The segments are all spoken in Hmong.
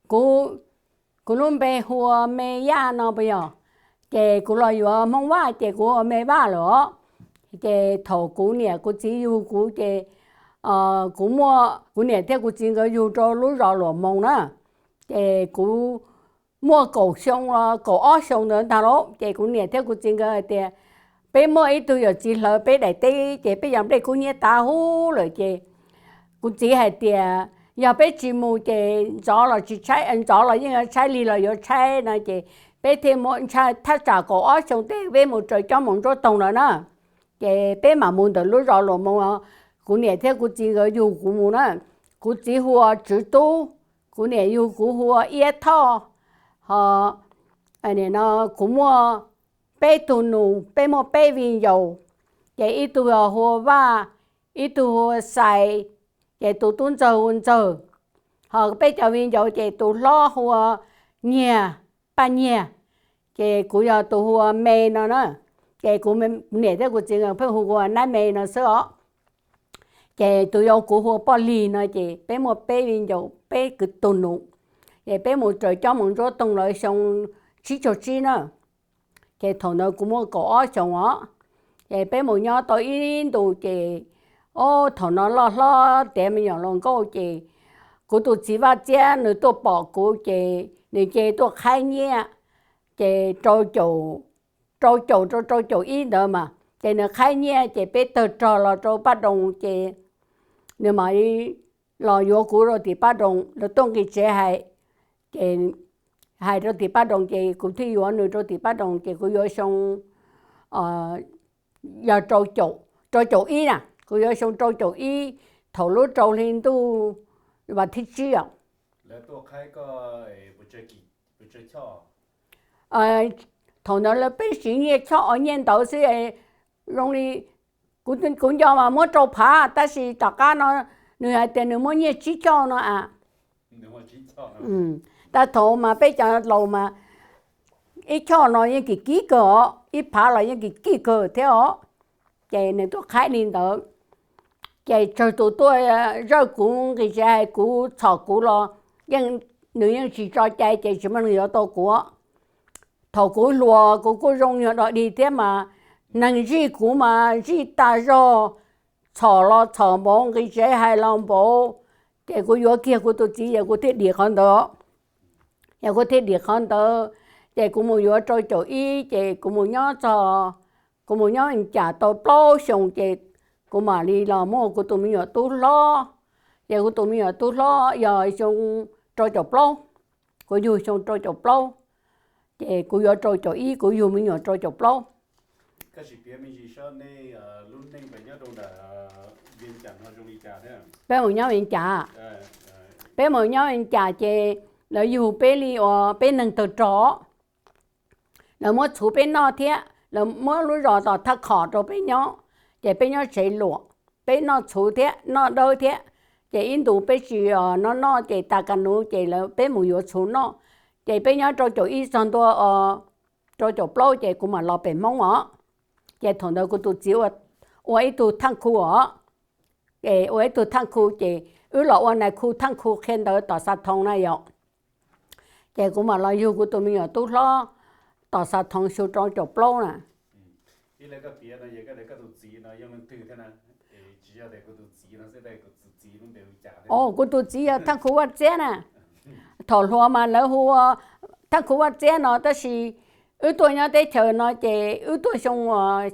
Kuv, kuv lub npe hu ua Me Yaj no puas yog? Ces kuv los yuav Hmoob Vaj ces kuv ua Me Vaj lawm os. Ces thaum kuv niam kuv txiv yug kuv ces kuv muaj, kuv niam thiab kuv txiv nkawd yug rau lub zos Luam Moos na. Ces kuv muaj kaum xyoo, kaum ob xyoo ntawd ntag lauj. Ces kuv niam thiab kuv txiv nkawd hais tias peb muaj ib tug yawm txiv hlawv peb daim teb ces peb yog nplej kub hnyiab tav huv lawm ces kuv txiv hais tias yog peb tsis mus ces ntxov los tsis tshaib, ntxov los yeej yuav tshaib, lig los yuav tshaib no ces peb thiaj muab ntshai thaj tsam kaum ob xyoo tej peb mus raws Cob Moos Ntsuab Toog lawm na. Ces peb mam mus ntawm lub zos Luam Moos, kuv niam thiab kuv txiv nkawd yug kuv mus na. Kuv txiv hu ua Tswv Tub, kuv niam yug kuv hu ua Iab Thoj, ho no kuv muaj peb tug nus, peb muaj peb viv ncaus, ces ib tug hu ua Vaj, ib tug hu ua Xais, ces tus tub ntxawg hu ua Ntxawg, ho peb cov viv ncaus ces tus hlob hu ua Nyiag, Paj Nyiag, ces kuv yog tus hu ua Me no na. Ces kuv niam thiab kuv txiv nkawd pheej hu kuv ua Nab Me no xwb os. Ces tus yau kuv hu ua Poj Lig no ces peb muaj peb viv ncaus peb kwv tug nus. Ces peb mus raws Cob Moos Ntsuab Toog lawv xyoo tsib caug tsib na. Ces thaum ntawd kuv muaj kaum ob xyoos os. Ces peb mus nyob tau ib ntus ces, o, thaum no loj hlob tiav me nyuam hluas nkauj ces kuv tus txiv Vaj Txiab nws tuaj pom kuv ces nws cia tuaj qhaib nyiaj, ces rau caum, rau caum rau rau caum ib ntawd mas ces nws qhaib nyiaj ces peb tawg rog los rau Paj Doo ces nws mam li los yuav kuv rau tim Paj Doo, lawv tuaj nqis tsev hais, ces hais rau tim Paj Doo ces kuv thiaj yuav nws rau tim Paj Doo ces kuv yuav xyoo, yog rau caum ib na, kuv yuav xyoo rau caum ib, thaum lub rau hli ntuj vas thib tsib os. Thaum ntawd lawv peb siv nyiaj choj os, nyiaj ntawd xwb, zoo li kuv nco mas muab rau phav tab sis tom qab no nws hais tias nws muab nyiaj tsib choj no a. Tag thaum mas peb cov laus mas ib choj no yeej kim kim kawg os, ib phav los yeej kim kim kawg thiab os. Ces nws tuaj qhaib li ntawd, ces tsawg tus tuaj zawj kuv nqis tsev hais kuv, txhom kuv los yeej, nws yeej tsis tso cai ces tsis muaj neeg yuav tau kuv. Thaum kuv hluas kuv kuj zoo nyuag dog dig thiab mas neeg zij kuv mas zij tas zog, txhom los txhom npaum, nqis tsev hais los npaum, ces kuv yuav kiag kuv tus txiv yog kuv thiaj dim qhov ntawd. Yog kuv thiaj dim qhov ntawd, ces kuv mus yuav rau caum ib ces kuv mus nyob txog, kuv mus nyob Vees Cas tau plaub xyoos ces kuv mam li los muaj kuv tus me nyuam tub hlob. Ces kuv tus me nyuam tub hlob yog xyoo rau caum plaub, kuv yug xyoo rau caum plaub, ces kuv yuav rau caum ib, kuv yug me nyuam rau caum plaub. Peb mus nyob Vees Cas, peb mus nyob Vees Cas ces lawv yug peb li uas peb neeg tawg rog. Lawv muab txhuv peb noj thiab lawv muab lub zos tom thaj khom rau peb nyob, ces peb nyob tsev luam, peb noj txhuv thiab noj dawb thiab. Ces ib ntus peb tsis noj noj ces tas ka nuv ces lawv peb mus yuav txhuv noj. Ces peb nyob rau caum ib txog ntua rau caum plaub ces kuv mam los pem Hmoob os. Ces thaum ntawd kuv tus txiv ua ib tug thaaj khu os. Ces ua ib tug thaaj khu ces wb los ua nais khu thaaj khu qhia ntawv tom Xav Thoos na yom. Ces kuv mam los yug kuv tus me nyuam tub hlob tom Xav Thoos xyoo rau caum plaub na. O, kuv tus txiv yog thaaj khu Vaj Txiab na. Thaum hluas mas lawv hu ua thaaj khu Vaj Txiab no tab sis wb tuaj nyob teb chaws no ces wb tuaj xyoo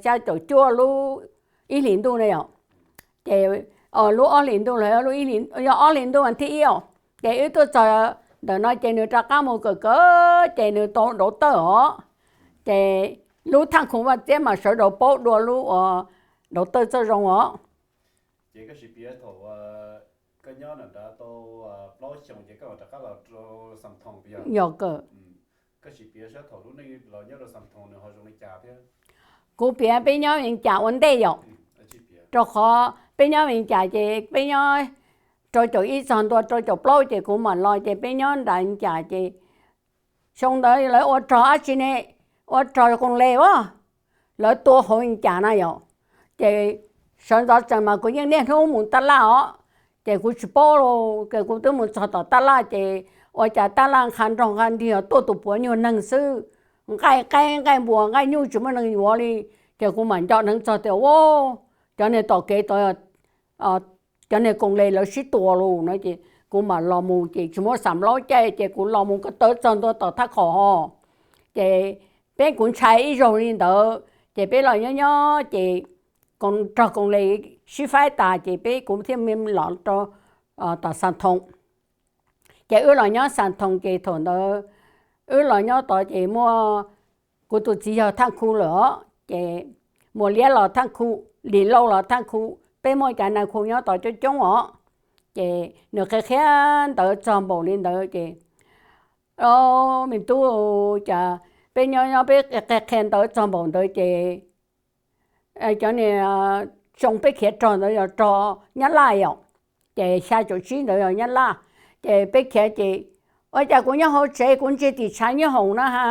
xya caum cuaj lub ib hlis ntuj na yom. Ces lub ob hlis ntuj los yog ob hlis ntuj mas thib ib os, ces wb tuaj txog ntawm no ces nws rov qab mus kawm kawm ces nws tau dauv tawj os. Ces lub thaaj khu Vaj Txiab mas sawv daws paub dua lub uas dauv tawj txoj zoo os. Yog kawm. Kuv piav peb nyob Vees Cas ua ntej yom, rau qhov peb nyob Vees Cas ces peb nyob rau caum ib txog ntua rau caum plaub ces kuv mam los ces peb nyob nram Vees Cas ces xyoo ntawd lawv ua rog dab tsi ne, ua rog koos les as, lawv tua hauv Vees Cas na yom. Ces sawv ntxov tsees mas kuv yeej niaj hnub mus taj laj os. Ces kuv tsis paub lauj, ces kuv twb mus txog tom tab laj ces ua cas tab laj nqha nrog nqha nrig tuaj tus puav nyuag neeg xwb, nqaij qaib nqaij npua nqaij nyuj tsis muaj neeg yuav li. Ces kuv mam nco dheev txog tias, Ua, cov niag tom kev tod, cov niag koom le lawv sib tua lauj no ces kuv mam los mus ces tsis muaj xam laub caij ces kuv los mus ko taw txog ntua tom thaj qhom ho. Ces peb kuv ntshai ib zaug li ntawd ces peb los nyob nyob ces rog koom le sib faib tas ces peb kuv thiaj los rau tom Xas Thoos. Ces wb los nyob Xas Thoos ces thaum ntawd wb los nyob tod ces muaj, kuv tus txiv yog Thaj Khu lawm os, ces Muas Liab los Thaj Khu, Lis Lauj los Thaj Khu, peb muaj cov nais khu nyob tod coob coob os. Ces nws qhia qhia ntawv txog npaum li ntawd ces, Ob, me tub, cas peb nyob nyob peb qhia qhia ntawv txog npaum ntawd ces cov niag tsoo peb khiav rog ntawd yog rog Nyab Laj yom, ces xya caum tsib ntawd yog Nyab Laj. Ces peb khiav ces ua cas kuv nyob hauv tsev kuv ntsia tim tshav nyooj hoom na ha,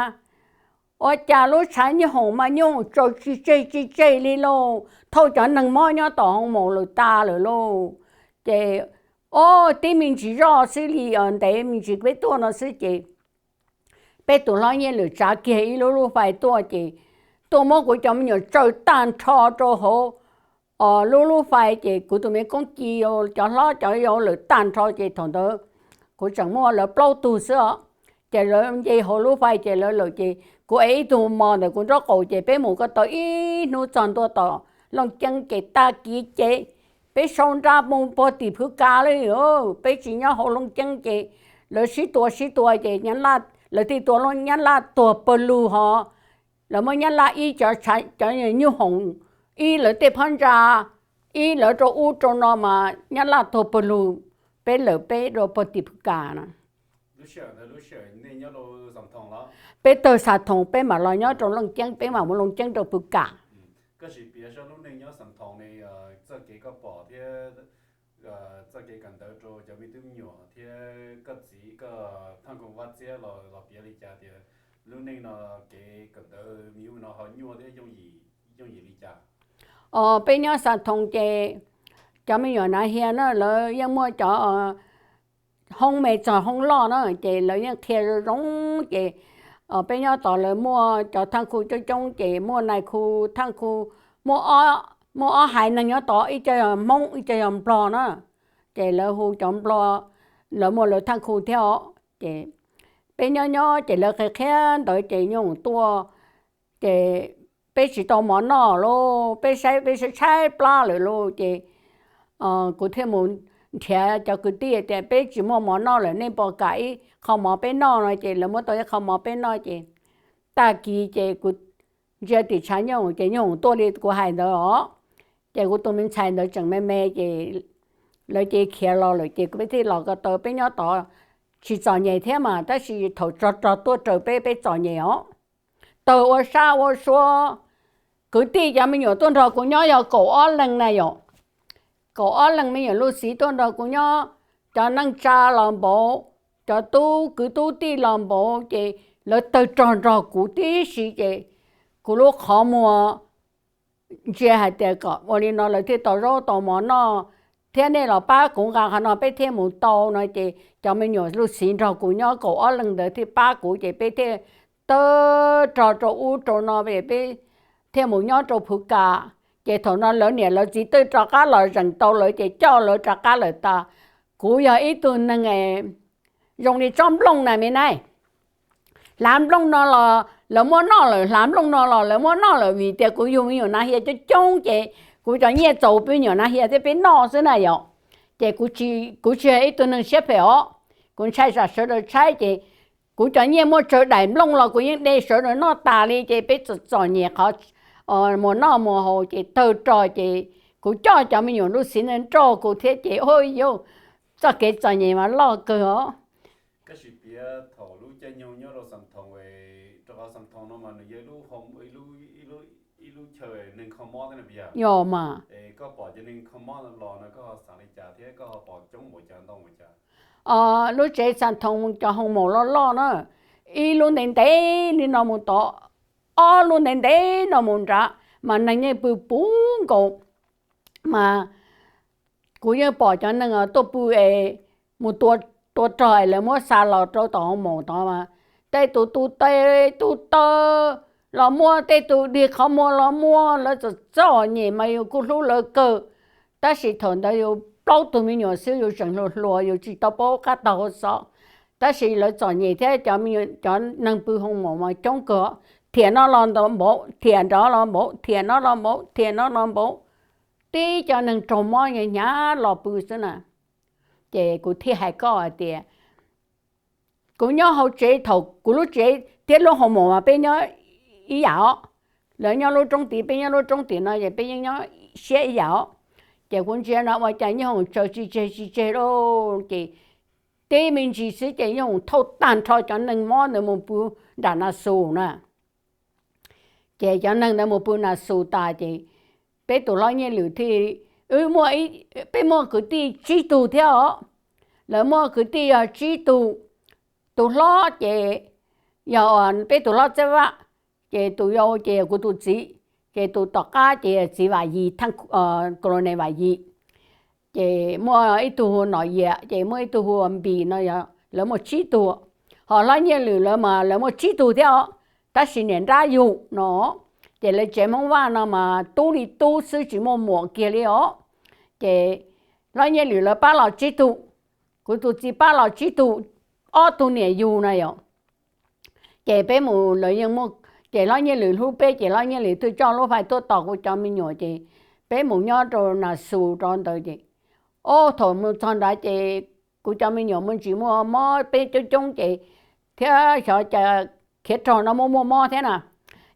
ua cas lub tshav nyooj hoom mas nyooj tsau tsis tseg tsis tseg li lauj, thauj cov neeg mob nyob tom hoo maum lawm tas lawm lauj. Ces, ob, tib me ntsis zoj xwb li, ntev me ntsis peb tuaj no xwb ces peb tus hlob Nyiaj Lwm tsav kiag ib lub lub fais tuaj ces tuaj muab kuv cov me nyuam tsaws tag nrho rau hauv lub lub fais ces kuv tus me koob ci, cov hlob cov yau lawm tag nrho ces thaum ntawd kuv tseem muaj lawv plaub tug xwb os. Ces lawv nce hauv lub fais ces lawv lawm ces kuv ev ib tug mos ntawm kuv nraub qaum ces peb mus ko taw ib hnub txog ntua tom Looj Ceeb ces tag kis ces peb sau nra mus puag tim Phwv Kas li. Peb tsis nyob hauv Looj Ceeb ces lawv sib tua sib tua ces lawv thiaj tua Nyab Laj tuag pawg lug ho. Lawv muab Nyab Laj ib cov nyuj hoom, ib lawv tej phab ntsa, ib lawv rau ub rau no mas Nyab Laj tuag pawg lug, peb lawm peb rau puag tim Phwv Kas na. Peb tawg Xas Thoos peb mam los nyob rau Looj Ceeb, peb mam mus Looj Ceeb rau Phwv Kas. Os, peb nyob Xas Thoos ces cov me nyuam Nas Hias na lawv yeej muaj cov hoob me txog hoob loj na ces lawv yeej qhia zoo zoo ces peb nyob tod lawv muaj cov Thaj Khu coob coob ces muaj nais khu Thaj Khu, muaj ob haiv neeg nyob tod, ib co yog Hmoob ib co yog Nplog na. Ces lawv hu cov Nplog, lawv muaj lawv Thaj Khu thiab os. Ces peb nyob nyob ces lawv qhia qhia ntawd ces nyob tuaj ces peb tsis tau mov noj lauj, peb saib peb saib tshaib plab lawm lauj ces kuv thiaj mus nrhiav cov kwv tij tias peb tsis muaj mov noj lawm, nej puas kam ib qho mov peb noj no ces lawv muab tau ib qho mov peb noj ces tag kis ces kuv ntsia tim tshav nyooj ces nyooj hoom tuaj li kuv hais ntawd os. Ces kuv tus me ntxhais ntawd tseem me me ces lawv ces khiav los lawm ces kuv peb thiaj los ko taw, peb nyob tod tsis txom nyem thiab mas tab sis thaum tsov rog tuaj raws peb peb txom nyem os. Tawg ua sab ua sua, kwv tij cov me nyuam tuaj nrog kuv nyob yog kaum ob leeg na yom. Kaum ob leeg me nyuam luj xiv tuaj nrog kuv nyob, cov neej tsa los npaum, cov tub kwv tub tij los npaum ces lawv tawg rog nrog kuv tib si ces kuv lub qhov muag ntsia hais tias kom ua li no lawv thiaj tau zaub tau mov noj thiab, nej los pab kuv nqa qhov no peb thiaj mus tau no ces cov me nyuam luj xiv nrog kuv nyob kaum ob leeg ntawd thiaj pab kuv ces peb thiaj tawg rog rau ub rau no es peb thiaj mus nyob rau Phwv Kas. Ces thaum no lawv niam lawv txiv twb rov qab los zeem tau lawv ces coj lawv rov qab lawm tas. Kuv yog ib tug neeg zoo li tsob nplooj na me na. Hlav nplooj no los lawv muab noj lawm, hlav nplooj no los lawv muab noj lawm vim tias kuv yug me nyuam Nas Hias coob coob ces kuv cov nyiaj txaus peb me nyuam Nas Hias thiab peb noj xwb na yom. Ces kuv tsis yog ib tug neeg siab phem os, kuv ntshai tsam sawv daws tshaib ces kuv cov nyiaj muaj tsawg daim nplooj los kuv yeej de sawv daws noj tas li ces peb txom txom nyem qhov muas noj muas haus ces tawg rog ces kuv coj cov me nyuam luj xiv ntawd nrog kuv thiab ces ua yog txoj kev txom nyem mas loj kawg os. Yog mas, lub tsev Xas Thoos cov hoo maum loj loj na, ib lub ntev ntev li no mus tod, ob lub ntev ntev no mus nrad, mas neeg yeej pw puv nkaus, mas kuv yeej pom cov neeg tuaj pw es mus tua rog es lawv muab xa los rau tom hoo maum tod mas, tej tus tu tes tu taw los muaj, tej tus dig qhov muag los muaj, lawv txom txom nyem mas yus kuj hlub lawv kawg. Tab sis thaum ntawd yus plaub tug me nyuam xwb yus tseem hluas hluas yus tsis tau paub qab tag hauv xov. Tab sis lawv txom nyem thiab cov neeg pw hoo maum mas coob kawg, thiam no los npaum, thiam nrad los npaum, thiam no los npaum, thiam no los npaum, tib cov neeg raug mob hnyav hnyav los pw xwb na. Ces kuv thiaj hais koj hais tias, kuv nyob hauv tsev, thaum kuv lub tsev thiab lub hoo maum mas peb nyob ib yam os. Lawv nyob lub roob tid, peb nyob lub roob tim no ces peb yeej nyob siab ib yam os. Ces kuv ntsia no ua cas nyoob hoom tsaws tsis tseg tsis tseg lauj, ces tib me ntsis xwb ces nyoob hoom thauj tag nrho cov neeg mob ntawd mus pw nram nas xus na. Ces cov neeg ntawd mus pw nas xus tas ces peb tus hlob Nyiaj Lwm thiaj, wb, peb muaj kwv tij tsib tug thiab os. Lawv muaj kwv tij yog tsib tug. Tus hlob ces yog peb tus hlob Txawj Vaj, ces tus yau ces yog kuv tus txiv, ces tus tom qab ces txiv Vam Yis, Colonel Vam Yis. Ces muaj ib tug hu Nom Yias, ces muaj ib tug hu Npis no, lawv muaj tsib tug. Ho hlob Nyiaj Lwm lawv mas lawv muaj tsib tug thiab os, tab sis niam nrab yug no. Ces lawv tsev Hmoob Vaj no mas tub li tub xwb tsis muaj muam kiag li os. Ces hlob Nyiaj Lwm lawv pab los tsib tug, kuv tus txiv pab los tsib tug, ob tug niam yug na yom. Ces peb mus lawv yeej muaj, ces hlob Nyiaj Lwm hlub peb ces hlob Nyiaj Lwm twb coj lub fais tuaj tos kuv cov me nyuam ces peb mus nyob rau nas xus rau ntawd ces, o, thaum mus txog nrad ces kuv cov me nyuam muaj ntsis muaj mob peb coob coob ces, thiab xyov cas khiav rog no muaj muaj mob thiab na.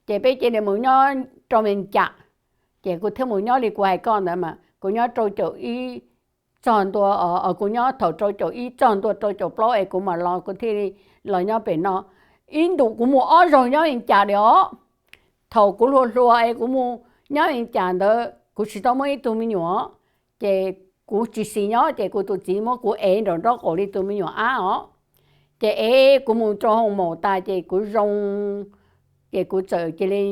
Ces peb cia li mus nyob rau Mes Cas. Ces kuv thiaj mus nyob li kuv hais koj ntawd mas kuv nyob rau caum ib txog ntua, kuv nyob thaum rau caum ib txog ntua rau caum plaub es kuv mam los, kuv thiaj li los nyob pem no. Ib ntus kuv mus ob zaug nyob Mes Cas li os. Thaum kuv hluas hluas es kuv mus nyob Mes Cas ntawd kuv tsis tau muaj ib tug me nyuam, ces kuv tsis xis nyob ces kuv tus txiv muab kuv ev nraum nraub qaum li tus me nyuam ab os. Ces ev kuv mus rau hoo maum tas ces kuv zoo, ces kuv txawm cia li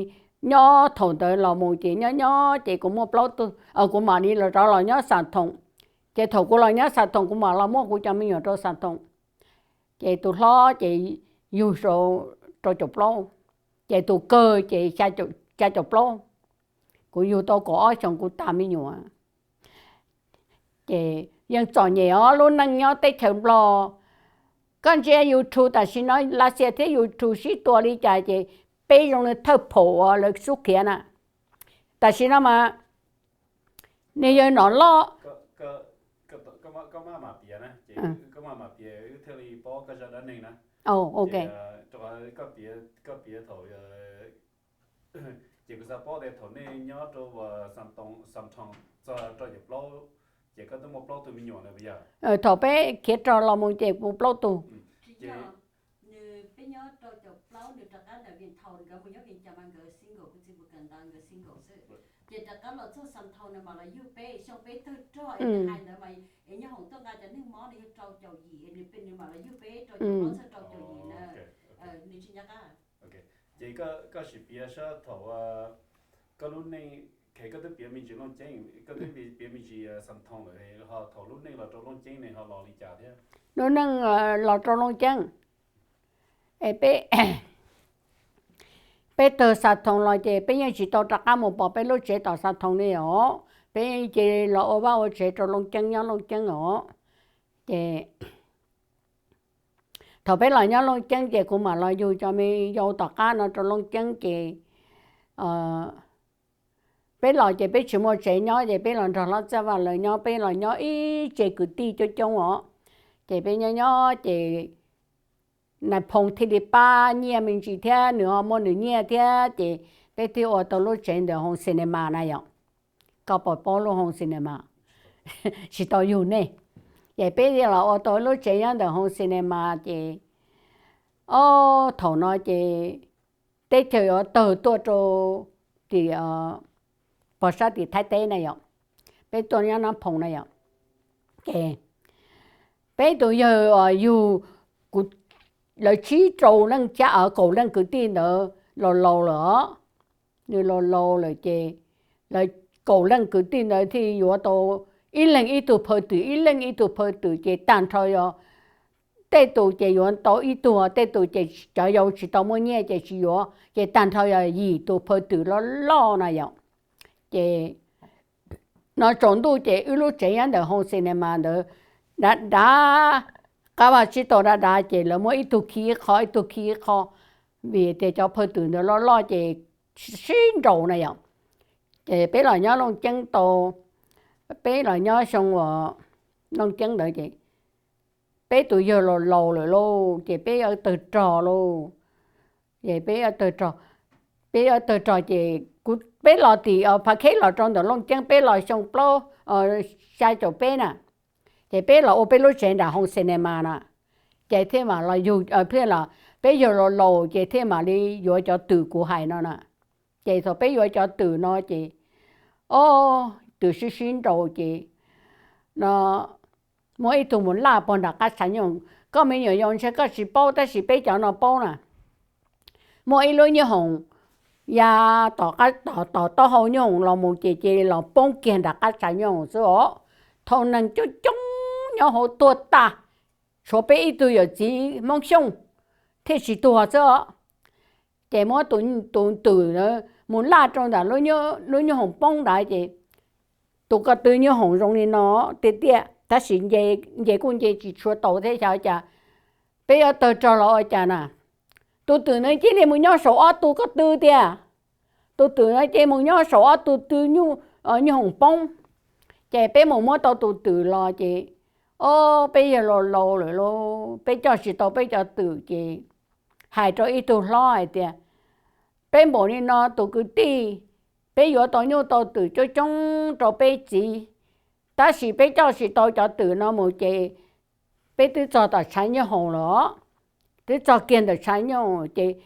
nyob thaum ntawd los mus ces nyob nyob ces kuv muaj plaub tug, kuv mam li los rov los nyob Xam Thoom. Ces thaum kuv los nyob Xam Thoom kuv mam los muab kuv cov me nyuam rau Xam Thoom. Ces tus hlob ces yug rau caum plaub, ces tus kawg ces xya caum plaub. Kuv yug tau kaum ob xyoos kuv tas me nyuam. Ces yeej txom nyem os lub neej nyob teb chaws Nplog. Koj ntsia YouTube tam sim no Lav Xias thiab YouTube sib tua li cas ces peb zoo li thawj phaum uas lawv xub khiav na. Tam sim no mas niag yawg Nom Loj, ces kuv xav paub tias thaum nej nyob rau Xam Thoom txog rau caum plaub, ces koj twb muaj plaub tug me nyuam lawm puas yog? Thaum peb khiav rog los mus ces kuv plaub tug. Ces peb nyob rau caum plaub nws rov qab ntawm Vias Thaus nkawd mus nyob Vias Cas mas nkawd single, kuv txiv mus kawm ntawv nkawd single xwb. Ces rov qab los txog Xam Thoom nws mam los yug peb, xyoo peb tawg rog es nws hais ntawd mas es nyob hoom tuaj nqa cov neeg mob nws yog rau caum yim es nws peb nws mam los yug peb rau caum plaub txog rau caum yim na. Nws tsis nco qab. Ces koj sim piav saib thaum koj lub neej, koj twb piav me ntsis Looj Ceeb, koj twb piav me ntsis Xam Thoom lawm, ho thaum lub neej los rau Looj Ceeb ne ho los li cas thiab? Lub neej los rau Looj Ceeb es peb, peb tawg Xam Thoom los ces peb yeej tsis tau rov qab mus pom peb lub tsev tom Xam Thoom li os. Peb cia li los ua vaj ua tsev rau Looj Ceeb nyob Looj Ceeb os. Ces thaum peb los nyob Looj Ceeb ces kuv mam los yug cov me yau tom qab no rau Looj Ceeb ces peb los ces peb tsis muaj tsev nyob ces peb los nrog hlob Txaj Vaj lawv nyob, peb los nyob ib tse kwv tij coob coob os. Ces peb nyob nyob ces nais phoo thiaj li pab nyiaj me ntsis thiab nws ho muaj nws nyiaj thiab ces peb thiaj ua tau lub tsev ntawm hoo cinema na yom. Koj puas paub lub hoo cinema? Tsis tau yug nej. Ces peb thiaj los ua tau lub tsev nyob ntawm hoo cinema ces, o, thaum no ces teb chaws yuav tawg tuaj rau tim pog sab tim Thaib teb na yom, peb tuaj nyob Nab Phoo na yom. Ces peb tus yawg uas yug kuv, lawv tsib rau leej, kaum leej kwv tij ntawd laus laus lawm os. Nws laus laus lawm ces lawv kaum leej kwv tij ntawd thiaj yuav tau ib leeg ib tug phaw twm, ib leeg ib tug phaw twm ces tag nrho yog tej tus ces yuav tau ib tug, tej tus ces cov yau tsis tau muaj nyiaj ces tsis yuav, ces tag nrho yog yim tus phaw twm loj loj na yom. Ces no tsaus ntuj ces wb lub tsev nyob ntawm hoo cinema ntawd dav dav, qab vaj tsib taug dav dav ces lawv muab ib tug khi ib qho ib tug khi ib qho, vim tias cov phaw twm ntawd loj loj ces sib nraus na yom. Ces peb los nyob Looj Ceeb tau, peb los nyob xyoo uas Looj Ceeb ntawd ces peb tus yawg los laus lawm lauj, ces peb yuav tawg rog lauj. Ces peb, peb yuav tawg rog ces kuv, peb los tim Phav Kheb los rau ntawm Looj Ceeb peb los xyoo plaub, xya caum peb na, ces peb los ua peb lub tsev nram hoo cinema na, ces thiaj mam los yug, thiaj los peb yawg los laus ces thiaj mam li yuav cov twm kuv hais no na. Ces thaum peb yuav cov twm no ces, o, twm sib sib nraus ces no muab ib tug mus laj pog nram qab tshav nyooj hoom. Koj me nyuam yaus ntshe koj tsis paub tab sis peb cov no paub na. Muaj ib lub nyooj hoom ya tom, tom taub hau nyooj hoom los mus ces cia li los poob kiag nram qab tshav nyooj hoom xwb os. Thaum neeg coob coob nyob hauv tuag tag, tshuav peb ib tug yawm txiv Hmoob Xyooj thiaj tsis tuag xwb os. Ces muab tus twm mus laj rau ntawm lub nyooj hoom poob ntawd ces tus ko tw nyooj hoom zoo li no tiag tiag tab sis nce kuj nce tsis tshua tau thiab xyov cas. Peb yuav tawg rog los ua cas na, tus twm ntawd cia li mus nyob saum ob tug ko tw tiag. Tus twm ntawd cia li mus nyob saum ob tug tw nyooj hoom poob. Ces peb mus muab tau tus twm los ces, o, peb yawg laus laus lawm lauj, peb coj tsis tau peb cov twm ces hais rau ib tug hlob hais tias, peb npaum li no tus kwv tij, peb yuav tau nyuj tau twm coob coob rau peb txiv, tab sis peb coj tsis tau cov twm no mus ces peb twb txog tom tshav nyooj hoom lawm, twb txog kiag ntawm tshav nyooj ces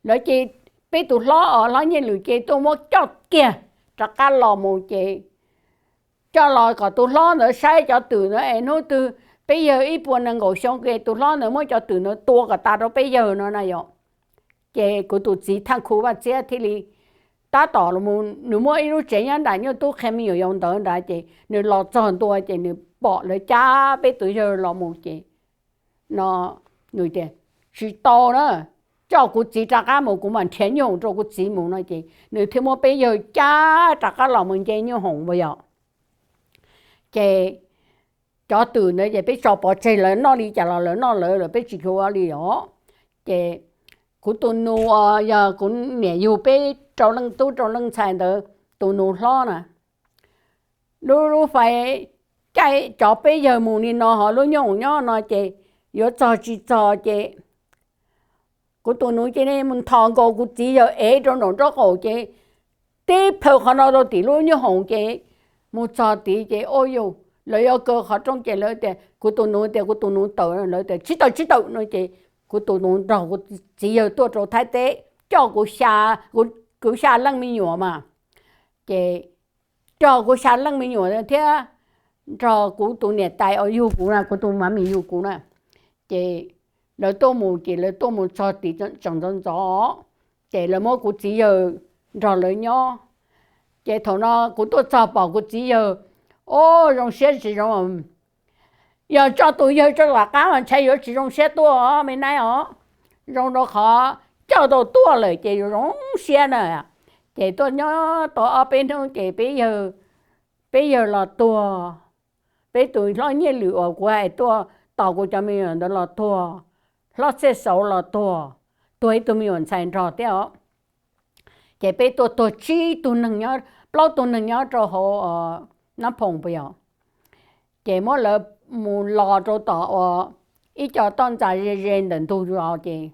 lawv cia, peb tus hlob os, hlob Nyiaj Lwm ces tuaj muab coj kiag rov qab los mus ces coj los kom tus hlob ntawd saib cov twm ntawd es hnub twg peb yawg ib puas nees nkaum xyoo ces tus hlob ntawd muab cov twm ntawd tua kom tas rau peb yawg no na yom. Ces kuv tus txiv Thaj Khu Vaj Txiab thiaj li tab tom, nws muaj ib lub tsev nyob nram Nyuj Tub Qhia Me Nyuam Yaus ntawd nrad ces nws los txog ntua ces nws pom lawv cab peb tus yawg los mus ces no nws tias, tsis tau na, coj kuv txiv rov qab mus kuv mam nrhiav nyooj hoom rau kuv txiv mus no ces nws thiaj muab peb yawg cab rov qab los mus nce nyooj hoom uas yog. Ces cov twm ntawd ces peb tso pov tseg, lawv noj li cas los lawv noj lawv lawm, peb tsis yuav li os. Ces kuv tus nus, yog kuv niam yug peb rau leej tub rau leej ntxhais ntawd tus nus hlob na, lub lub fais caij cov peb yawg mus li no ho lub nyooj hoom nyob no ces yuav txog tsis txog ces kuv tus nus cia li mus nthos nkaus kuv txiv yawg ev rau nraum nraub qaum ces tib plhaw qhov no rau tim lub nyooj hoom ces mus txog tid ces ua yus lawv yuav kaw qhov rooj ces lawv tias, kuv tus nus tias kuv tus nus tawm, lawv tias tsis tawm tsis tawm no ces kuv tus nus nrog kuv txiv yawg tuaj rau Thaib teb coj kuv xya leej me nyuam mas, ces coj kuv xya leej me nyuam thiab nrog kuv tus niam tais uas yug kuv na, kuv tus mami yug kuv na, ces lawv tuaj mus ces lawv tuaj mus txog tid tseem ntxov ntxov ces lawv muab kuv txiv yawg nrog lawv nyob. Ces thaum no kuv tuaj txog pom kuv txiv yawg, o, zoo siab tsis zoo, yog tso tus yawg rau tom qab mas ntshai yuav tsis zoo siab tuaj os me nab os, zoo rau qhov coj tau tuaj lawm ces yuav zoo siab na. Ces tuaj nyob tau ob peb hnub ces peb yawg los tuag, peb tus hlob Nyiaj Lwm uas kuv hais tuaj tos kuv cov me nyuam ntawd los tuag, hlob Txhiaj Xauv los tuag, tuag ib tug me nyuam ntxhais nrog thiab os. Ces peb tuaj tuag tsib tug neeg, plaub tug neeg nyob rau hauv Nab Phoom puas yog. Ces muab lawv mus los rau tom uas ib co toj ntxas ze ze ntawm ntug zos ces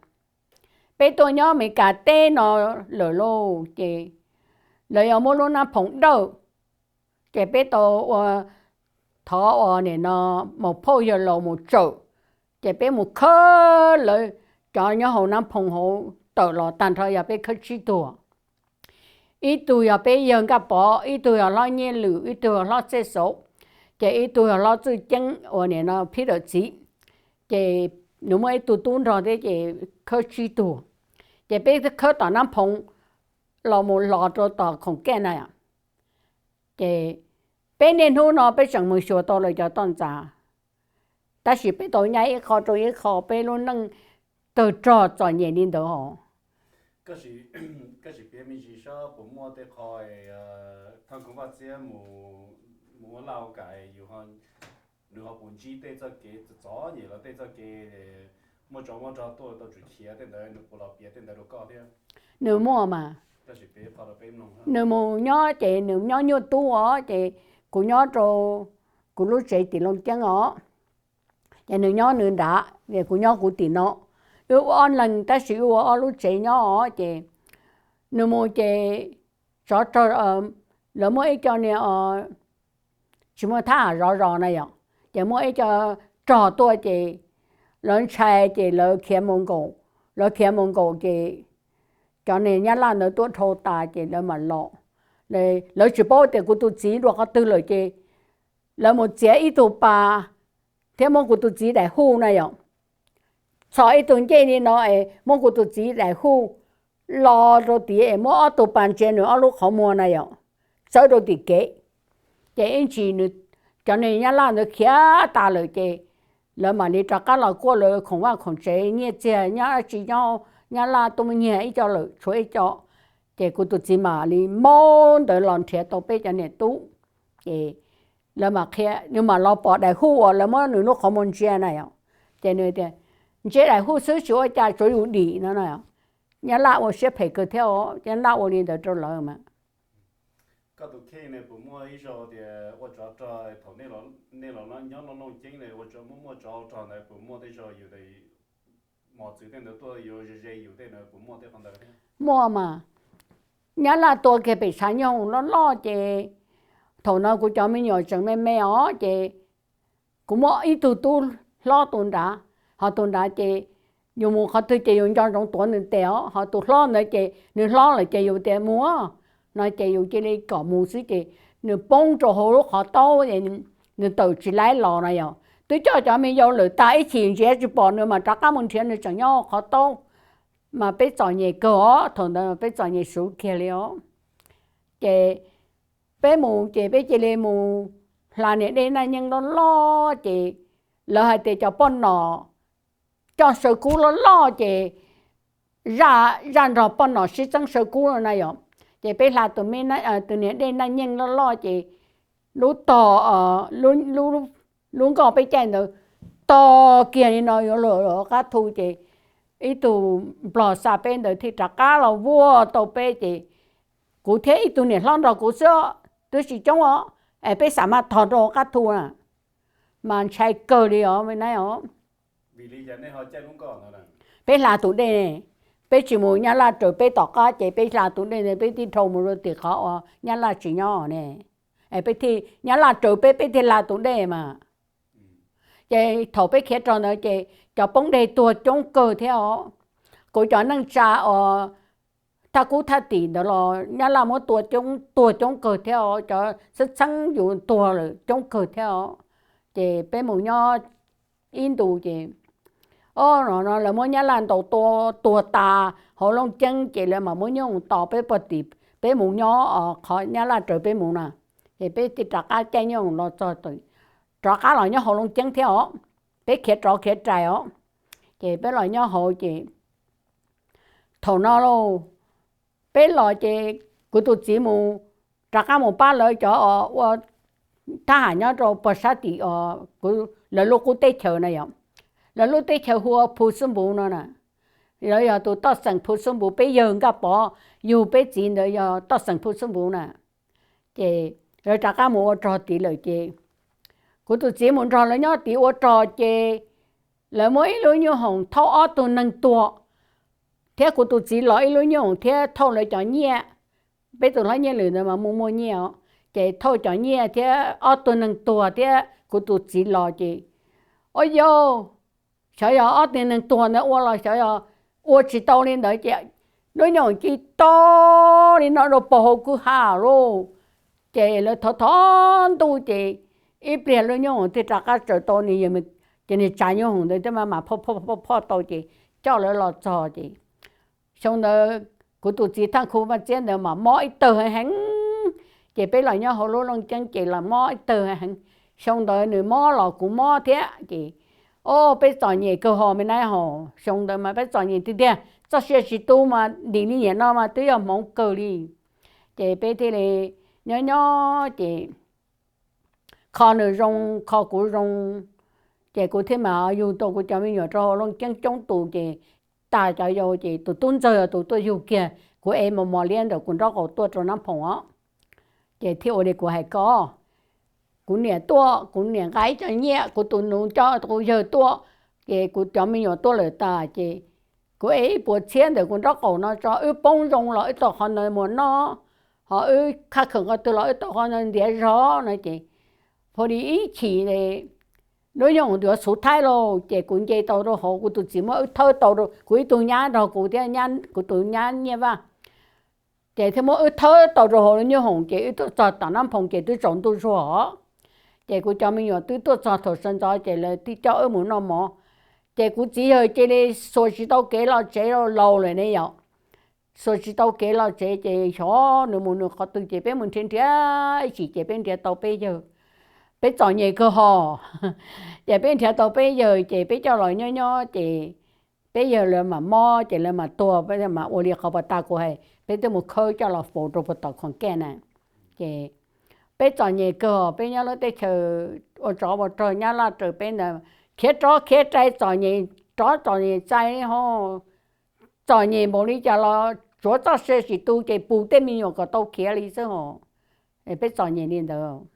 peb tuaj nyob Amelikas teb no lawm lauj ces lawv yuav muab lub Nab Phoom dawj. Ces peb tau ua, thov ua nim no maum phauj yawg laus mus tsawm, ces peb mus khawb lawv cov nyob hauv Nab Phoom hauv tawm los tag nrho yog peb khawb tsib tuag. Ib tug yog peb yawg Nkaj Pov, ib tug yog hlob Nyiaj Lwm, ib tug yog hlob Txhiaj Xauv, ces ib tug yog hlob Txwj Ceeb uas nim no phib dawm txiv, ces nws muaj ib tug tub nrog thiab ces khawb tsib tuag. Ces peb khawb tom Nab Phoom los mus los rau tom Khoom Kaj na, ces Peb niaj hnub no peb tseem mus xyuas tau lawv cov toj ntxas, tab sis peb tau nyaij ib qho rau ib qho, peb lub neej tawg rog txom nyem li ntawd hos. Koj sim piav me ntsis saib puas muaj tej qho Thaj Khoom Vaj Txiab mus ua laj ua kam, nws ho puas ntsib tej txoj kev txom nyem los tej txoj kev muaj tsov muaj rog tuaj tau tsum khiav tej ntawd, nws puas los piav tej ntawd rau koj thiab? Nws muaj mas. Nws mus nyob ces nws nyob Nyuj Tub os, ces kuv nyob rau kuv lub tsev tim Looj Ceeb os. Ces nws nyob nws nrad, kuv nyob kuv tim no. Wb ua ob leeg tab sis wb ua ob lub tsev nyob os. Ces nws mus ces tsov rog, lawv muaj ib co niag, tsis muaj thab ham zov zos na yom, ces muaj ib co rog tuaj ces lawv ntshai ces lawv khiav mus nkaum. Lawv khiav mus nkaum ces cov niag Nyab Laj ntawd tuaj dhau tas ces lawv mam los. Lawv tsis paub tias kuv tus txiv dua qhov twg lawm ces lawv mus txiav ib tug pas thiab muab kuv tus txiv daim huj na yom, txhos ib tug ncej li no es muab kuv tus txiv daim huj lo rau tid es muab ob tug pas ntsia nws ob lub qhov muag na yom, txawb rau tim kev. Ces ib ntsis cov niag Nyab Laj ntawd khiav tas lawm ces lawv mam li rov qab los kuaj lawv khoom vaj khoom tsev, nyiaj txiag nyob dab tsi nyob, Nyab Laj tuaj muaj nyiag ib co lawm tshuav ib co. Ces kuv tus txiv mam li maub ntawd los nrhiav tau peb cov niam tub. Ces lawv mam qhia, nws mam los pom daim huj uas lawv muab nws lub qhov muag ntsia na yom. Ces nws tias, ntsia daim huj xwb tsis ua cas, tsuav yus dim no na. Nyab Laj ua siab phem kawg thiab os, Nyab Laj ua li ntawd rau lawv mas. Koj tus kheej puas muaj ib zaug tias ua tsov rog thaum nej los nyob Looj Ceeb, muaj muaj tsov rog ntawd puas muaj tej zaug yus mos txwv tej ntawd tuaj yuav ze ze yus tej ntawd puas muaj tej qhov ntawd? Muaj mas. Nyab Laj tua kiag pem tshav nyooj loj loj ces thaum no kuv cov me nyuam tseem me me os ces kuv muaj ib tug tub hlob tus nrad, ho tus nrad ces yus mus qhov twg ces yus nco ntsoov tuav nws tes os, ho tus hlob ntawd ces nws hlob lawm ces yus tias mus no ces yus cia li kom mus xwb ces nws poob rau hauv lub qhov taub, nws tawm tsis laib los na yom. Twb coj cov me yau lawm tas ib chim ntsia tsis pom nws mas rov qab mus nrhiav nws tseem nyob qhov taub. Mas peb txom nyem kawg os, thaum ntawd peb txom nyem suv kiag li os. Ces peb mus ces peb cia li mus hla niam dej Naj Nyeej loj loj ces lawv hais tias cov poj nom coj saw kub loj loj ces zaj nrog poj nom sib txeeb saw kub no na yom. Ces peb hla tus niam dej Naj Nyeej loj loj ces lub tog, lub nkoj peb caij ntawd tog kiag li no yuav luag qab thu ces ib tug nplog xa peb ntawd thiaj rov qab los vuag tau peb ces kuv thiab ib tug niam hlob nrog kuv xwb, twb tsis coob os, es peb xav mas tog rau qab thu na, mas ntshai kawg li os me na os. Peb hla tus dej, peb tsis mus Nyab Laj raws peb tom qab ces peb hla tus dej ntawd peb thiaj dhau mus rau tim qhov uas Nyab Laj tsis nyob ne. Es peb thiaj, Nyab Laj raws peb, peb thiaj hla tus dej mas. Ces thaum peb khiav rau ntawd ces cov poob dej tuag coob kawg thiab os. Kuv cov neej tsa uas thaj kub thaj tim ntawd los Nyab Laj muab tua coob, tuag coob kawg thiab os, cov txheeb txheeb yus tuag lawm coob kawg thiab os. Ces peb mus nyob ib ntus ces, o, no lawv muab Nyab Laj ntaus tua tuag tas hauv Looj Ceeb ces lawv mam muab nyob tos peb puag tim peb mus nyob qhov Nyab Laj raws peb mus na. Ces peb thiaj rov qab caij nyob los txog, rov qab los nyob hauv Looj Ceeb thiab os. Peb khiav rov khiav rais os, ces peb los nyob hauv ces thaum no lauj, peb los ces kuv tus txiv mus, rov qab mus pab lawv cov ua thab ham nyob rau puag sab tim lawv lub qub teb chaws na yom. Lawv lub teb chaws hu ua Phu Xub Npuv no na. Lawv yog tus toj xeem Phu Xub Npuv, peb yawg Nkaj Pov yug peb txiv ntawd yog toj xeem Phu Xub Npuv na. Ces lawv rov qab mus ua rog tid lawm ces kuv tus txiv mus nrog lawv nyob tid ua rog ces lawv muab ib lub nyuj hoom thauj ob tug neeg tuag, thiab kuv tus txiv los ib lub nyuj hoom thiab thauj lawv cov nyiaj. Peb tus hlob Nyiaj Lwm ntawd mas muaj muaj nyiaj os, ces thauj cov nyiaj thiab ob tug neeg tuag thiab kuv tus txiv los ces, o yau, xyov yog ob tug neeg tuag ntawd ua los xyov yog ua tsis tau li ntawd ces lub nyuj hoom ci to li no rau puag hauv kwj ha lauj. Ces lawv thov thov ntuj ces ib pliag lub nyuj hoom thiaj rov qab tsaws tau, ces niag tsav nyuj hoom ntawd thiaj mam phoj phoj phoj tau ces coj lawv los txog ces xyoo ntawd kuv tus txiv Thaj Khu Vaj Txiab ntawd mas mob ib tawg heev heev, Ces peb los nyob hauv lub Looj Ceeb ces los mob ib tawg heev. Xyoo ntawd nws mob los kuv mob thiab ces, o, peb txom nyem kawg hos me nab hos. Xyoo ntawd mas peb txom nyem tiag tiag, txoj sia tsis tu mas ntim li niam no mas twb yog hmoov kawg li. Ces peb thiaj li nyob nyob ces kho nws zoo, kho kuv zoo, ces kuv thiaj mam yug tau kuv cov me nyuam rau hauv Looj Ceeb coob tus ces tag cov yau ces tus tub ntxawg tus tuaj yug kiag kuv es mos mos liab ntawm kuv nraub qaum tuaj rau Nab Phoom os. Ces thiaj ua li kuv hais ko, kuv niam tuaj, kuv niam nqa ib co nyiaj, kuv tus nus coj kuv yawg tuaj, ces kuv cov me nyuam tuaj lawm tas ces kuv es ib puas txhiab ntawm kuv nraub qaum no tso, wb poob zoo los wb tau qhov ntawd mus noj, ho wb khaj khawm qhov twg los wb tau qhov ntawd ntiav zog no ces, pha li ib chim lub nyooj hoom yuav xuv thaib lauj, ces kuv nce tau rau hauv, kuv tus txiv muab wb thawb tau rau, kuv ib tug nyab nrog kuv thiab, kuv tus nyab Nyiaj Vaj, ces thiaj muab wb thawb tau rau hauv lub nyooj hoom ces wb tuaj txog tom Nab Phoom ces twb tsaus ntuj zuag os. Ces kuv cov me nyuam twb tuaj txog thaum sawv ntxov ces lawv thiaj coj wb mus noj mov. Ces kuv txiv yawg cia li xuas tsis tau kev los tsev, laus lawm ne yom, xuas tsis tau kev los tsev ces xyov nws mus nws qhov twg ces peb mus nrhiav nrhiav ib chim ces peb nrhiav tau peb yawg. Peb txom nyem kawg hos, ces peb nrhiav tau peb yawg ces peb coj los nyob nyob ces peb yawg lawv mam mob ces lawv mam tuag, peb mam ua li qhov pas tas kuv hais peb twb mus khawb coj los faus rau puag tom khoom kaj na. Ces peb txom nyem kawg hos, peb nyob lub teb chaws ua tsov ua rog nyob laj raws peb ntawd, khiav rov khiav rai txom nyem, rov txom nyem txaij ho, txom nyem npaum li cas los tsuav txoj sia tsis tu ces pus tej me nyuam kom tau khiav li xwb hos. Peb txom nyem li ntawd.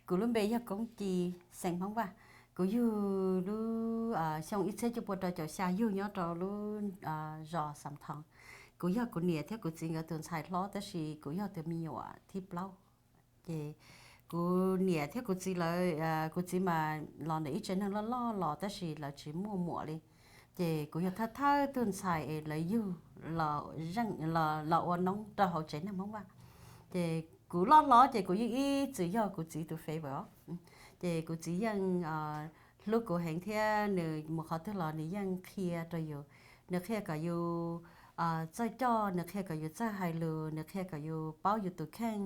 Kuv lub npe yog Koob Ci, xeem Hmoob Vaj. Kuv yug lub xyoo ib txhiab cuaj pua rau caum xya yug nyob rau lub zos Xam Thoo. Kuv yog kuv niam thiab kuv txiv nkawd tus ntxhais hlob tab sis kuv yog tus me nyuam thib plaub. Ces kuv niam thiab kuv txiv lawv, kuv txiv mas los ntawm ib tsev neeg loj loj los tab sis lawv tsis muaj muam li. Ces kuv yog thawj thawj tug ntxhais es lawv yug los ua noob rau hauv tsev neeg Hmoob Vaj. Ces kuv loj hlob ces kuv yeej ib txwm yog kuv txiv tus favourite os. Ces kuv txiv yeej hlub kuv heev thiab nws mus qhov twg los nws yeej qhia rau yus. Nws qhia kom yus txawj coj, nws qhia kom yus txawj hais lus, nws qhia kom yus paub yus tus kheej.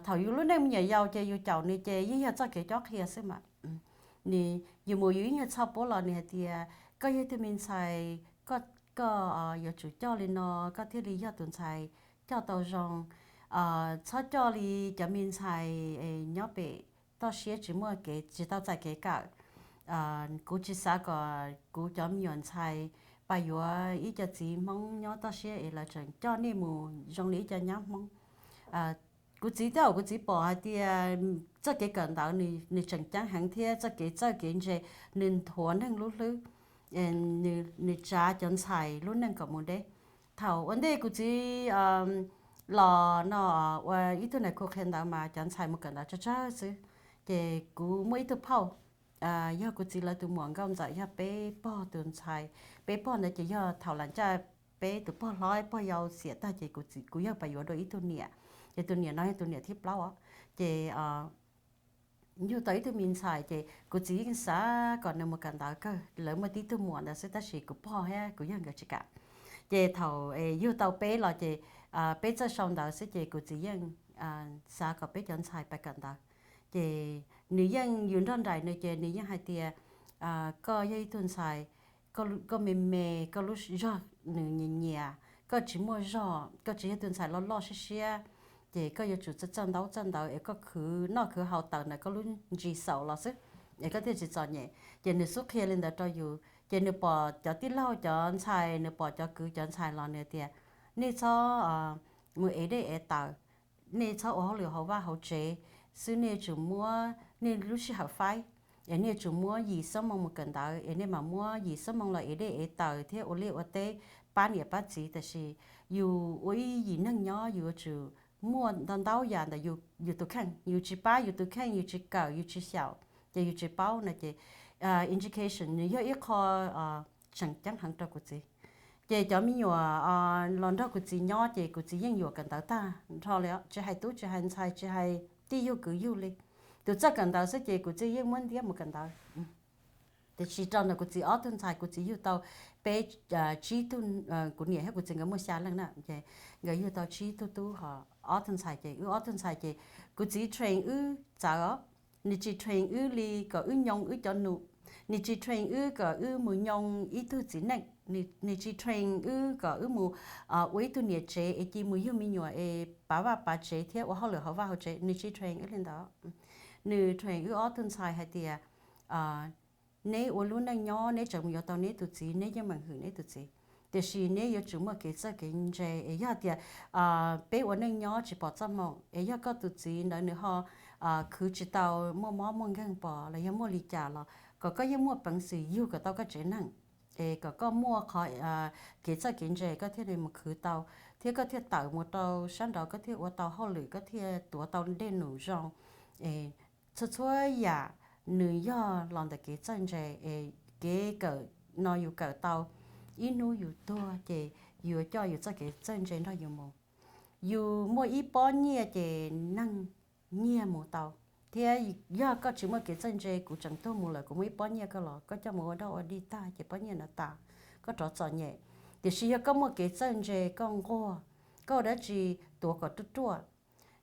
Thaum yus lub neej me nyuam yaus ces yus caum nws ces yeej yog txoj kev cob qhia xwb mas. Nws, yus mus yus ib nyuag txhoj puab los nws hais tias koj yog ib tug me ntxhais, koj yuav tsum coj li no koj thiaj li yog tus ntxhais coj tau zoo. Txhob coj li cov me ntxhais nyob pem toj siab tsis muaj kev, tsis tau txais kev kawm. Kuv tsis xav kom kuv cov me nyuam ntxhais pais yuav ib co txiv Hmoob nyob toj siab es lawv tseem coj nej mus zoo li ib co nyab Hmoob. Kuv txiv, tej zaum kuv txiv pom hais tias txoj kev kawm ntawv nws tseem ceeb heev thiab txoj kev txawj kev ntse, nws nthuav neeg lub hlwb, nws tsav cov ntxhais lub neej kom mus deb. Thaum ua ntej kuv txiv los no ua ib tug nam khu qhia ntawv mas cov ntxhais mus kawm ntawv tsawg tsawg xwb. Ces kuv muaj ib tug phauj, yog kuv txiv lawv tus muam nkauj ntxawm, yog peb pog tus ntxhais. Peb pog ntawd ces yog thaum lam ncaj peb tus pog hlob pog yau xiam tag ces kuv yog pab yuav dua ib tug niam. Ces tus niam no yog tus niam thib plaub os. Ces yug tau ib tug me ntxhais ces kuv txiv yeej xav kom nws mus kawm ntawv kawg, lawv muaj tib tug muam ntawd xwb tab sis kuv pog thiab kuv yawg nkawd tsis kam. Ces thaum yug tau peb los ces peb txawj sau ntawv xwb ces kuv txiv yeej xav kom peb cov ntxhais pab kawm ntawv. Ces nws yeej, yus nrog nraim nws ces nws yeej hais tias koj yog ib tug ntxhais, koj me me, koj lub zog nws nyias nyias, koj tsis muaj zog, koj tsis yog tus ntxhais loj loj siab siab, ces koj yuav tsum txawj txawj ntaub txawj ntawv es koj khwv noj khwv haus tawm ntawm koj lub ntsis xaum los xwb es koj thiaj tsis txom nyem. Ces nws xub qhia li ntawd rau yus ces nws pom cov tij laug cov ntxhais, nws pom cov kwv cov ntxhais los nws tias nej txhob mus ev dej ev taws, nej txhob ua hauj lwm hauv vaj hauv tsev xwb, nej tsum muab nej lub sij hawm faib, es nej tsum muab yim xuab moos mus kawm ntawv es nej mam muab yim xuab moos los ev dej ev taws thiab ua liaj ua teb pab niam pab txiv. Tab sis yus ua ib yim neeg nyob yus yuav tsum muaj ntau ntau yam ntawm yus tus kheej, yus tsis pab yus tus kheej, yus tsis kawm, yus tsis xyaum, ces yus tsis paub no ces education nws yog ib qho tseem ceeb heev rau kuv txiv. Ces cov me nyuam los nrog kuv txiv nyob ces kuv txiv yeej yuam kawm ntawv tag nrho li, tsis hais tub tsis hais ntxhais tsis hais tij yug kwv yug li. Tus txawj kawm ntawv xwb ces kuv txiv yeej muab ntiab mus kawm ntawv. Tiam sis rau ntawm kuv txiv ob tug ntxhais, kuv txiv yug tau peb, tsib tug, kuv niam thiab kuv txiv nkawd muaj xya leej na, nkawd yug tau tsib tug tub ho ob tug ntxhais ces wb ob tug ntxhais ces kuv txiv train wb txawv os. Nws tsis train wb li kom wb nyoo wb cov num, nws tsis train wb kom wb mus nyoo ib tug txiv neej, nws tsis train wb kom wb mus ua ib tug niam tsev es cia mus yug me nyuam es pav vaj pav tsev thiab ua hauj lwm hauv vaj hauv tsev, nws tsis train wb li ntawd. Nws train wb ob tug ntxhais hais tias neb ua lub neej nyob neb tseem mus yuav tau neb tus txiv, neb yeej meem hwm neb tus txiv, tiam sis neb yuav tsum muaj kev txawj kev ntse es yog tias peb ua neej nyob tsis pom txoj hmoo es yog koj tus txiv ntawd nws ho khwv tsis tau, muaj mob muaj nkeeg pom los yog muaj li cas los kom koj yeej muaj peev xwm yug kom tau koj tsev neeg, es kom koj muaj qhov kev txawj kev ntse koj thiaj li mus khwv tau, thiab koj thiaj tawm mus rau sab nraud koj thiaj ua tau hauj lwm koj thiaj tuav tau dej num zoo. Es txhua txhua yam nws yog los ntawm kev txawj ntse es kev kawm no yus kawm tau ib hnub yus tuag ces yuav coj yus txoj kev txawj ntse nrog yus mus. Yus muaj ib pob nyiaj ces neeg nyiag mus tau, thiab yog koj tsis muaj kev txawj ntse kuv tseem tuag mus lawm kuv muaj ib pob nyiaj koj los koj coj mus ua doj ua dig tag ces pob nyiaj no tas, koj rov txom nyem. Tiam sis yog koj muaj kev txawj ntse koj nquag, koj ua dab tsi tuav kom ruaj ruaj.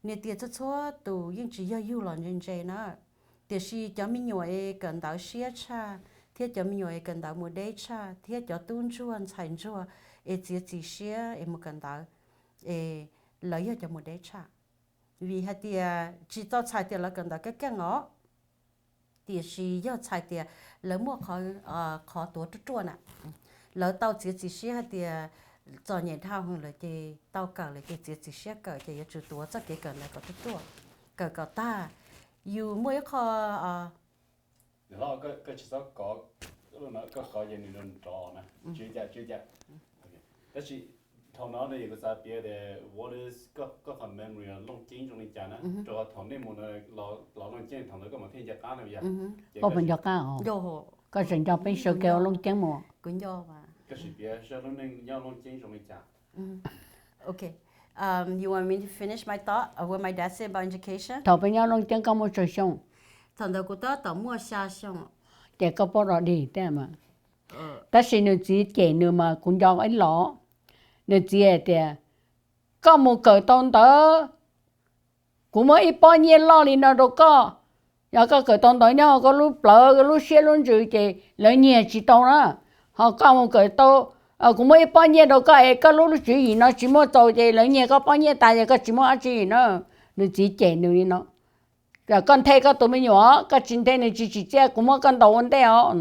Niam tias txhua txhua tus yeej tsis yog yug los ntse ntse na, tiam sis cov me nyuam es kawm ntawv siab tshaj, thiab cov me nyuam es kawm ntawv mus deb tshaj, thiab cov tub ntsuag ntxhais ntsuag es txiav txim siab es mus kawm ntawv es lawv yog cov mus deb tshaj. Vim hais tias tsis tau txhais tias lawv kawm ntawv keej keej os, tiam sis yog txhais tias lawv muaj qhov tuav ruaj ruaj na, lawv tau txiav txim siab hais tias txom nyem dhau heev lawm ces tau kawm lawm ces txiav txim siab kawm ces yuav tsum tuav txoj kev kawm ntawd kom ruaj ruaj, kawm kom tag. Yus muaj ib qho Koj tsis txhob kov, koj kov ces nws nrov na. Tab sis thaum no kuv xav piav tias Wallace, koj qhov memory Looj Ceeb zoo li cas na, rau qhov thaum nej mus los Looj Ceeb thaum ntawd koj mam thiaj nco qab na yog. Koj puas nco qab os? Koj tseem nco peb sawv kev ua Looj Ceeb mus. Koj sim piav saib lub neej nyob Looj Ceeb zoo li cas. Okay. Um, you want me to finish my thought of what my dad said about education? Thaum peb nyob Looj Ceeb koj muaj tsawg xyoo? Thaum ntawd kuv tab tom muaj xya xyoo. Ces koj paub dog dig thiab mas. Tab sis nws txiv cem nws mas kuv nco ib los. Nws txiv hais tias, koj mus kawm tau ntawv, kuv muab ib pob nyiaj loj li no rau koj. Yog koj kawm tau ntawv nyob koj lub plawv, koj lub siab lub ntsws ces lawv nyiag tsis tau na. Ho koj mus kawm tau, kuv muab ib pob nyiaj rau koj es koj lub tswv yim no tsis muaj txaus ces lawv nyiag koj pob nyiaj tas ces koj tsis muaj dab tsi na. Nws txiv cem nws li no. Koj nthe koj tus me nyuam, koj tsis nthe nws tsis tsim txiaj, kuv muab koj ntaus ua ntej os.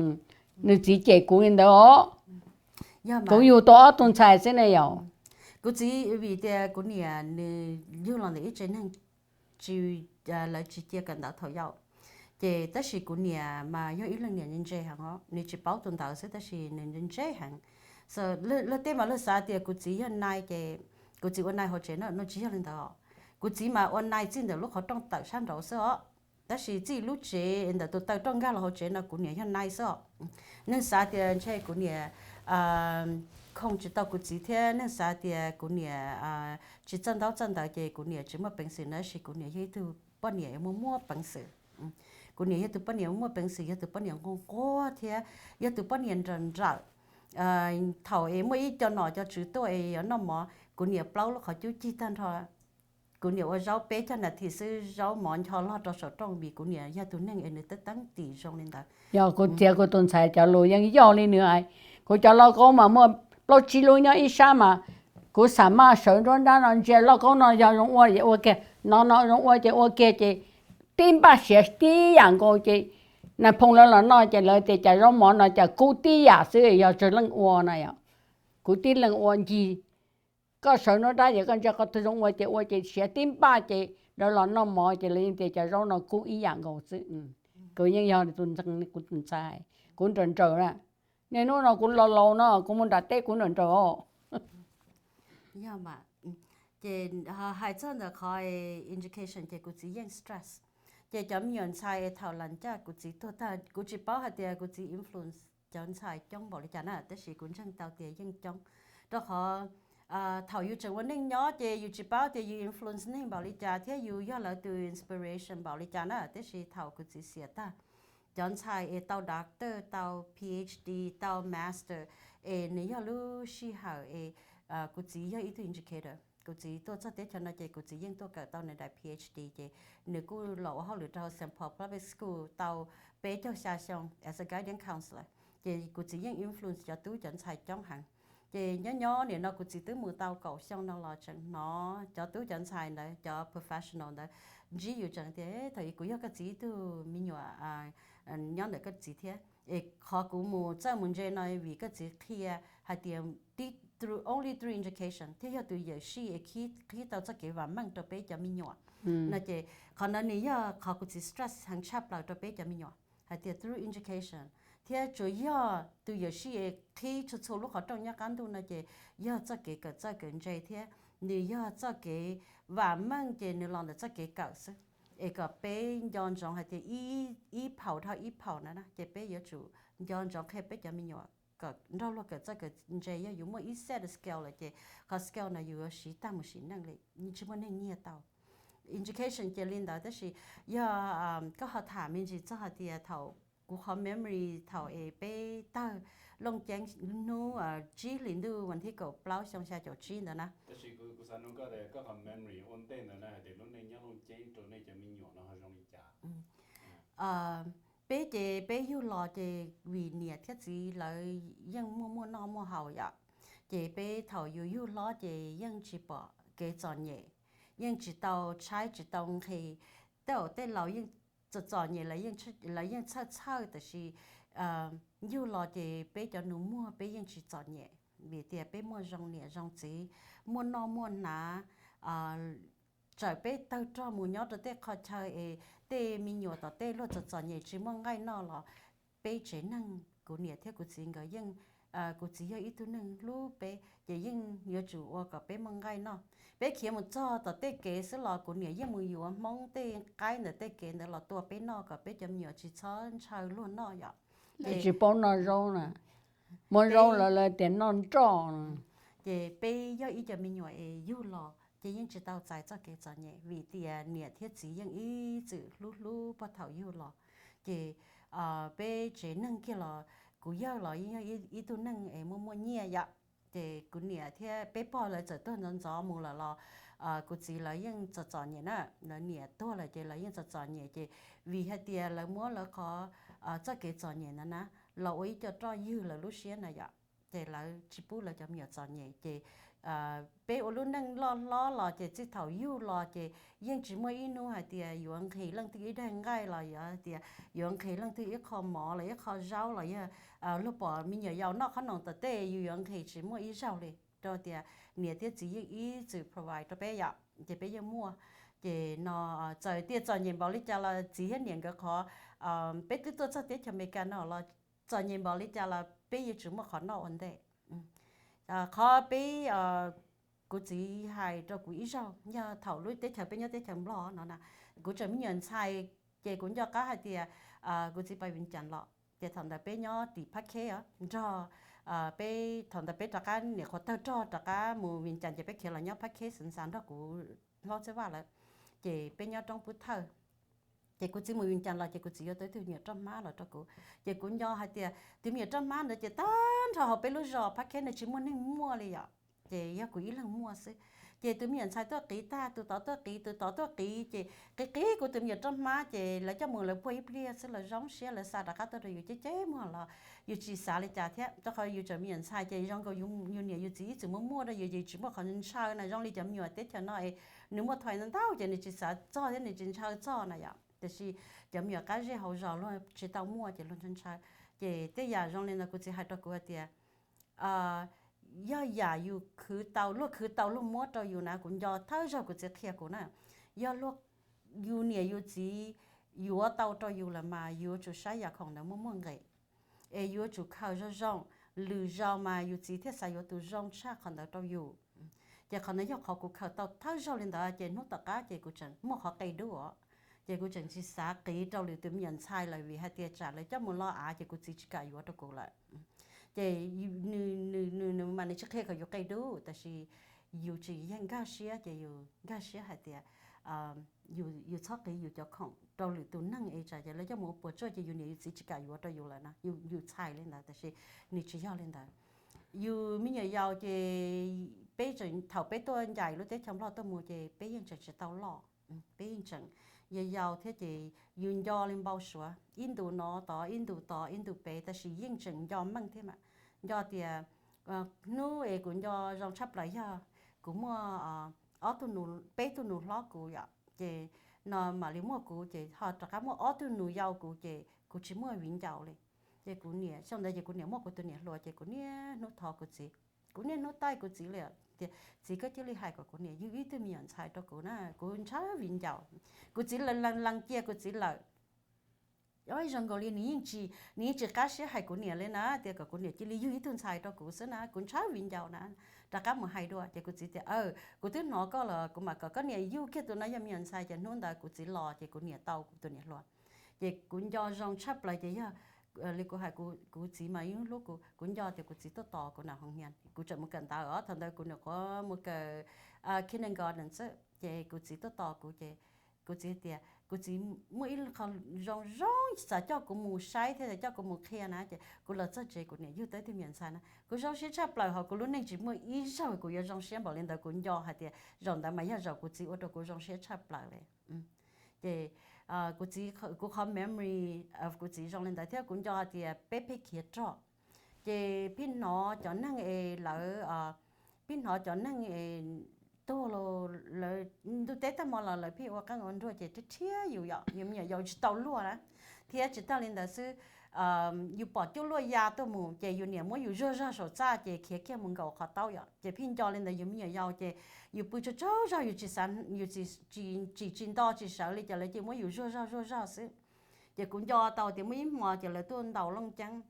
Nws txiv cem kuv li ntawd os. Kuv yug tau ob tug ntxhais xwb ne yom. Kuv txiv vim tias kuv niam nws yug los ntawm ib tsev neeg tsis, lawv tsis cia kawm ntawv thaum yau. Ces tab sis kuv niam mas yog ib leej niam ntse heev os, nws tsis paub tus ntawd xwb tab sis nws ntse heev. Luag tej mas luag xav tias kuv txiv yog nai ces kuv txiv ua nai hauv tsev no, no tsis yog li ntawd os. Kuv txiv mas ua nai txij ntawm lub qhov rooj tawm sab nraud xwb os. Tab sis txij lub tsev ntawm tus taw rooj nkag los hauv tsev no kuv niam yog nai xwb os. Neeg xav tias ntshe kuv niam khoom tsis tau kuv txiv thiab neeg xav tias kuv niam tsis txawj ntaub txawj ntawv ces kuv niam tsis muaj peev xwm na, tab sis kuv niam yog ib tug poj niam muaj muaj peev xwm. Kuv niam yog tus poj niam muaj peev xwm, yog tus poj niam nquag nquag thiab yog tus poj niam nrawm nrawm. Thaum es muaj ib co nom cov tswv tuaj es yuav noj mov, kuv niam plaub lub qhov cub cig tag nrho. Kuv niam ua zaub peb caug nas this xwb, zaub mov ncho log rau saum rooj vim kuv niam yog tus neeg es nws teeb teeb tim zoo li ntawd. Yog kuv txiav kuv tus ntxhais cov lus yeej yog li nws hais. Kuv cov lauj kaub mas muaj plaub tsib lub nyob ib sab mas kuv xam maj sawv nruab nrab no ntsia lauj kaub no yog zoo ua ces ua kiag, no no zoo ua ces ua kiag ces tib npaj siav tib yam nkaus ces nais phoo lawv los noj ces lawv tias cas zaub mov no cas kub tib yam xwb yog tsawg leej ua na yom. Kuv tib leeg ua ncig, koj sawv nruab nrab ces koj ntsia qhov twg zoo ua ces ua ces siav tib npaj ces lawv los noj mov ces lawv yeej tias cas zaub no kub ib yam nkaus xwb. Kuv yeej yog tus ntxhais, kuv nrawm nrawm na. Niaj hnub no kuv laus laus no kuv mus nram teb kuv nrawm nrawm os. Yog mas, ces hais txog ntawm qhov education ces kuv txiv yeej stress. Ces cov me nyuam ntxhais thaum las ncaj kuv txiv tuag tag kuv tsis paub hais tias kuv txiv influence cov ntxhais coob npaum li cas na, tab sis kuv ntseeg tau tias yeej coob, rau qhov thaum yus tseem ua neej nyob ces yus tsis paub tias yus influence neeg npaum li cas thiab yus yog lawv tus inspiration npaum li cas na, tiam sis thaum kuv txiv xiam tag, cov ntxhais es tau doctor, tau PhD, tau master, es nws yog lub sij hawm es kuv txiv yog ib tug educator. Kuv txiv tuaj txog teb chaws no ces kuv txiv yeej tuaj kawm tau nws daim PhD, ces nws kuj los ua hauj lwm rau Saint Paul Public School tau peb caug xya xyoo as a guidance counselor. Ces kuv txiv yeej influence cov tub cov ntxhais coob heev. Ces nyob nyob nim no kuv txiv twb mus tau kaum xyoo no los tseem hnov cov tub cov ntxhais ntawd, cov professional ntawd ntsib yus tseem tias, thaum kuv yog koj txiv ib tug me nyuam nyob ntawm koj txiv thiab. Es qhov kuv mus txawj mus ntse no vim koj txiv qhia hais tias only through education thiaj yog tus yawm sij es qhib tau txoj kev vam meej rau peb cov me nyuam no. Ces qhov no nws yog qhov kuv txiv stress heev tshaj plaws rau peb cov me nyuam hais tias through education, thiab tsuas yog tus yawm sij es qhib txhua txhua lub qhov rooj nyob qab ntuj no ces yog txoj kev kawm txawj kawm ntse thiab nws yog txoj kev vam meej ces nws los ntawm txoj kev kawm xwb. Es kom peb nco ntsoov hais tias ib phaum dhau ib phaum na, ces peb yuav tsum nco ntsoov qhia peb cov me nyuam kom nrog luag kawm txawj kawm ntse. Yog yus muaj ib set skill lawm ces qhov skill no yus yuav siv tag mus sim neej li, tsis muaj neeg nyiag tau. Education ces li ntawd, tab sis yog koj ho tham me ntsis txog hais tias thaum kuv qhov memory thaum es peb tawg Looj Ceeb hnub tsib hlis ntuj vas thib kaum plaub xyoo xya caum tsib ntawd na. Peb ces peb yug los ces vim niam thiab txiv lawv yeej muaj muaj noj muaj haus yom, ces peb thaum yus yug hlob ces yeej tsis pom kev txom nyem, yeej tsis tau tshaib tsis tau nqhis. Tej zaum tej laus yeej txom txom nyem, lawv yeej txhawj txhawj, tab sis yug los ces peb cov nus muag peb yeej tsis txom nyem vim tias peb muaj zoo niam zoo txiv, muaj noj muaj hnav. Txawm peb tawg rog mus nyob rau tej qhov chaw es tej me nyuam tom tej luag txom txom nyem tsis muaj nqaij noj los peb tsev neeg, kuv niam thiab kuv txiv nkawd yeej, kuv txiv yog ib tug neeg hlub peb ces yeej yuav tsum ua kom peb muaj nqaij noj. Peb khiav mus txog tom tej kev xwb los kuv niam yeej mus yuav hmoob tej qaib ntawm tej kev ntawd los tua peb noj kom peb cov me nyuam tsis txhob ntshaw luag noj yom. Tsis paub noj zaub na, muab zaub lawv lawv tias noj nroj. Ces peb yog ib cov me nyuam es yug los ces yeej tsis tau txais txoj kev txom nyem vim tias niam thiab txiv yeej ib txwm hlub hlub puag thaum yug los. Ces peb tsev neeg kiag los kuv yawg los yeej yog ib tug neeg es muaj muaj nyiaj yom. Ces kuv niam thiab peb pog lawv txawm tuag ntxov ntxov mus lawm los kuv txiv lawv yeej txom txom nyem na, lawv niam tuag lawm ces lawv yeej txom txom nyem. Ces vim hais tias lawv muab lawv qhov txoj kev txom nyem ntawd na los ua ib co roj ywg lawv lub siab na yom, ces lawv tsis pub lawv cov me nyuam txom nyem. Ces peb ua lub neej loj hlob los ces txij thaum yug los ces yeej tsis muaj ib hnub hais tias yuav nqhis leej twg ib daig nqaij los yog tias yuav nqhis leej twg ib qho mov los ib qho zaub los yog luag pom me nyuam yaus noj qhob noom tom tej yus yuav nqhis tsis muaj ib zaug li, rau tias niam thiab txiv yeej ib txwm provide rau peb yom, ces peb yeej muaj. Ces no txawm tias txom nyem npaum li cas los txiv thiab niam nkawd qhov, peb twb tuaj txog teb chaws Amelikas no los txom nyem npaum li cas los peb yuav tsum muaj qhov noj ua ntej. Qhov peb, kuv txiv hais rau kuv ib zaug yog thaum lub teb chaws peb nyob teb chaws Nplog no na, kuv tseem me nyuam ntxhais, ces kuv nco qab hais tias kuv txiv pais Vias Cas los ces thaum ntawd peb nyob tim Phab Kheb os, nrog peb, thaum ntawd peb rov qab niam qhuav tawg rog rov qab mus Vias Cas ces peb khiav los nyob Phab Kheb Xeev Xas nrog kuv hlob Txhiaj Vaj lawm. Ces peb nyob roob Pub Thawj. Ces kuv txiv mus Vias Cas los ces kuv txiv yuav tau ib tug me nyuam roj hmab los rau kuv. Ces kuv nco hais tias tus me nyuam roj hmab ntawd ces tag nrho hauv peb lub zos Phab Kheb no tsis muaj neeg muaj li yom. Ces yog kuv ib leeg muaj xwb. Ces tus me nyuam ntxhais tuaj qiv tag, tus tod tuaj qiv, tus tod tuaj qiv, ces qiv qiv kuv tus me nyuam roj hmab ces lawv coj mus lawv puag ib pliag xwb lawv zoo siab lawv xa rov qab tuaj rau yus ceb ceb muag los yus tsis xav li cas thiab, rau qhov yus tseem me nyuam ntxhais ces zoo nkaus yus niam yus txiv ib txwm muaj muaj rau yus ces tsis muaj qhov ntshaw na. Zoo li cov me nyuam teb chaws no es nws muaj thois ntau ntau ces nws tsis xav txog thiab nws tsis ntshaw txog na yom. Tiam sis cov me nyuam qab zej hauv zos luag tsis tau muaj ces luag ntshaw ntshaw. Ces tej yam zoo li no kuv txiv hais rau kuv hais tias yog yam yus khwv tau, luag khwv tau luag muab rau yus na, kuv nco thawj zaug kuv txiv qhia kuv na, yog luag, yus niam yus txiv yuav tau rau yus lawm mas yuav tsum saib yam khoom ntawd muaj muaj nqis. Es yuav tsum khaws zoo zoo, lwm zaus mas yus txiv thiaj xav yuav tus zoo tshaj qhov ntawd rau yus. Ces qhov ntawd yog qhov kuv khaws tau thawj zaug li ntawd ces hnub tom qab ces kuv tseem muaj qhov qia dub os. Ces kuv tseem tsis xav qiv rau lwm tus me nyuam ntxhais lawm vim hais tias tsam lawv coj mus lo av ces kuv txiv tsis kam yuav rau kuv lawm. Ces nws, nws, nws, nws mas nws tsis qhia kom yus qia dub, tab sis yus tsis yeej nkag siab, ces yus nkag siab hais tias yus, yus txhob qiv yus cov khoom rau lwm tus neeg es tsam ces lawv coj mus ua puas tsuaj ces yus niam yus txiv tsis kam yuav rau yus lawm no, yus, yus txhais li ntawd, tab sis nws tsis yog li ntawd. Yus me nyuam yaus ces peb tseem, thaum peb tuaj ncaim lub teb chaws Nplog tuaj mus ces peb yeej tseem tsis tau loj, peb yeej tseem yau yau thiab ces yus nco li npau suav, ib ntus no tod, ib ntus tod, ib ntus pem, tab sis yeej tseem nco meej thiab mas. Nco tias hnub es kuv nco zoo tshaj plaws yog kuv muaj ob tug, peb tug nus hlob kuv yom, ces no mam li muaj kuv ces ho rov qab muaj ob tug nus yau kuv ces kuv tsis muaj viv ncaus li. Ces kuv niam, xyoo ntawd ces kuv niam muaj kuv tus niam hluas ces kuv niaj hnub thov kuv txiv, kuv niaj hnub taij kuv txiv li tias, txiv, koj cia li hais kom kuv niam yug ib tug me nyuam ntxhais rau kuv na, kuv ntshaw viv ncaus. Kuv txiv lees lees cia kuv txiv lawm. Zoo nkaus li nws yeej tsis, nws yeej tsis qab siab hais kuv niam li na, tias kom kuv niam cia li yug ib tug ntxhais rau kuv xwb na, kuv ntshaw viv ncaus na. Rov qab mus hais dua ces kuv txiv tias, kuv twb hnov koj los kuv mam kom koj niam yug kiag tus no yog me nyuam ntxhais. Ces hnub ntawd kuv txiv los ces kuv niam tau kuv tus niam hluas. Ces kuv nco zoo tshaj plaws ces yog li kuv hais, kuv txiv mas yeej hlub kuv, kuv nco tias kuv txiv tuaj tos kuv na hoo hnia, kuv tseem mus kawm ntawv os, thaum ntawd kuv nyuam qhuav mus kawm kindergarten xwb, ces kuv txiv tuaj tos kuv ces kuv txiv tias, kuv txiv muaj ib qho zoo zoo xav coj kuv mus saib thiab xav coj kuv mus qhia na, ces kuv los txog tsev kuv niam yug tau ib tug me nyuam ntxhais na, kuv zoo siab tshaj plaws hos kuv lub neej tsis muaj ib zaug kuv yuav zoo siab npaum li ntawd. Kuv nco hais tias zaum ntawd mas yog zaum kuv txiv ua rau kuv zoo siab tshaj plaws li. Ces kuv txiv, kuv qhov memory of kuv txiv zoo li ntawd thiab kuv nco hais tias peb pheej khiav roj. Ces pheej hnov cov neeg es lawv, pheej hnov cov neeg es tuag los lawv ntuj teb tag hmo los lawv pheej ua qeej ua nruas ces thiab yus yom, yus me nyuam yaus tsis tau luaj na. Thiab tsis tag li ntawd xwb, yus pom cuaj luaj ya tuaj mus ces yus niam muab yus zuag zog saum txaj ces khiav kiag mus nkaum qhov taub yom. Ces pheej nco li ntawd, yus me nyuam yaus ces yus pw tsaug tsaug zog, yus tsis xav, yus tsis, tsis tsim tsis nto tsis sawv li ces lawv cia muab yus zuag zog zuag zog xwb. Ces kuv nco tau tias muaj ib hmo ces lawv tuaj ntaus Looj Ceeb,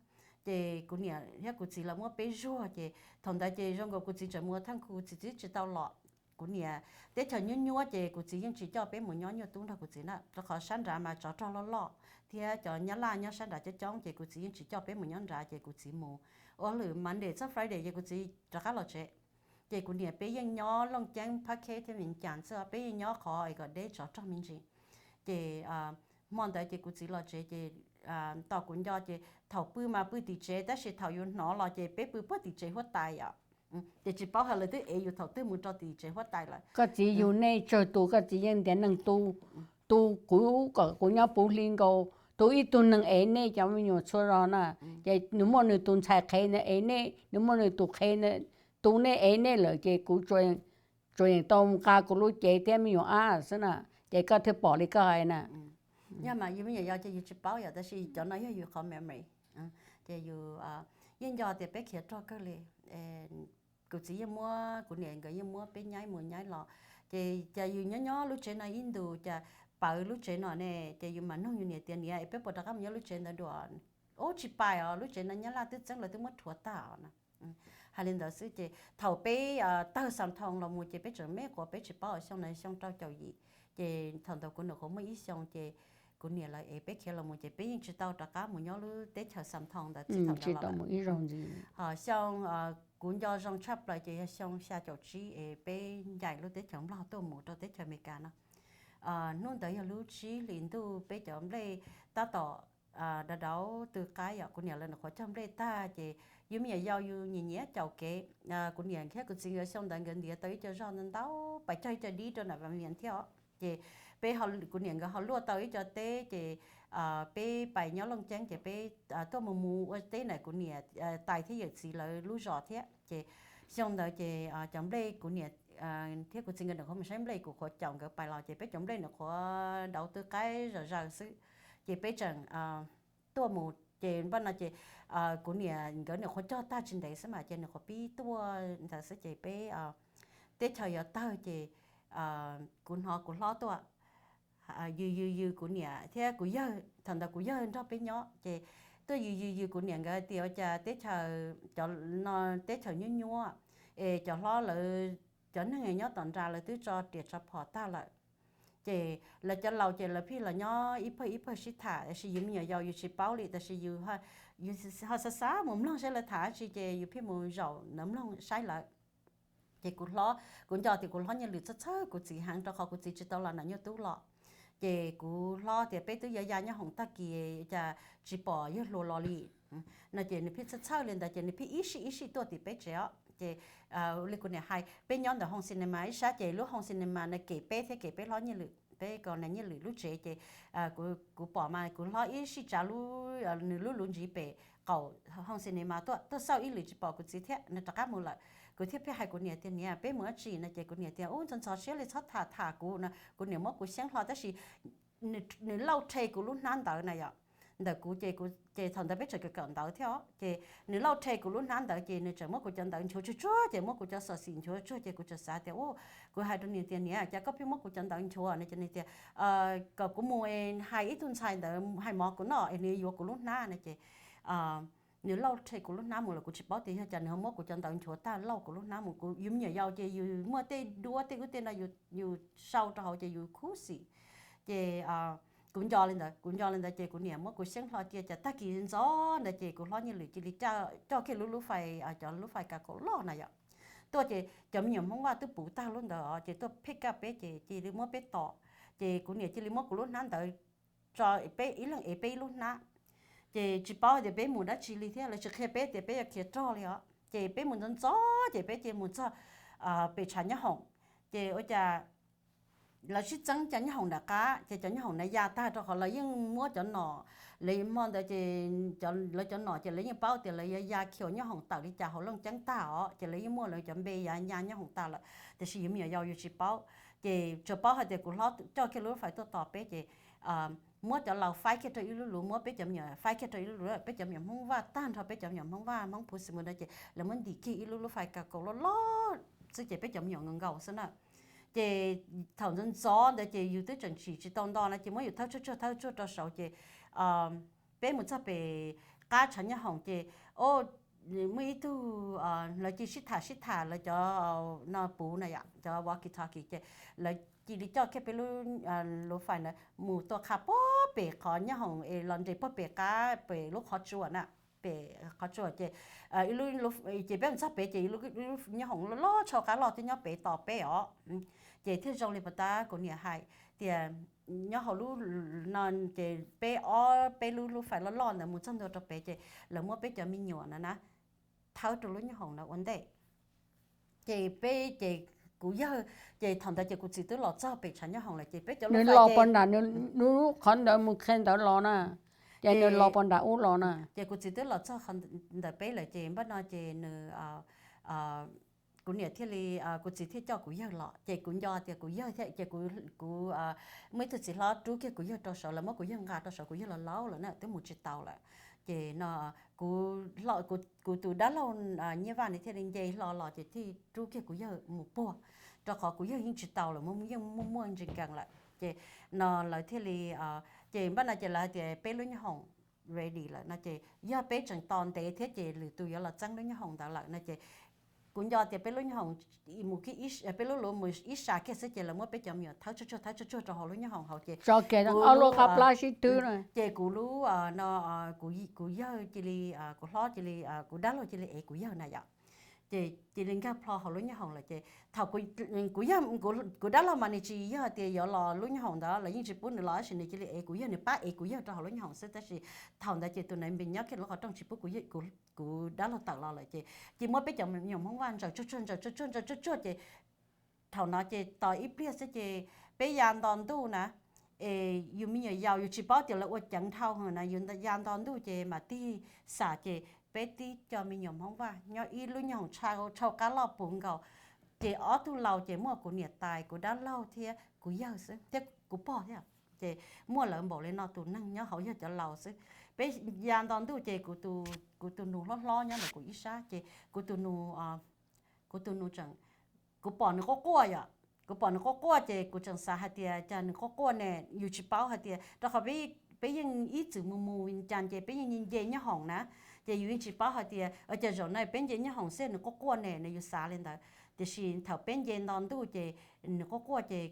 ces kuv niam thiab kuv txiv lawv muab peb zuag ces thaum ntawd ces zoo nkaus kuv txiv tseem mus ua thaj khu, kuv txiv twb tsis tau los. Kuv niam teb chaws nyuab nyuab ces kuv txiv yeej tsis coj peb mus nyob nyuaj tub nrog kuv txiv na, rau qhov sab nrad mas tsov rog loj loj thiab cov nyab laj nyob sab nrad coob coob ces kuv txiv yeej tsis coj peb mus nyob nrad ces kuv txiv mus ua hauj lwm Monday txog Friday ces kuv txiv rov qab los tsev. Ces kuv niam peb yeej nyob Looj Ceeb, Phav Khev thiab Vias Cas xwb, peb yeej nyob qhov es kom deb tsov rog me ntsis. Ces hmo ntawd ces kuv txiv los tsev ces tos kuv nco ces thaum pw mas pw tim tsev tab sis thaum yus hnov los ces peb pw puag tim tsev huab tais yom. Ces tsis paub hais lawv twb ev yus thaum twg mus rau tim tsev huab tais lawm. Koj txiv yug nej tsawg tus koj txiv yeej ntiav neeg tu, tu kuv kom kuv nyob puv hli nkaus, tu ib tug neeg ev nej cov me nyuam txhua zog na. Ces nws muaj nws tus ntxhais qhev na ev nej, nws muaj nws tus qhev, tu nej ev nej lawm ces kuv tsuas yeem tau mus nqa kuv lub cev thiab me nyuam ab xwb na. Ces koj thiaj pom li koj hais na. Yog mas yus me nyuam yaus ces yus tsis paub yom, tab sis cov no yog yus qhov memory. Ces yus yeej nco tias peb khiav rog kawg li. Kuv txiv yeej muab, kuv niam nkawd yeej muab peb nyaib mus nyaib los. Ces cas yus nyob nyob lub tsev no ib ntus cas pawv lub tsev no ne, ces yus mam nug yus niam tias, niam, es peb puas rov qab mus nyob lub tsev ntawd dua? Ub, tsis pais os, lub tsev no nyab laj twb txeeb, lawv twb muab rhuav tag os na. Hais li ntawd xwb ces thaum peb tawg Xam Thoo los mus ces peb tseem me quav, peb tsis paub, xyoo na xyoo rau caum yim. Ces thaum ntawd kuv nyuam qhuav muaj ib xyoo ces kuv niam lawv ev peb khiav los mus ces peb yeej tsis tau rov qab mus nyob lub teb chaws Xam Thoo ntawd txij thaum ntawd los lawm. Ho xyoo kuv nco zoo tshaj plaws ces yog xyoo xya caum tsib es peb ncaim lub teb chaws Nplog tuaj mus rau teb chaws Amelikas no. Hnub ntawd yog lub tsib hlis ntuj, peb cov nplej tab tom dav dauv tw qaib yom, kuv niam lawv nyuam qhuav cog nplej tag ces yus me nyuam yaus yus nyiam nyiam caum kev. Kuv niam thiab kuv txiv nkawd xyoo ntawd nkawd ntiav tau ib co zog ntau ntau, pais cog ib co dib rau nram Vam Vias thiab os. Ces peb, kuv niam nkawd ho luaj tau ib co teb ces peb pais nyob Looj Ceeb ces peb tuaj mus mus ua teb ntawm kuv niam tais thiab yawm txiv lawv lub zos thiab. Ces xyoo ntawd ces cov nplej kuv niam thiab kuv txiv nkawd nyuam qhuav mus saib nplej, kuv qhuav caum nkawd pais los ces peb cov nplej nyuam qhuav dauv tw qaib zom zaws xwb. Ces peb tseem tuaj mus ces npaj no ces kuv niam nkawd nyuam qhuav cog tag tsis ntev xwb mas ces nyuam qhuav pib tuaj ntawd xwb ces peb teb chaws yuav tawg ces kuv hnov kuv hlob tuaj, yws yws yws kuv niam thiab kuv yawg, thaum ntawd kuv yawg nrog peb nyob ces tuaj yws yws yws kuv niam nkawd tias ua cas teb chaws, cov no teb chaws nyuab nyuab es cov hlob lawv, cov neeg nyob tom nrad lawv twb tso riam tso phom tag lawm. Ces lawv cov laus ces lawv pheej los nyob ib pawg ib pawg sib tham, tab sis yus me nyuam yaus yus tsis paub li, tab sis yus ho xav xav mus mloog saib lawv tham dab tsi ces yus pheej mus zaum ntawd mloog saib lawv. Ces kuv hlob, kuv nco tias kuv hlob Nyiaj Lwm txhawj txhawj kuv txiv heev rau qhov kuv txiv tsis tau los nram nyuj tub los. Ces kuv hlob tias peb twb yuav ya nyob hoom tag kis cas tsis pom yawg hluas los li no ces nws pheej txhawj txhawj li ntawd ces nws pheej ib sij ib sij tuaj tim peb tsev os. Ces li kuv niam hais peb nyob ntawm hoo cinema ib sab ces lub hoo cinema no kem peb thiab kem peb hlob Nyiaj Lwm, peb ko na Nyiaj Lwm lub tsev ces kuv pom mas kuv hlob ib sij tsav nws lub luv ntsis pem qaum hoo cinema tuaj, tuaj xauj ib lwm tsis pom kuv txiv thiab nws rov qab mus lawm. Kuv thiaj pheej hais kuv niam tias niam peb mus dab tsi no ces kuv niam tias ub ntxhov ntxhov siab li txhob tham tham kuv no, kuv niam muab kuv xyeeb hlo tab sis nws lauj rhe kuv lub hnab ntawd na yom. Ntawm kuv ces thaum ntawd peb tseem kawm kawm ntawv thiab os ces nws lauj rhe kuv lub hnab ntawd ces nws tseem muab kuv cov ntawv nchuav tsuag tsuag ces muab kuv cov xov xim nchuav tsuag ces kuv tseem xav tias ub, kuv hais rau niam tias niam cas koj pheej muab kuv cov ntawv nchuav no ces nws tias kom kuv mus hais ib tug ntxhais ntawd hais mov kuv noj es nws yuav kuv lub hnab no ces nws lauj rhe kuv lub hnab mus lawm kuv tsis paub tias yog cas nws ho muab kuv cov ntawv nchuav tag lauj kuv lub hnab mus. Kuv yus me nyuam yaus ces yus muaj tej duab tej ub tej no yus sau rau hauv ces yus khuv xim. Ces kuv nco li ntawd, kuv nco li ntawd ces kuv niam muab kuv xyeeb hlo cia cas tag kis ntxov ntawd ces kuv hlob Nyiaj Lwm cia li coj kiag lub lub fais, cov lub fais kas kaum loj na yom. Tuaj ces cov me nyuam Hmoob Vaj twb puv tag lub ntawd os ces tuaj pheej kaj peb ces cia li muab peb tom. Ces kuv niam cia li muab kuv lub hnab ntawd tso peb ib leeg ev peb ib lub hnab. Ces tsis paub tias peb mus dab tsi li thiab lawv tsis qhia peb tias peb yuav khiav rog li os ces peb mus ntxov ntxov ces peb cia mus txog pem tshav nyob hoom. Ces ua cas lawv sib txeeb cov nyob hoom nram qab ces cov nyob hoom na ya tag rau qhov lawv yeej muab cov nom, lawv hmo ntawd ces lawv cov nom ces lawv yeej paub tias lawv yuav ya khiaus nyob hoom tawm li cas hauv Looj Ceeb tag os ces lawv yeej muaj lawv cov npe ya ya nyob hoom tag lawm. Tiam sis yus me nyuam yaus yus tsis paub, ces tsuas paub hais tias kuv hlob coj kiag lub lub fais tuaj tos peb ces muab cov laus faib kiag rau ib lub luv, muab peb cov me nyuam faib kiag rau ib lub luv, peb cov me nyuam Hmoob Vaj tag nrho, peb cov me nyuam Hmoob Vaj Hmoob Phu Xi Mus ntawd ces lawv muab ntim kiag ib lub lub fais kas kaum loj loj xwb ces peb cov me nyuam nkaus nkaus xwb na. Ces thaum ntxov ntxov ntawd ces yus twb tseem tsim tsis tau nto no ces muab yus thawb tsuag tsuag thawb tsuag rau saud ces peb mus txog pem qab tshav nyob hoom ces muaj ib tug, lawv cia sib tham sib tham lawv cov no puv na yom, cov walkie talkie ces lawv cia li coj kiag peb lub lub fais ntawd mus tua qha puag pem qhov nyob hoom es los nres puag pem qab pem lub qhov tsua na, pem qhov tsua ces ces peb mus txog pem ces lub nyob hoom loj loj tshaj qab loj twb nyob pem tos peb os. Ces thiaj zoo li puas tab kuv niam hais tias nyob hauv lub no ces peb ob peb lub lub fais loj loj ntawd mus txog ntua rau pem ces lawv muab peb cov me nyuam na na thawb rau lub nyob hoom ntawd ua ntej. Ces peb ces kuv yawg, ces thaum ntawd ces kuv txiv twb los txog pem tshav nyob hoom lawm ces peb cov lub fais los ces pom nram nws lub qhov ntawd mus qhia ntawd los na, ces nws los pom nram ub los na. Ces kuv txiv twb los txog ntawm peb lawm ces npaj no ces nws kuv niam thiaj li, kuv txiv thiaj coj kuv yawg los ces kuv nco tias kuv yawg thiab ces kuv muaj ib tug txiv hlob rub kiag kuv yawg rau saud, lawv muab kuv yawg nqa rau saud, kuv yawg los laus lawm na twb mus tsis tau lawm. Ces no kuv tus dab laug Nyiaj Vaj nws thiaj li nce hlo los ces thiaj rub kiag kuv yawg mus puag, rau qhov kuv yawg yeej tsis tau lawm, yeej muaj muaj ntsis nkees lawm. Ces no lawv thiaj li, ces npaj no ces lawv hais tias peb lub nyob hoom ready lawm no ces yog peb tseem tos ntev thiab ces lwm tus yuav los txeeb lub nyob hoom ntawd lawm no ces kuv nco tias peb lub nyob hoom mus, peb lub luv mus ib sab kiag xwb ces lawv muab peb cov me nyuam thawb tsuag tsuag thawb tsuag tsuag rau hauv lub nyob hoom hauv ces kuv lub qab plab sib twb ces kuv lub no kuv yawg cia li, kuv hlob cia li, kuv dab laug cia li ev kuv yawg na yom. Ces cia li nkag plho hauv lub nyob hoom lawm ces thaum kuv yawg, kuv dab laug mas nws tsis yog tias yuav los lub nyob hoom ntawd, lawv yeej tsis pub nws los tab sis nws cia li ev kuv yawg, nws pab ev kuv yawg rau hauv lub nyob hoom xwb tab sis thaum ntawd ces tus nais npis nyob kiag lub qhov rooj tsis pub kuv, kuv dab laug tawm los lawm ces cia muab peb cov me nyuam Hmoob Vaj ntsaws tsuag tsuag ntsaws tsuag tsuag ntsaws tsuag tsuag ces thaum no ces tos ib pliag xwb ces peb ya nto ntuj na, es yus me nyuam yaus yus tsis paub tias lawv ua ceev dhau na, yus ya nto ntuj ces mam tig xam ces peb tib co me nyuam Hmoob Vaj nyob ib lub nyoog tshau qab loj puv nkaus. Ces ob tug laus ces muaj kuv niam tais, kuv dab laug thiab kuv yawg xwb thiab kuv pog thiab. Ces muaj lawv npaum li no tus neeg nyob hauv yog cov laus xwb. Peb ya nto ntuj ces kuv tus nus hlob hlob nyob ntawm kuv ib sab ces kuv tus nus, kuv tus nus tseem, kuv pom nws quaj quaj yom, kuv pom nws quaj quaj ces kuv tseem xav hais tias cas nws quaj quaj ne, yus tsis paub hais tias rau qhov peb yeej ib txwm mus mus cas ces peb yeej nce nyob hoom na, ces yus yeej tsis paub hais tias cas zaum no peb nce nyob hoom xwb nws quaj quaj ne no yus xav li ntawd. Tiam sis thaum peb nce nto ntuj ces nws quaj quaj ces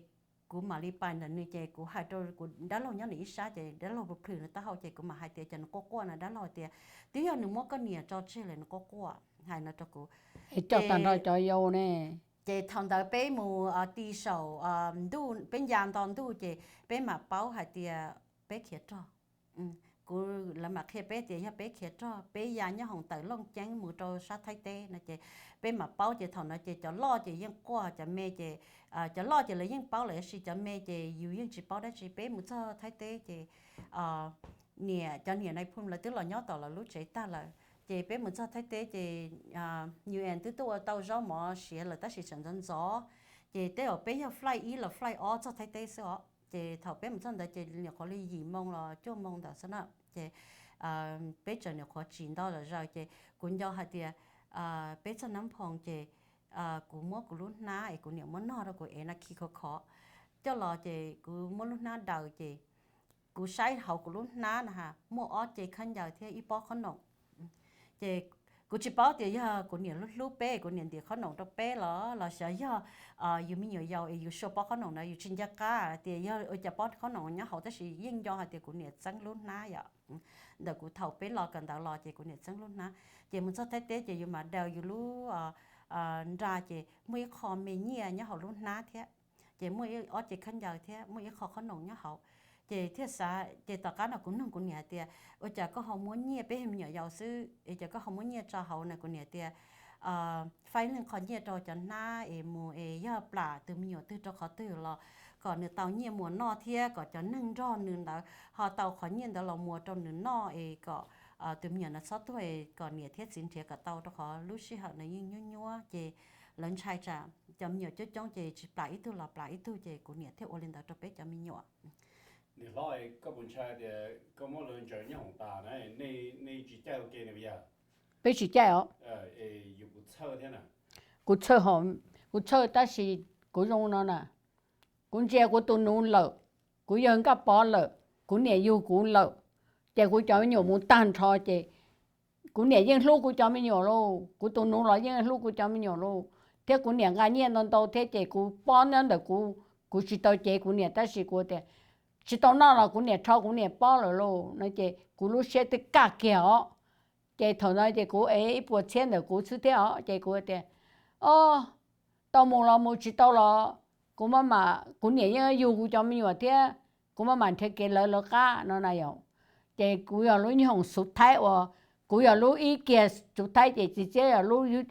kuv mam li pais ntawm nws ces kuv hais rau kuv dab laug nyob nws ib sab ces dab laug plhws nws taub hau ces kuv mam hais tias, Cas nws quaj quaj no? Dab laug tias, Twb yog nws muab koj niam tso tseg lawm nws quaj quaj. Hais no rau kuv. Coj tag nrho cov yau ne. Ces thaum ntawd peb mus ti saum ntuj, peb nca nto ntuj ces peb mam paub hais tias peb khiav rog. Kuv, lawv mam qhia peb tias yog peb khiav rog, peb ya nyob hoom tawm Looj Ceeb mus rau sab Thaib teb no ces peb mam paub ces thaum no ces cov loj ces yeej quaj, cov me ces, cov loj ces lawv yeej paub lawm tab sis cov me ces yus yeej tsis paub dab tsi. Peb mus txog Thaib teb ces niam, cov niam nais phoo lawv twb los nyob tom lawv lub tsev tag lawm. Ces peb mus txog Thaib teb ces U N twb tuaj ua tau zaub mov siav lawm tab sis tseem ntxov ntxov. Ces tej zaum peb yog flight ib los flight ob txog Thaib teb xwb os. Ces thaum peb mus txog ntawd ces nyuam qhuav li yim moo los cuaj moo ntawd xwb na. Ces peb tseem nyuam qhuav tsis nto zom zaws ces kuv nco hais tias peb txog Nab Phoos ces kuv muab kuv lub hnab es kuv niam muab nog rau kuv ev na khi khov khov coj los ces kuv muab lub hnab daws ces kuv saib hauv kuv lub hnab na ha muaj ob ce khaub ncaws thiab ib pob qhob noom. Ces kuv tsis paub tias yog kuv niam hlub hlub peb, kuv niam ntim qhob noom rau peb los los xyov yog yus me nyuam yaus es yus sua pob qhob noom na yus tsis nco qab tias yog ua cas pob qhob noom nyob hauv tab sis yeej nco hais tias kuv niam txeeb lub hnab yom. Ntawm kuv thaum peb los kawm ntawv los ces kuv niam txeeb lub hnab. Ces mus txog Thaib teb ces yus mam daws yus lub nra ces muaj ib qho me nyiaj nyob hauv lub hnab thiab. Ces muaj ob ce khaub ncaws thiab muaj ib qho qhob noom nyob hauv. Ces thiaj xav ces tom qab no kuv nug kuv niam hais tias, Ua cas koj ho muab nyiaj, peb me nyuam yaus xwb es cas koj ho muab nyiaj tso hauv na? Kuv niam tias, Faib leej qho nyiaj rau cov hnab es mus es yog plam tus me nyuam twg rau qhov twg los kom nws tau nyiaj muas noj thiab kom cov neeg nrog nws ntawd ho tau qhov nyiaj ntawd los muas rau nws noj es kom tus me nyuam no txhob tuag es kom niam thiab txiv nrhiav kom tau rau qhov lub sij hawm no yeej nyuab nyuab ces lawv ntshai tsam cov me nyuam coob coob ces tsis plam ib tug los plam ib tug ces kuv niam thiaj ua li ntawd rau peb cov me nyuam. Niam hlob, koj puas ntshai tias koj muab lawv ntsaws nyob hoom tas na, nej tsis caij ua ke ne yog? Peb tsis caij os. Kuv txhawj, kuv txhawj tab sis kuv zoo no na, kuv ntsia kuv tus nus lawm, kuv yawg Nkaj Pov lawm, kuv niam yug kuv lawm, ces kuv cov me nyuam mus tag nrho ces kuv niam yeej hlub kuv cov me nyuam lauj, kuv tus nus los yeej hlub kuv cov me nyuam lauj, thiab kuv niam nqa nyiaj ntau ntau thiab ces kuv pob nyob ntawm kuv, kuv tsis tau cev kuv niam tab sis kuv tias tsis tau noj los kuv niam rho kuv niam pob lawm lauj no ces kuv lub siab twb kaj kiag os. Ces thaum no ces kuv ev ib puas txhiab ntawm kuv xwb thiab os ces kuv tias, O, tau mus los mus, tsis tau los kuv maj mam, kuv niam yeej yug kuv cov me nyuam thiab, kuv maj mam nrhiav kev lawv lawv qab no na yom. Ces kuv yog lub nyuag hoom xuv thaib uas, kuv yog lub ib kiag xuv thaib ces txiv txiab yog lub,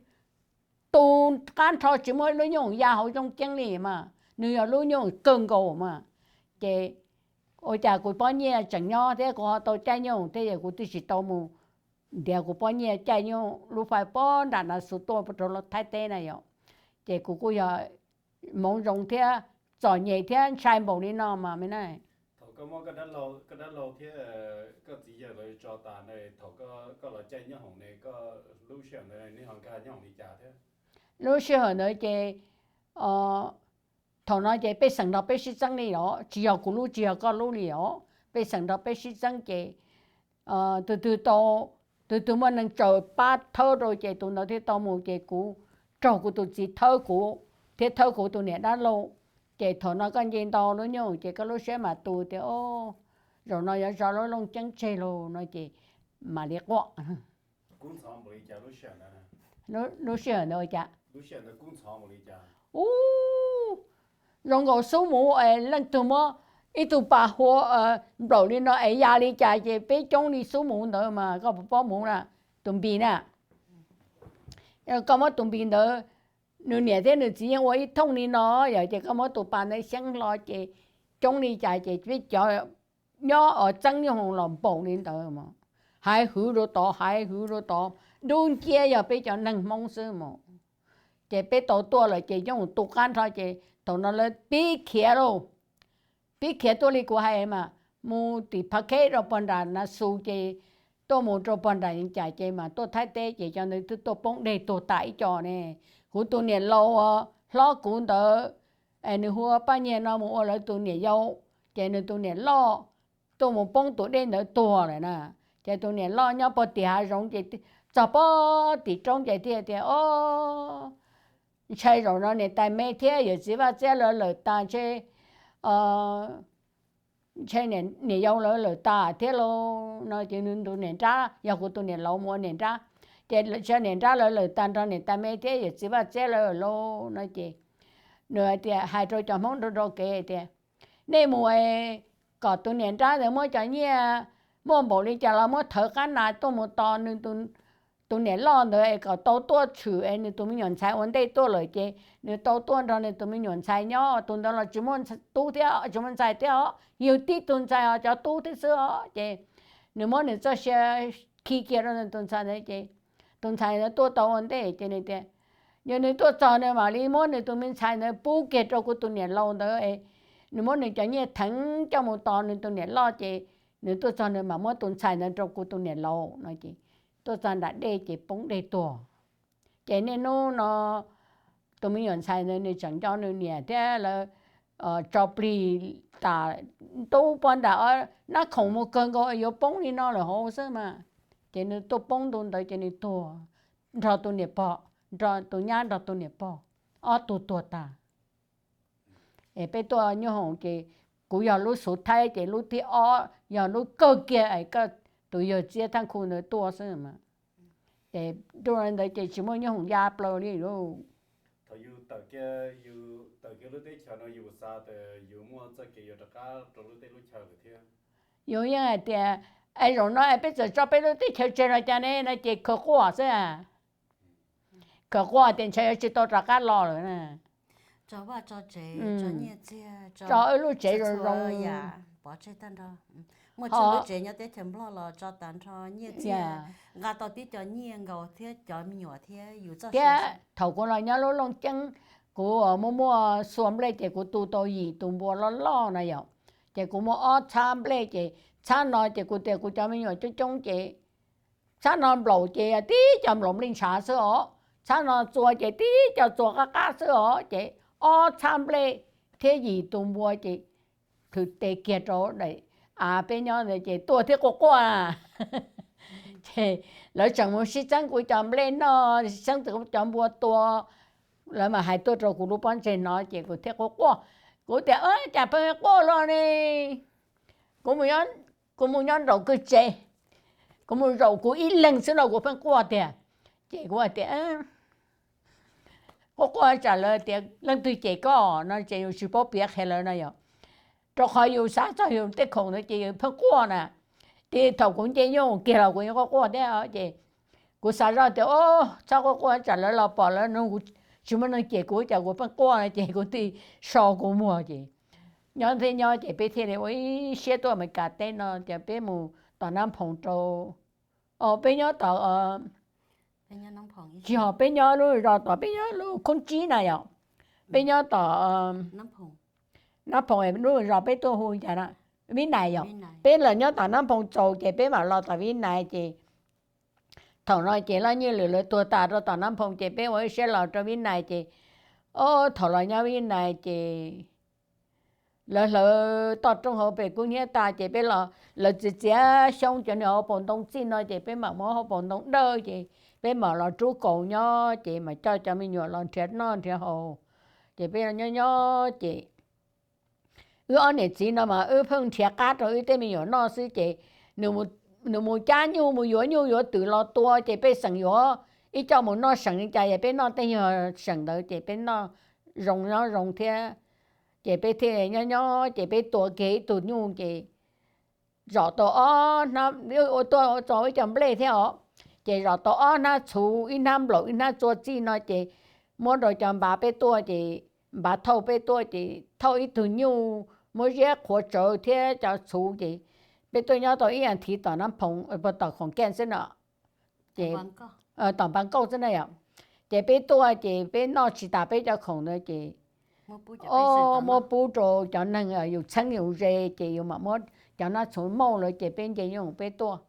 tus qab nrho tsis muaj lub nyuag hoom ya hauv Zoo Ceeb li mas nws yog lub nyuag hoom kawg nkaus mas. Ces ua cas kuv pob nyiaj tseem nyob thiab kuv ho tau caij nyuag hoom thiab yog kuv twb tsis tau mus ntiav kuv pob nyiaj caij nyuag lub fais pob nram Nav Xus tuaj rau Thaib teb na yom. Ces kuv kuj yog hmoov zoo thiab txom nyem thiab ntshai npaum li no mas me na. Thaum koj muab koj dab laug thiab koj txiv yawg lawv tso tas na, thaum koj los caij nyob hoom ne, koj lub sij hawm ntawd nej ho nkag nyob hoom li cas thiab? Lub sij hawm ntawd ces thaum no ces pej xeem nrog peb sib txeeb li os, tsis yog kuv lub tsis yog koj lub li os, pej xeem nrog peb sib txeeb ces tus twg tau, tus twg muaj neeg tsaws pab thawb rau ces tus ntawd thiaj tau mus ces kuv raug kuv tus txiv thawb kuv thiab thawb kuv tus niam dab laug. Ces thaum no koj nce ntau lub nyuag ces koj lub siab mam tu tias, O, zaum no yuav zov lub Looj Ceeb tseg lauj no ces mam li quaj. Lub sij hawm ntawd ua cas? Ub, zoo nkaus xub muv es leej twg muab ib tug pas hua nplaum li no es ya li cas ces peb coob li xub muv ntawd mas koj puas paub muv na, tus npis na. Koj muab tus npis ntawd, nws niam thiab nws txiv yeej ua ib thooj li no yom, ces koj muab tus pas ntawd xyeeb hlo ces coob li cas ces peb cov nyob os txeeb nyuag hoom los npaum li ntawd mas, haiv hwv rau tod haiv hwv rau tod, dub nciab yog peb cov neeg Hmoob xwb mas. Ces peb tau tuaj lawm ces nyuag hoom tu qab nrho ces thaum no lawv pib khiav lauj, pib khiav tuaj li kuv hais mas, mus tim Phav Kheb rau pog nram Nav Xus ces tuaj mus rau pog nram Yeeb Cas ces mas tuaj Thaib teb ces cov ntawd twb tuaj poob deg tuag tas ib co ne. Kuv tus niam laus hlob kuv ntawd, es nws hu ua Paj Nyiag no mus ua lawv tus niam yau, ces nws tus niam loj tuaj mus poob tus dej ntawd tuag lawm na. Ces tus niam loj nyob pog tim hav zoov ces txog pog tim roob ces thiaj tias, O, ntshai zaum no niam tais me thiab yawm txiv Vaj Txiab lawv lawm tas ntshe ntshe niam yau lawv lawm tas thiab lauj no ces nws tus niam nrab yog kuv tus niam laus mus ua niam nrab. Ces ntshe niam nrab lawv lawm tas nrog niam tais me thiab yawm txiv vaj txiab lawv lawm lauj no ces nws hais tias, hais rau cov Hmoob nrog rau kev tias, nej mus kom tus niam nrab ntawd muab cov nyiaj muaj npaum li cas los muab thawv qab nas tuaj mus tos nws tus niam loj ntawd es kom tau tuaj tshwm es nws tus me nyuam ntxhais ua ntej tuaj lawm ces nws tau tuaj nrog nws tus me nyuam ntxhais nyob. Tus ntawd los tsis muaj tub thiab tsis muaj ntxhais thiab os, yug tib tug ntxhais os cov tub thiab xwb os. Ces nws muab nws txoj sia khi kiag rau nws tus ntxhais ntawd ces tus ntxhais ntawd tuaj tau ua ntej ces nws tias, yog nws tuaj txog nws mam li muab nws tus me ntxhais ntawd pub kiag rau kuv tus niam laus ntawd, nws muab nws cov nyiaj theev coj mus tos nws tus niam loj ces nws tuaj txog nws mam muab tus ntxhais ntawd rau kuv tus niam laus no ces tuaj txog nram dej ces poob dej tuag. Ces niaj hnub no tus me nyuam ntxhais ntawd nws tseem nco nws niam thiab lawv tso plig tas ntub pob nram nab khoom mus kawg nkaus yuav poob li no lawm hauv xwb mas. Ces nws tuaj poob ntu ntawd ces nws tuag nrog tus niam pog, nrog tus nyab nrog tus niam pog, ob tug tuag tas. Es peb tuaj nyob hoom ces kuv yog lub xuv thaib ces lub thib ob yog lub kawg kiag es koj tus yawg txiab thaj khu ntawd tuaj xwb. Ces ntu ntawd ces tsis muaj nyob hoom ya plaws li lauj. Yus yeej hais tias, es zaum no es peb txawm tso peb lub teb chaws tseg los cas ne no ces khaws quaj xwb. Khaws quaj tias ntshe yuav tsis tau rov qab los lawm na. Tso wb lub tsev zoo zoo. Thiab thaum kuv los nyob lub Looj Ceeb, kuv muaj muaj xua nplej ces kuv tu tau yim tus npua loj loj na yom. Ces kuv muaj ob txhab nplej ces txhab no ces kuv tias kuv cov me nyuam coob coob ces txhab no nplaum ces tib co nplaum nplej ntshav xwb os, txhab no txua ces tib co txua qab qab xwb os. Ces ob txhab nplej thiab yim tus npua ces thwm tes kiag rau daim av peb nyob ntawd ces tuaj thiab quaj quaj. Ces lawv tseem mus sib txeeb kuv cov nplej noj, sib txeeb kuv cov npua tua, lawv mam hais tuaj rau kuv lub pob ntseg no ces kuv thiaj quaj quaj. Kuv tias, cas pheej quaj luaj ne? Kuv mus nyob nraum kwj tse, kuv mus zaum kuv ib leeg xwb no kuv pheej quaj tiag. Ces kuv tias, quaj quaj tsam lawv tias leej twg cem koj no ces yus tsis paub piav qhia lawv no yom. Rau qhov yus xav txog yus tej khoom ntawd ces yus pheej quaj na. Ces thaum kuv nce nyuj kiag los kuv yeej quaj quaj thiab ces kuv xav zoj tias, o, txhob quaj quaj tsam lawv los pom lawv nug kuv, tsis muaj neeg cem kuv ces kuv pheej quaj no ces kuv thiaj so kuv muag ces nyob thiab nyob ces peb thiaj li ua ib siab tuaj Amelikas teb no ces peb mus tom Nab Phoom rau, o, peb nyob tom, tsis yog, peb nyob lub zos tom, peb nyob lub Khoob Tsib na yom. Peb nyob tom Nab Phoom, lub zos peb tuaj hu cas na, Vib Nais yom. Peb los nyob tom Nab Phoom txaus ces peb mam los tom Vib Nais ces thaum no ces Laj Nyiaj Lwm lawv tuag tas rau tom Nab Phoom ces peb ua ib siab los rau Vib Nais ces, o, thaum los nyob Vib Nais ces lawv hlawv toj roob hauv pes kub hnyiab tas ces peb los, lawv txiav txiav xyoob cov niag hauv paus ntoo txij no ces peb mam muab hauv paus ntoo dawj ces peb mam los rub kaus nyob ces mam coj cov me nyuam los nrhiav noj nrhiav haus. Ces peb nyob nyob ces wb ob niam txiv no mas wb pheej nrhiav qab rau wb tej me nyuam noj xwb ces nws mus cab nyuj mus yuav nyuj yuav twm los tua ces peb xeem yuav ib co mus noj seem li cas es peb noj tej nyuag seem ntawd ces peb noj zoo nyob zoo thiab. Ces peb thiaj nyob nyob ces peb tua kiag ib tug nyuj ces zom tau ob hnab, ua tuaj ua txog ib co nplej thiab os. Ces zom tau ob hnab txhuv, ib hnab nplaum, ib hnab txua txij no ces muab rau cov npav peb tuaj ces npav thauj peb tuaj ces thauj ib tug nyuj, muab ziab qhuav tsawv thiab cov txhuv ces peb tuaj nyob tau ib as thiv tom Nab Phoom, tom Khoom Kaj xwb no. Ces tom Npav Nkauj xwb na yom. Ces peb tuaj ces peb noj tsis tas peb cov khoom ntawd ces muab pub rau cov neeg yus txheeb yus ze ces yus mam muab cov hnab txhuv mauj lawm ces peb nce nyuj peb tuaj.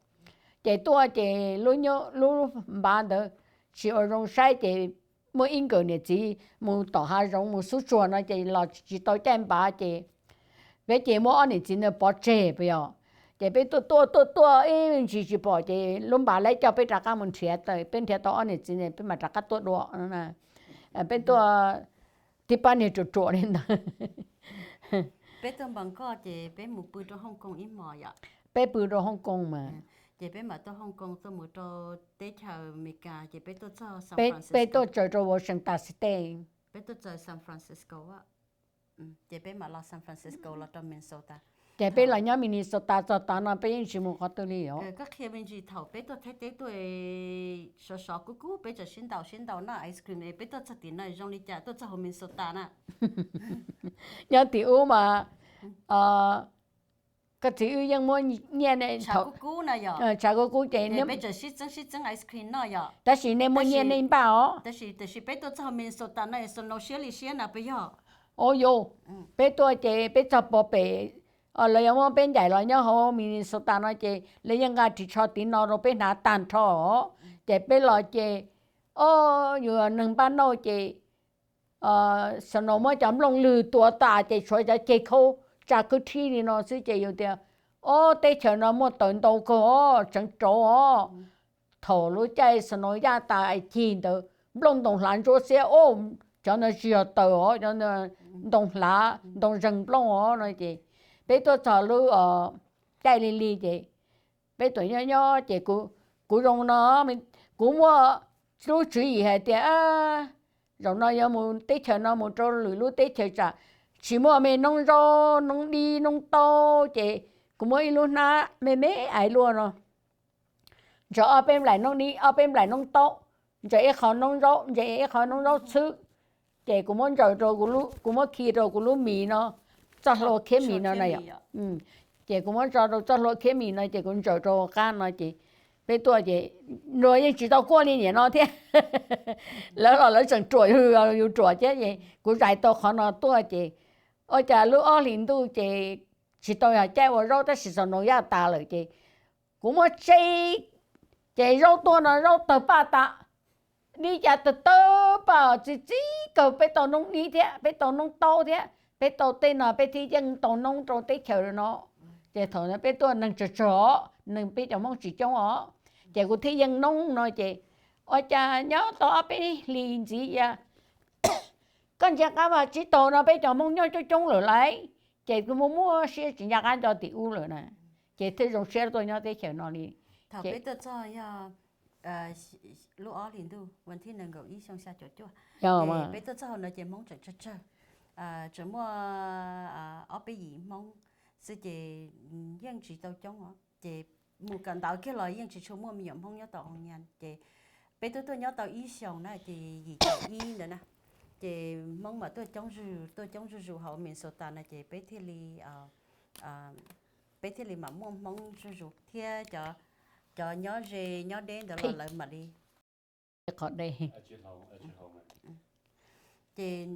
Ces tuaj ces lub npav ntawd tsis ua zoo saib ces muaj ib nkawm niam txiv mus tom hav zoov mus xub tsuag no ces los tsis tau caij npav ces peb ces muab ob niam txiv ntawd pov tseg puas yog. Ces peb tuaj tuaj tuaj tuaj ib me ntsis tsis pom ces lub npav laib coj peb rov qab mus nrhiav, peb nrhiav tau ob niam txiv ntawd peb mam rov qab tuaj dua. Peb tuaj tib pab niag ruam ruam li ntawd. Peb tuaj Npam Koj ces peb mus pw rau Hong Kong ib hmos yom. Peb pw rau Hong Kong mas. Ces peb mam tuaj Hong Kong tuaj mus rau teb chaws Amelikas ces peb tuaj txog San Francisco. Peb tuaj tsaws rau Washington State. Peb tuaj txog San Francisco, ces peb mam los San Francisco los rau Minnesota. Ces peb los nyob Minnesota txog tav no peb yeej tsis mus qhov twg li os. Koj qhia me ntsis thaum peb tuaj Thaib teb tuaj, sov sov kub kub peb tseem sib ntaus sib ntaus noj ice cream, peb tuaj txog tim no zoo li cas tuaj txog hauv Minnesota na? Nyob tim ub mas koj txiv wb yeej muab nyiaj ne, tshav kub kub ces peb tseem sib txeeb sib txeeb ice cream noj yom. Tab sis nej muaj nyiaj nej npaj os. Tab sis tiam sis peb tuaj txog hauv Minnesota no snow siab li siab na peb yog. O yus, peb tuaj ces peb txog pog pem, lawv yuav muab peb ncaim los nyob hauv Minnesota no ces lawv yeej nqa ris tsho tiv no rau peb hnav tag nrho os. Ces peb los ces, o, yus neeg npaj nauj ces snow muab cov nplooj lwg tua tas ces tshuav cov ceg khaub tsa khwb thib li no xwb ces yus tias, o, teb chaws no muaj taws ntau kawg os, tseev rauv os. Thaum lub caij snow yaj tas cig ntawd nplooj ntoo hlav ntsuab xiab, o, cov no tsis yog taws os, cov ntoo hlav ntoo zeeg nplooj os no ces peb tuaj txog lub caij li li ces peb tuaj nyob nyob ces kuv zoo no, kuv muaj lub tswv yim hais tias zaum no yuav mus teb chaws no mus rau lwm lub teb chaws tsam tsis muaj me noob zaub noob dib noob taub ces kuv muab ib lub hnab me me ais luaj no ntsaws ob peb nplaim noob dib ob peb nplaim noob taub, ntsaws ib qho noob zaub, ntsaws ib qho noob zaub txhwb. Ces kuv muab ntsaws rau, kuv muab khi rau kuv lub mis no, txoj hlua khiab mis no na yom. Ces kuv muab tso rau txoj hlua khiab mis no ces kuv ntsaws rau qab no ces peb tuaj ces nws yeej tsis tau kuaj li niam no thiab. Lawv los lawv tseem ruam yus ruam thiab ces kuv zais tau qhov no tuaj ces ua cas lub ob hlis ntuj ces tsis tau yog caij ua zaub tab sis snow yaj tas lawm ces kuv muab tseb ces zaub tuaj no zaub tawg paj tas, dib ca tawg tawg paj txi txib kawg, peb tau noob dib thiab peb tau noob taub thiab peb tau tej no peb thiaj yeej tau noob rau teb chaws no. Ces thaum no peb tuaj neeg tsawg tsawg os, neeg peb cov Hmoob tsis coob os, ces kuv thiaj yeej noob no ces ua cas nyob tau ob peb hlis ntxiv a koj ntsia qab vaj tsib taug no peb cov Hmoob nyob coob coob lawm lauj. Ces kuv muaj muaj siab tsis nco qab nco tim ub lawm na, ces thiaj zoo siab tuaj nyob teb chaws no li. Thaum peb tuaj txog yog lub ob hlis ntuj vas thib nees nkaum ib xyoo xya caum cuaj, ces peb tuaj txog hauv no ces Hmoob tseem tsawg tsawg, tseem muaj ob peb yim Hmoob xwb ces yeej tsis tau coob os, ces mus kawm ntawv kiag los yeej tsis tshua muaj me nyuam Hmoob nyob tau oo nya ces peb twb tuaj nyob tau ib xyoos na ces yim caum ib ntawd na, ces Hmoob mas tuaj coob zuj zus, tuaj coob zuj zus hauv Minnesota no ces peb thiaj li peb thiaj li mam muaj Hmoob zuj zus thiab cov nyob ze nyob deb ntawd los lawv mam li qhov deb. Ces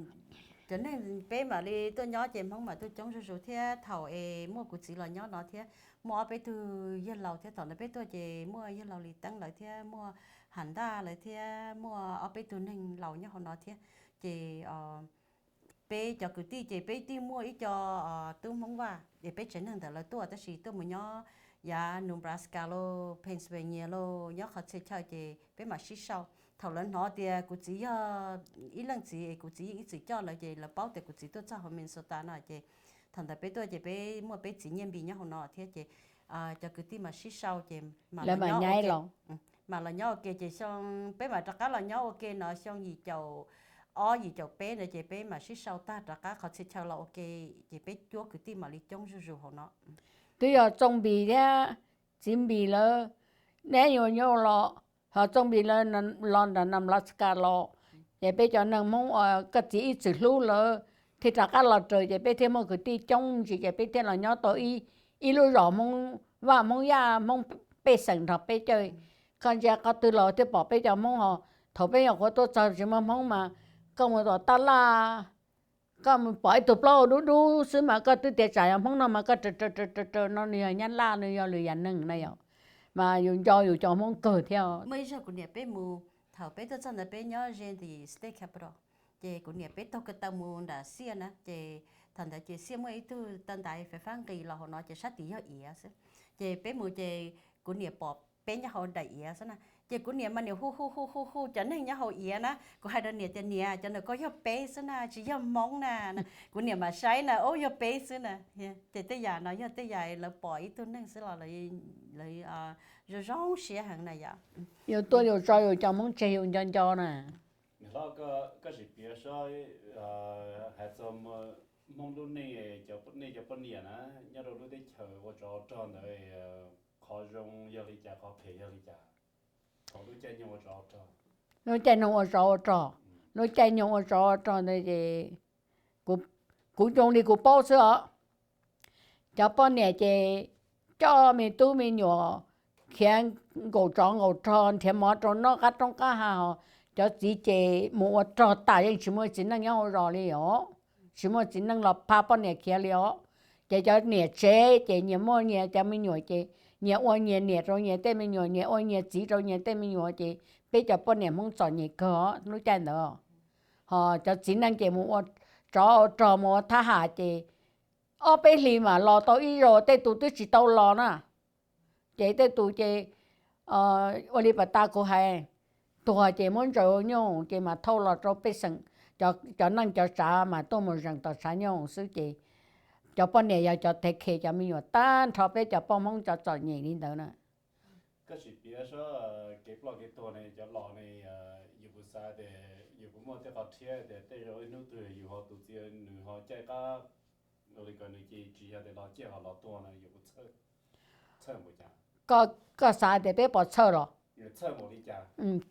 cov neeg peb mam li tuaj nyob ces Hmoob mam tuaj coob zuj zus thiab thaum es muaj kuv txiv los nyob no thiab muaj ob peb tug yawg laus thiab thaum ntawd peb tuaj ces muaj yawg laus Lis Teeb lawv thiab muaj Ham Ntaj lawv thiab muaj ob peb tug neeg laus nyob hauv no thiab ces peb cov kwv tij ces peb twb muaj ib co tub Hmoob Vaj es peb tsev neeg ntawm lawv tuaj tab sis tuaj mus nyob yav Nebraska lauj, Pennsylvania lauj, nyob qhov txhia chaw ces peb mam sib sau. Thaum lawv hnov tias kuv txiv yog ib leej txiv es kuv txiv yeej ib txwm coj lawv ces lawv paub tias kuv txiv tuaj txog hauv Minnesota no ces thaum ntawd peb tuaj ces peb muaj peb txiv Nyiaj Npis nyob hauv no thiab ces cov kwv tij mam sib sau ces mam los nyob ua ke ces xyoo peb mam rov qab los nyob ua ke no xyoo yim caum ob yim caum peb ntawd ces peb mam sib sau tag rov qab qhov txhia chaw los ua ke ces peb cuab kwv tij mam li coob zuj zus hauv no. Twb yog Txooj Npis thiab Txiv Npis lawv, neb yuav nyob los, ho Txooj Npis lawv los nram Nebraska los, ces peb cov neeg Hmoob koj txiv ib txwm hlub lawv thiaj rov qab los raws ces peb thiaj muaj kwv tij coob ntsis ces peb thiaj los nyob tau ib lub zos Hmoob Vaj Hmoob Yaj Hmoob pej xeem nrog peb caug. Koj ntsia qhov twg los thiaj pom peb cov Hmoob ho. Thaum peb nyuam qhuav tuaj txog tsis muaj Hmoob mas koj mus tom taj laj, koj mus pom ib tug plaub hau dub dub xwb mas koj twb tias tsam yog Hmoob no mas koj raws raws raws raws no nws yog Nyab Laj nws yog lwm yam neeg na yom. Mas yus nco yus cov Hmoob kawg thiab. Muaj ib zaug kuv niam peb mus, thaum peb tuaj txog ntawd peb nyob ze ntim state capital, ces kuv niam peb taug ko taw mus nram Xiaj na ces thaum ntawd ces Xiaj muaj ib tug taw ntaiv fais fab nqis los hauv no ces sab tid yog iav xwb. Ces peb mus ces kuv niam pom peb nyob hauv daim iav xwb na. Ces kuv niam mas niam hu hu hu hu hu cov neeg nyob hauv iav na, kuv hais rau niam tias niam, cov ntawm koj yog peb xwb na, tsis yog Hmoob na. Kuv niam mas saib na, ub, yog peb xwb na. Ces tej yam no yog tej yam lawv pom ib tug neeg xwb los lawv zoo zoo siab heev na yom. Yus tuaj yus tso yus cov Hmoob tseg yus nco nco na. Niam hlob, koj sim piav saib, hais txog Hmoob lub neej, nej cov poj niam na, nyob rau lub teb chaws ua tsov rog ntawd, qhov zoo yog li cas, qhov phem yog li cas? Lub caij nyoog ua tsov ua rog, lub caij nyoog ua tsov ua rog ntawd ces kuv zoo li kuv paub xwb os. Cov poj niam ces coj me tub me nyuam khiav nkaum tsov nkaum rog nrhiav mov rau noj qab roob qab hav, cov txiv ces mus ua rog tas yeej tsis muaj txiv neej nyob hauv zos li os, tsis muaj txiv neej los pab poj niam khiav li os. Ces cov niam tsev ces nyias muaj nyias cov me nyuam ces nyias ua nyias niam rau nyias tej me nyuam, nyias ua nyias txiv rau nyias tej me nyuam ces peb cov poj niam Hmoob txom nyem kawg os lub caij ntawd. Ho cov txiv neej ces mus ua tsov ua rog mus ua thab ham ces ob peb hlis mam los tau ib zaug, tej tus twb tsis tau los na. Ces tej tus ces ua li pas tas kuv hais, tuag ces muab ntsaws ua nyuj ces mam thauj los rau pej xeem, cov neej cov tsav mas tuaj mus zeem tom tshav nyuj xwb ces cov poj niam yog cov thev khes cov me nyuam tag nrho peb cov poj Hmoob cov txom nyem li ntawd na. Koj sim piav saib kev ploj kev tuag ne, cov los ne, yus puas xav tias yus puas muaj tej qhov rhiab tias tej zaum ib hnub twg yus ho tus txiv nws ho caij qab li ko, nws ces tsis yog tias los ciaj ho los tuag no, yus puas txhawj? Koj xav tias peb puas txhawj los?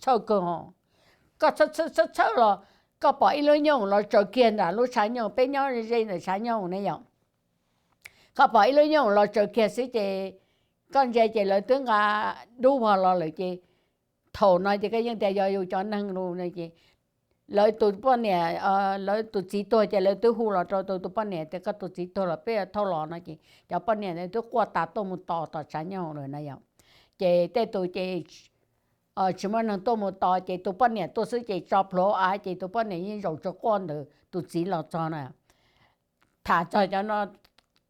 Txhawj kawg os. Koj txhawj txhawj txhawj los, koj pom ib lub nyuj los tsaws kiag nram lub tshav nyuj, peb nyob ze ntawm tshav nyuj ne yom. Koj pom ib lub nyuj los tsaws kiag xwb ces koj ntsia ces lawv twb nqa dub vog los lawm ces thaum no ces koj yeej tias yog yus cov neeg lus no ces lawv tus poj niam, lawv tus txiv tuag ces lawv twb hu los rau tus poj niam tias koj tus txiv tuag los peb thauj los no ces cov poj niam twb quaj tas tuaj mus tos tom tshav nyuj lawm na yom. Ces tej tus ces tsis muaj neeg tuaj mus tos ces tus poj niam tuaj xwb ces tso plhuav av ces tus poj niam yeej zaum tsuas quaj ntawd tus txiv los txog na. Tham txog cov no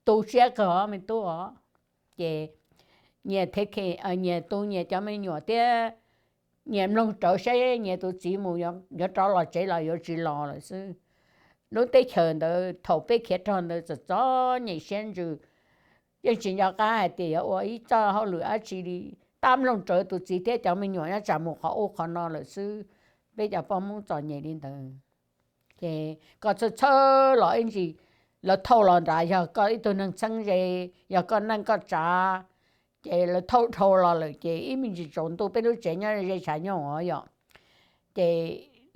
tu siab kawg os me tub os. Ces nyias thev khes, nyias tu nyias cov me nyuam thiab nyias mloog rawv saib nyias tus txiv mus yuav rov los tsev los yuav tsis los lawm xwb. Lub teb chaws ntawd thaum peb khiav rog ntawd txom txom nyem siab ntsws, yeej tsis nco qab hais tias yuav ua ib txoj hauj lwm dab tsi li, tab mloog rawv tus txiv thiab cov me nyuam nyob tsam mus qhov ub qhov no lawm xwb. Peb cov poj Hmoob txom nyem li ntawd. Ces koj txhawj txhawj los ib ntsis, lawv thauj los nrad yog koj ib tug neeg txheeb ze, yog koj neej koj tsav, ces lawv thauj dhau los lawm ces ib me ntsis tsaus ntuj peb lub tsev nyob ze tshav nyuj os yom. Ces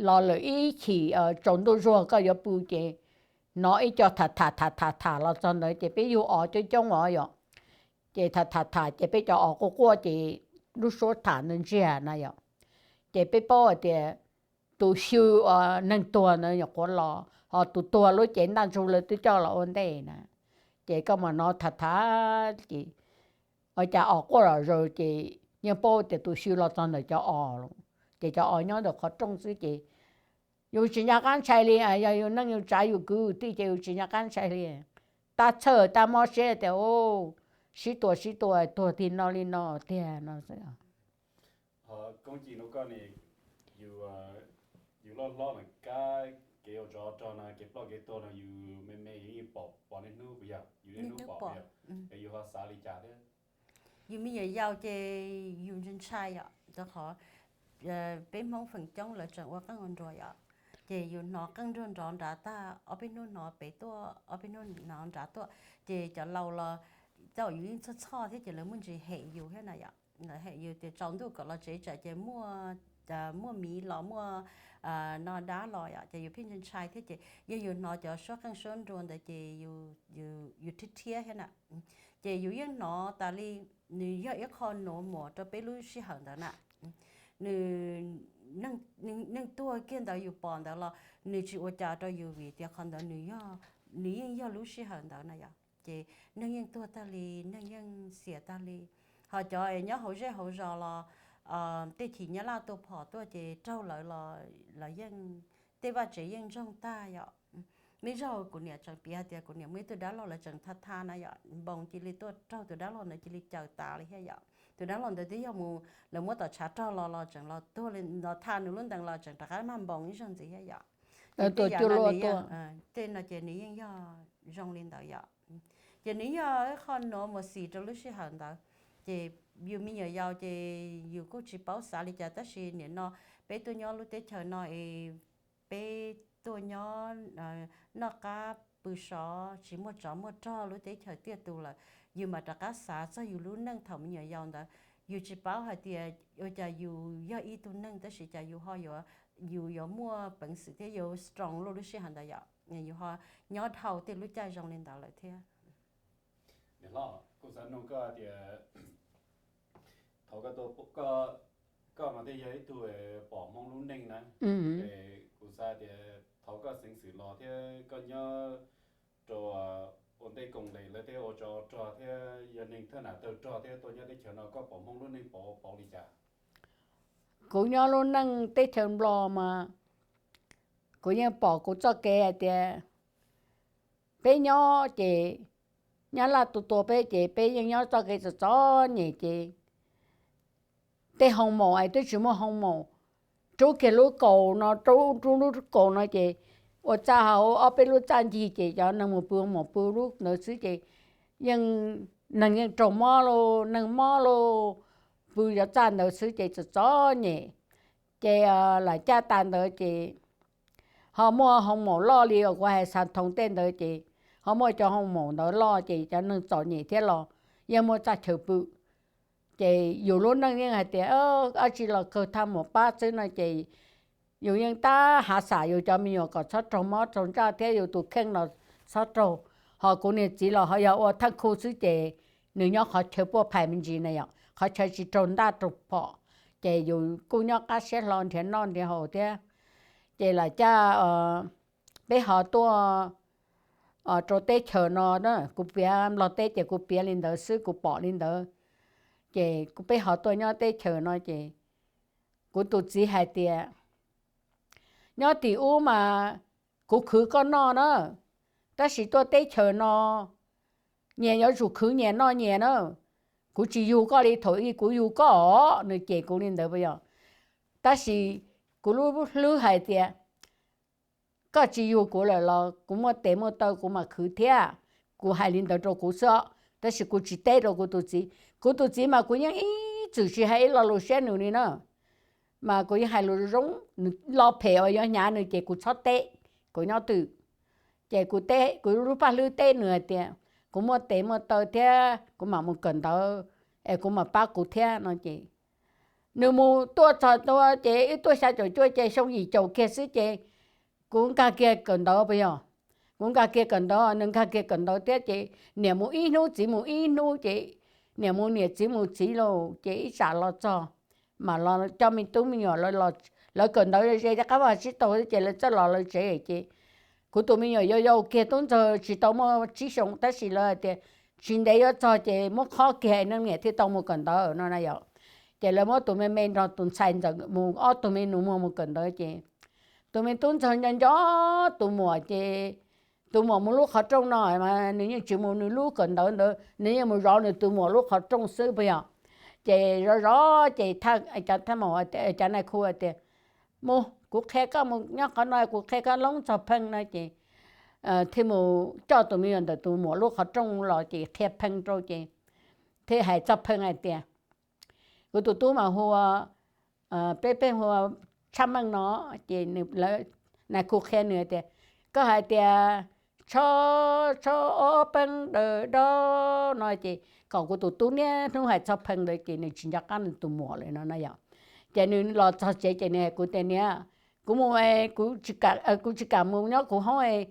los lawm ib chim tsaus ntuj zuag koj yuav pw ces hnov ib co tham tham tham tham tham los txog ntawd ces peb yug os coob coob os yom. Ces tham tham tham ces peb cov os quaj quaj ces lub suab tham ntawd ntsiag na yom. Ces peb paub hais tias tus xyw neeg tuag ntawd nyuam qhuav los, ho tus tuag lub cev ntaj ntsug lawv twb coj los ua ntej na. Ces koj mam hnov tham tham ces ua cas os quaj zom zaws ces yeej paub tias tus xyw los txog ntawm cov os lawm. Ces cov os nyob ntawm qhov rooj xwb ces yus tsis nco qab ntshai li, yog yus neej yus tsav yus kwv yus tij ces yus tsis nco qab ntshai li. Tab txhawj tab mob siab tias sib tua sib tua tuag tig no li no tiag no xwb. Koob Ci, hnub koj ne, yus loj hlob na, kab kev ua tsov rog no, kev ploj kev tuag no yus me me yus yeej pom pom niaj hnub puas yog? Yus niaj hnub pom, es yus ho xav li cas thiab? Yus me nyuam yaus ces yus ntshai ntshai yom, rau qhov peb Hmoob feem coob lawv tseem ua qeej ua nruas yom, ces yus hnov qeej nruas nrov nrad tag, ob peb hnub hnov pem tuaj, ob peb hnub hnov nrad tuaj, ces cov laus los thaum yus yeej txhoj txhoj thiab ces lawv muaj ntsis hem yus thiab na yom. Lawv hem yus tias tsaus ntuj kom los tsev tsam ces muaj, muaj miv los muaj no dab los yom, ces yus pheej ntshai ntshai thiab ces yog yus hnov cov suab qeej suab nruas ntawd ces yus rhiab rhiab thiab na. Ces yus yeej hnov tas li, nws yog ib qho nuav muas rau peb lub sij hawm ntawd na. Nws, neeg tuag kiag ntawd yus pom ntawd los nws tsis ua cas rau yus vim tias qhov ntawd nws yeej yog lub sij hawm ntawd na yom. Ces neeg yeej tuag tag li, neeg yeej xiam tag li. Ho cov nyob hauv zej hauv zos los tej chim nyab laj tua phom tuaj ces raug lawv los lawv yeej, tej vaj tsev yeej ntsoog tag yom. Ib zaug kuv niam tseem piav hais tias kuv niam muaj ib tug dab laug lawv tseem tha tha na yom, npoo cia li tuaj raug tus dab laug ntawd cia li cawm tas li thiab yom. Tus dab laug ntawd twb yog mus lawv muab tom tshav rog los los tseem los tuag li, los tha nws lub ntees los tseem rov qab mag npoo ib zaug ntxiv thiab yom. Ces tej yam no nws yeej, tej no ces nws yeej yog zoo li ntawd yom. Ces nws yog ib qho nuav mus xis rau lub sij hawm ntawd. Ces yus me nyuam yaus ces yus kuj tsis paub xav li cas, tab sis nim no peb tuaj nyob lub teb chaws no es peb tuaj nyob noj qab pw sov tsis muaj tsov muaj rog lub teb chaws tiaj tus lawm, yus mam rov qab xav txog yus lub neej thaum me nyuam yaus ntawd. Yus tsis paub hais tias ua cas yus yog ib tug neeg tab sis cas yus ho yuav, yus yuav muaj peev xwm thiab yuav strong lub lub sij hawm ntawd yom, yus ho nyob dhau tej lub caij zoo li ntawd lawm thiab. Hlob, kuv xav nug koj tias thaum koj, koj mas thiaj yog ib tug pom Hmoob lub neej na, es kuv xav tias thaum koj xeev xwm los thiab koj nyob rau ua ntej koom les lawv thiab ua tsov rog thiab yog neeg thaj nam tawg rog thiab tuaj nyob teb chaws no koj pom Hmoob lub neej pom pauv li cas? Kuv nyob lub neej teb chaws Nplog mas kuv yeej pom kuv txoj kev hais tias peb nyob ces nyab laj tu tua peb ces peb yeej nyob txoj kev txom txom nyem ces tej hoo maum es twb tsis muaj hoo maum, rub kiag lub kaus no, rub rub lub kaus no ces ua txaj hauv ob peb lub txaj ncig ces cov neeg mus pw mus pw lub ntawd xwb ces yeej, neeg yeej raug mob lauj, neeg mob lauj, pw cov txaj ntawd xwb ces txom txom nyem. Ces lam caj tas ntawd ces ho muaj hoo maum loj li uas kuv hais xas thoos tej ntawd ces ho muaj cov hoo maum ntawd loj ces cov neeg txom nyem thiab los yeej muaj txaj chaw pw. Ces yus lub neej yeej hais tias dab tsi los kawg thaj maum pab xwb no ces yus yeej tab hav xam yus cov me nyuam kom txhob raug mob raug ntsaj thiab yus tus kheej los txhob raug. Ho kuv niag txiv los ho yog ua thaj khu xwb ces nws nyob qhov chaw puaj phais me ntsis na yom, qhov chaw tsis raug ntaj raug phom, ces yus kuj nyob qab siab hlo nrhiav noj nrhiav haus thiab. Ces lam caj peb ho tuaj rau teb chaws no na, kuv piav Nplog teb ces kuv piav li ntawd xwb, kuv pom li ntawd. Ces kuv peb ho tuaj nyob teb chaws no ces kuv tus txiv hais tias nyob tim ub mas kuv khwv koj noj na, tab sis tuaj teb chaws no nyias yuav tsum khwv nyias noj nyias na. Kuv tsis yug koj li thaum ub kuv yug koj os, nws cem kuv li ntawd puas yog? Tab sis kuv lub hlwb hais tias koj tsis yug kuv lawm los kuv muaj tes muaj taw kuv mam khwv thiab. Kuv hais li ntawd rau kuv xwb os, tab sis kuv tsis teb rau kuv tus txiv. Kuv tus txiv mas kuv yeej ib txwm tsis hais ib lo lus siab nws li na, mas kuv yeej hais lus zoo, nws lo phem uas yuav hnyav nws ces kuv txhob teb, kuv nyob twj. Ces kuv teb, kuv lub paj hlwb teb nws hais tias kuv muaj tes muaj taw thiab kuv mam mus kawm ntawv es kuv mam pab kuv thiab no ces nws mus tuaj txog tua ces wb tuaj xya caum cuaj ces xyoo yim caum kiag xwb ces kuv nkag kiag kawm ntawv puas yog? Kuv nkag kiag kawm ntawv, nws nkag kiag kawm ntawv thiab ces niam mus ib hnub txiv mus ib hnub ces niam mus niam txiv mus txiv lauj ces ib tsam los txog mas los coj me tub me nyuam lawv kawm ntawv ze rov qab vaj tsib taug ces lawv txawj los lawv tsev ces kuv tus me nyuam yau yau kiag tub ntxawg tsis tau muaj tsib xyoos tab sis lawv hais tias tsis ntev yuav txog ces muab khob kiag neej niam thiaj tau mus kawm ntawv no na yom. Ces lawv muab tus me me nrog tus ntxhais ntxawm mus, ob tug me nus muag mus kawm ntawv ces tus me tub ntxawg nco nco tus muam ces tus muam mus lub qhov rooj no mas nws yeej tsis mus nws lub kawm ntawv ntawd, nws yeej mus zov nws tus muam lub qhov rooj xwb puas yog? Ces zov zov ces thaj, cov nais khu tias mus, kuv qhia koj mus nyob qhov no kuv qhia koj loob txog pheej no ces thiaj mus coj tus me nyuam ntawm tus muam lub qhov rooj los ces qhia pheej rau ces thiaj hais txog pheej hais tias kuv tus tub mas hu ua, peb pheej hu ua Tshaj Meej no ces nais khu qhia nws tias koj hais tias tsho, tsho ob peeb daws dob no ces kom kuv tus tub niaj hnub hais txog pheej ntawd ces nws tsis nco qab nws tus muam lawm no na yom. Ces nws los txog tsev ces nws hais kuv tias niam, kuv mus, kuv tsis kam mus nyob kuv hoob,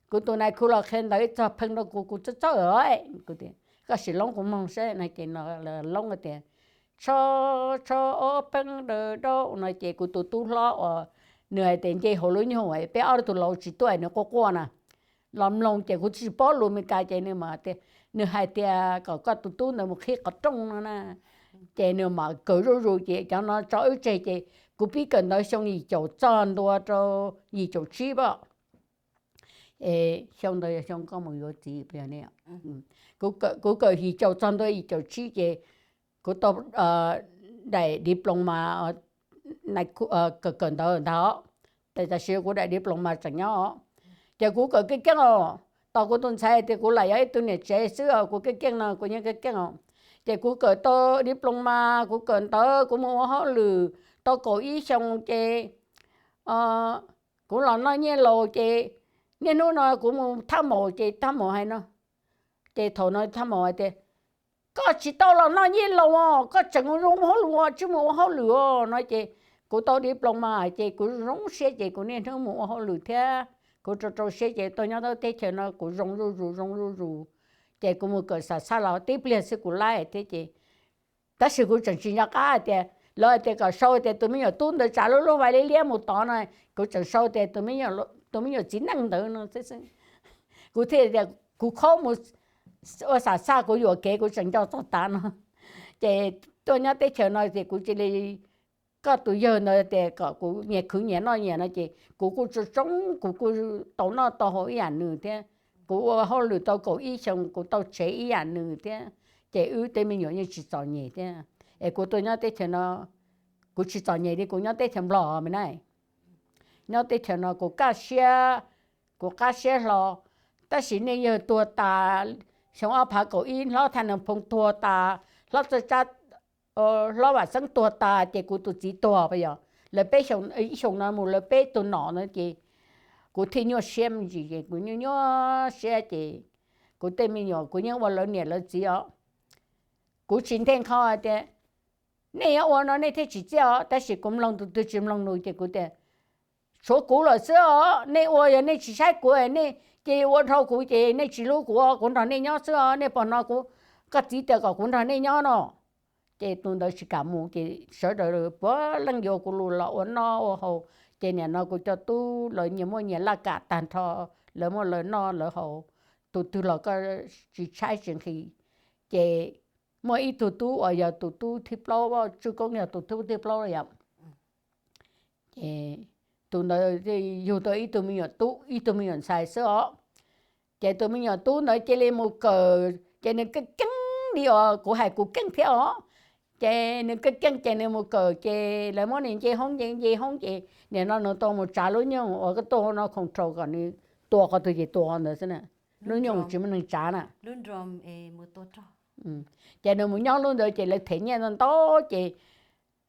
kuv tus nais khu los qhia ntawv txog pheej rau kuv, kuv txawj txawj os. Kuv tias koj sim loob kuv mloog saib no ces loob tias tsho, tsho ob peeb daws dob no ces kuv tus tub hlob uas nws hais tias nce hauv lub nyuag peb ob tug laus tsis tuaj nws quaj quaj na, los mloog ces kuv tsis paub lus Meskas ces nws mas tias, nws hais tias kom koj tus tub ntawd mus qhib qhov rooj no na. Ces nws mam kawm zuj zus ces cov no tso wb tseg ces kuv pib kawm ntawv xyoo yim caum txog ntua rau yim caum tsib pom. Es xyoo ntawd yog xyoo koj mus yuav txiv, kuv kawm yim caum txog ntua yim caum tsib ces kuv tau daim diploma kawm kawm ntawv ntag os. Tes tam sim kuv daim diploma tseem nyob os. Ces kuv kawm keej keej os, tos kuv tus ntxhais tias kuv lam yog ib tug niam tsev xwb os, kuv keej keej no kuv yeej keej keej os. Ces kuv kawm tau diploma, kuv kawm ntawv, kuv mus ua hauj lwm tau kaum ib xyoos ces kuv los noj nyiaj laus ces niaj hnub no kuv mus thaj maum ces thaj maum hais no, ces thaum no thaj maum hais tias, koj tsis tau los noj nyiaj laus os, koj tseem zoo hauj lwm os, tsis mus ua hauj lwm os no ces kuv tau diploma ces kuv zoo siab ces kuv niaj hnub mus ua hauj lwm thiab kuv rau rau siab ces tuaj nyob teb chaws no kuv zoo zuj zus zoo zuj zus. Ces kuv mus kawm xam xaj los tib pliag xwb kuv laij thiab ces tab sis kuv tseem tsis nco qab hais tias lawv hais tias kom sau tias tus me nyuam tub ntawd tsav lub lub vais liab liab mus tod no, kuv tseem sau tias tus me nyuam txiv neej ntawd no xwb. Kuv thiaj tias kuv khaub mus ua xam xaj kuv yuam kev kuv tseem nco txog tav no. Ces tuaj nyob teb chaws no ces kuv cia li, koj tus yawg ntawd tias kom kuv nyias khwv nyias noj nyias no ces kuv kuj tsoo tsoo kuv kuj tau noj tau haus ib yam nws thiab. Kuv ua hauj lwm tau kaum ib xyoos kuv tau tsev ib yam nws thiab. Ces wb tej me nyuam yeej tsis txom nyem thiab. Es kuv tuaj nyob teb chaws no, kuv tsis txom nyem li kuv nyob teb chaws Nplog me na. Nyob teb chaws no kuv kaj siab, kuv qab siab hlo. Tab sis nej yawg tuag tas, xyoo ob phav kaum ib hlob Thaj Nees Phoo tuag tas, hlob Txawj Tsab, hlob Vam Xeeb tuag tas ces kuv tus txiv tuag pas yog lawv peb xyoos, ib xyoos no mus lawv peb tug nom no ces kuv thiaj nyuaj siab me ntsis ces kuv nyuaj nyuaj siab ces kuv tej me nyuam kuv yeej ua lawv niam lawv txiv os. Kuv tsis nthe nqho hais tias nej yuav ua no nej thiaj tsim txiaj os, tab sis kuv mloog tus twg tsis mloog nws ces kuv tias tshuav kuv lawm xwb os, nej ua yog nej tsis saib kuv nej cia li ua dhau kuv ces nej tsis hlub kuv, kuv nrog nej nyob xwb os, nej pom no kuv, koj txiv tias kom kuv nrog nej nyob no. Ces tus ntawd tsis kam mus ces sawv daws puav leej yuav kuv lus los ua noj ua haus. Ces nim no kuv cov tub lawv nyias muaj nyias laj kam tag nrho, lawv muaj lawv noj lawv haus, tus twg los koj tsis tshaib tsis nqhis. Ces muaj ib tug tub uas yog tus tub thib plaub, Tswj Koob yog tus tub thib plaub yom. Ces tus ntawd yug tau ib tug me nyuam tub ib tug me nyuam ntxhais xwb os. Ces tus me nyuam tub ntawd cia li mus kawm ces nws keej keej li os, kuv hais kuv keej thiab os. Ces nws keej keej ces nws mus kawm ces lawv muab nws nce hoob nce nce hoob ces nim no nws tau mus tsav lub nyuj uas koj tuaj no control kom nws tua qhov twg ces tua qhov ntawd xwb na. Lub nyuj tsis muaj neeg tsav na. Ces nws mus nyob lub ntawd ces lawv them nyiaj ntau ntau ces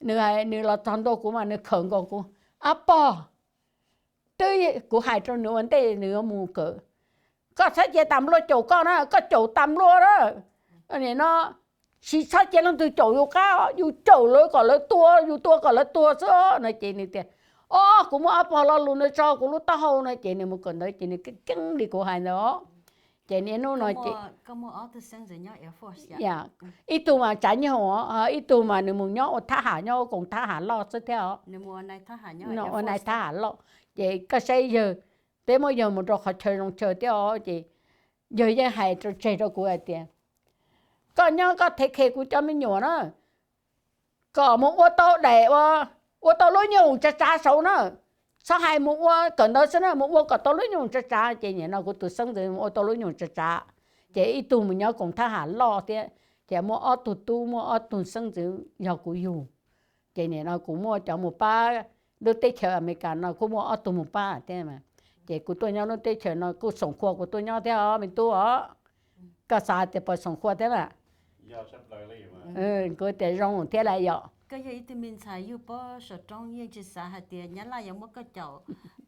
nws, nws los txog ntua kuv mas nws khawm nkaus kuv, ab pog, twb kuv hais rau nws ua ntej nws yuav mus kawm, koj txhob cia tas nplua caum koj na, koj caum tas nplua na. Nim no tsis txhob cia leej twg caum yus qab, yus caum lawv kom lawv tua, yus tua kom lawv tuag xwb os no ces nws tias, o, kuv muab ob pog lo lus ntawd tso kuv lub taub hau no ces nws mus kawm ntawv ces nws keej keej li kuv hais ntawd os. Ces niaj hnub no ces ib tug mas tsav nyuj os, ib tug mas nws mus nyob ua thab ham nyob ua koom thab ham loj xwb thiab os. Ua nais thab ham loj. Ces koj saib yawg, peb muab yawg mus rau qhov chaw zoo chaw thiab os ces yawg yeej hais rau tseg rau kuv hais tias, koj nyob koj thev khe kuv cov me nyuam na, kom mus ua tau daim, ua tau lub nyuj tsav tsav saud na, txhob hais mus ua kawm ntawv xwb na, mus ua kom tau lub nyuj tsav tsav. Ces nim no kuv tus xeeb ntxwv mus ua tau lub nyuj tsav tsav, ces ib tug mus nyob koom thab ham loj thiab, ces muaj ob tug tub muaj ob tug xeeb ntxwv yog kuv yug. Ces nim no kuv muaj cov mus pab lub teb chaws Amelikas no kuj muaj ob tug mus pab thiab. Ces kuv tuaj nyob lub teb chaws no kuj xoom khua kuv tuaj nyob thiab os me tub os. Koj xav tias puas xoom khua thiab na? Kuv tias zoo thiab lawm yom. Koj yog ib tug me ntxhais yug pob saum roob yeej tsis xav hais tias nyab laj yuav muab koj caum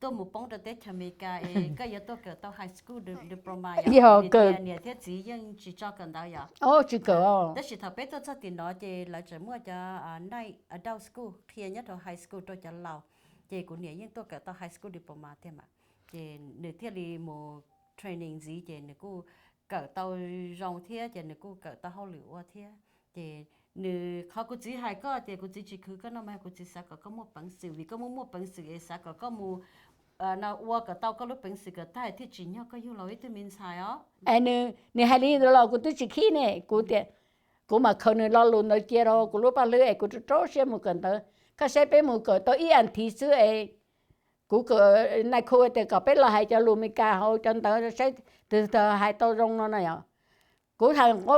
tuaj mus poob rau teb chaws Amelikas es koj yuav tuaj kawm tau high school diploma yom. Niam thiab txiv yeej tsis tso kawm ntawv yom? Tsis kawm. Tab sis thaum peb tuaj txog tim no ces lawv tseem muaj cov night adult school qhia nyob rau high school rau cov laus, ces kuv niam yeej tuaj kawm tau high school diploma thiab mas, ces nws thiaj li mus training ntxiv ces nws kuj kawm tau zoo thiab ces nws kuj kawm tau hauj lwm ua thiab. Ces nws, qhov kuv txiv hais koj tias kuv txiv tsis khwv koj no mas kuv txiv xav kom koj muaj peev xwm vim koj muaj muaj peev xwm es xav kom koj mus ua kom tau koj lub peev xwm kom tag thiaj tsim nyog koj yug los ib tug me ntxhais os. Nws hais li ntawd los kuv twb tsis khib ne, kuv tias kuv mam khaws nws lo lus ntawd cia rau kuv lub paj hlwb es kuv rau rau siab mus kawm ntawv. Koj saib peb mus kawm tau ib as thiv xwb es kuv nais khu tias kom peb los hais cov lus Meskas hauv cov ntawv saib twg hais tau zoo no na yom. Kuv,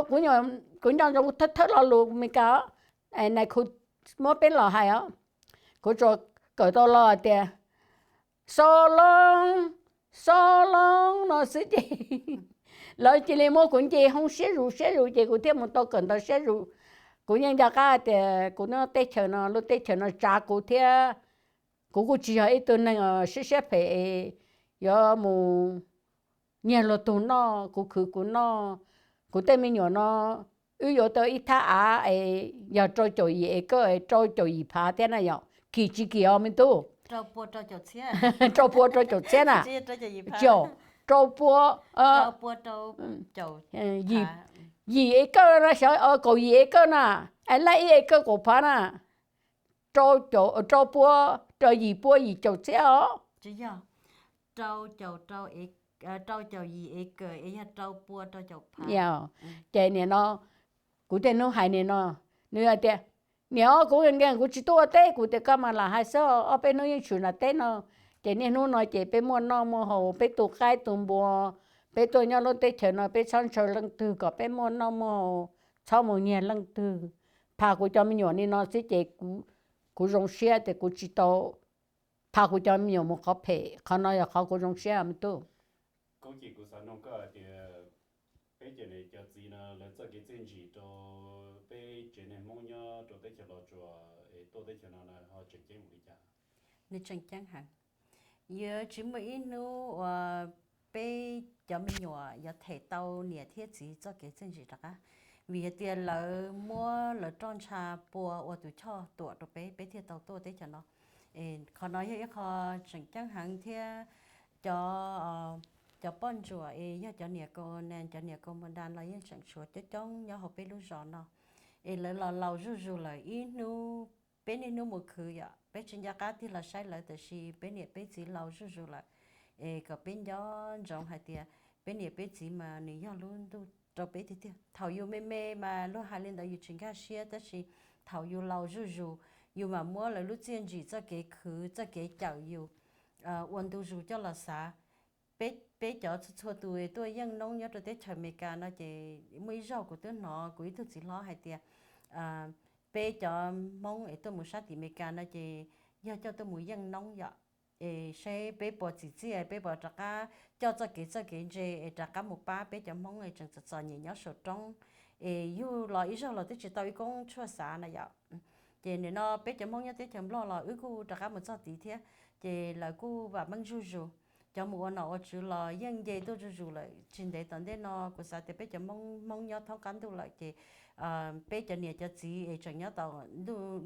kuv nco ntsoov thawj thawj lo lus Meskas, nais khu muab peb los hais os. Kuv tsuas kawm tau los tias so loo, so loo no xwb ces lawv cia li muab kuv nce hoob siab zus siab zus ces kuv thiaj mus tau kawm ntawv siab zus. Kuv yeej nco qab tias kuv nyob teb chaws no, lub teb chaws no tsav kuv thiab. Kuv kuj tsis yog ib tug neeg siab siab phem es yuav mus nyiag luag tug noj, kuv khwv kuv noj. Kuv tej me nyuam no wb yuav tau ib thab av es yog rau caum yim acre, rau caum yim phav thiab na yom, kim tsis kim os me tub? Rau pua rau caum txhiab na. Rau pua, yim acre no, xyov kaum yim acre na, es laj ib acre kaum phav na, rau pua, rau yim pua yim caum txhiab os. Rau caum yim acre es yog rau pua rau caum phav. Ces nim no kuv tej hnub hais nim no, nws hais tias, niam, kuv nkees kuv tsis tuaj ua teb. Kuv tias koj mas lam hais xwb, ob peb hnub yeej tshwm nram teb no. Ces niaj hnub no ces peb muaj noj muaj haus, peb tu qaib tu npua, peb tuaj nyob lub teb chaws no peb txhob ntshaw leej twg, kom peb muaj noj muaj haus, txhob mus nyiag leej twg. Pha kuv cov me nyuam li no xwb ces kuv zoo siab tias kuv tsis tau pha kuv cov me nyuam mus qhov phem. Qhov no yog qhov kuv zoo siab me tub. Kuv ces kuv xav nug koj tias peb cov niam cov txiv no lawv txoj kev txiaj ntsig rau peb tsev neeg Hmoob nyob rau teb chaws Los Tsuas es tuaj teb chaws no ho tseem ceeb mus li cas? Nws tseem ceeb heev. Yuav tsis muaj ib hnub uas peb cov me nyuam yuav them tau niam thiab txiv txoj kev txiaj ntsig rov qab, vim hais tias lawv muab lawv roj ntsha pua ua tus choj tuam rau peb, peb thiaj tau tuaj teb chaws no. Qhov no yog ib qho tseem ceeb heev thiab. Cov, cov poj ntsuam es yog cov niam kaus nas, cov niam kaus npua das los yeej tseem tshuav coob coob nyob hauv peb lub zos no. Es lawv los laus zuj zus lawm, ib hnub peb niaj hnub mus khwv yom, peb tsis nco qab tig los saib lawv, tiam sis peb niam peb txiv laus zuj zus lawm. Es kom peb nco ntsoov hais tias peb niam peb txiv mas nws yog lub ntuj rau peb tiag tiag. Thaum yus me me mas luag hais li ntawd yus tsis nkag siab, tab sis thaum yus laus zuj zus, yus mam muab lawv lub txiaj ntsig txoj kev khwv txoj kev cawm yus ua ntu zus coj los xav. Peb cov txhua txhua tus tuaj yeej noob nyob rau teb chaws Amelikas no ces muaj ib zaug kuv twb hnov kuv ib tug txiv hlob hais tias peb cov Hmoob es tuaj mus sab tim Amelikas no ces yog coj tuaj mus yeej noob yom, es seb peb puas txim txiaj, peb puas rov qab coj txoj kev txawj kev ntse es rov qab mus pab peb cov Hmoob es tseem txom txom nyem nyob saum roob. Es yug los ib zaug los twb tsis tau ib koob tshuaj xav na yom. Ces nim no peb cov Hmoob nyob teb chaws Nplog los wb kuj rov qab mus txog tid thiab, ces lawv kuj vam meej zuj zus. Cov mus ua nom ua tswv los yeej nce tuaj zuj zus lawm. Tsis ntev tom ntej no kuv xav tias peb cov Hmoob nyob thoob qab ntuj lawm ces peb cov niam cov txiv es tseem nyob tom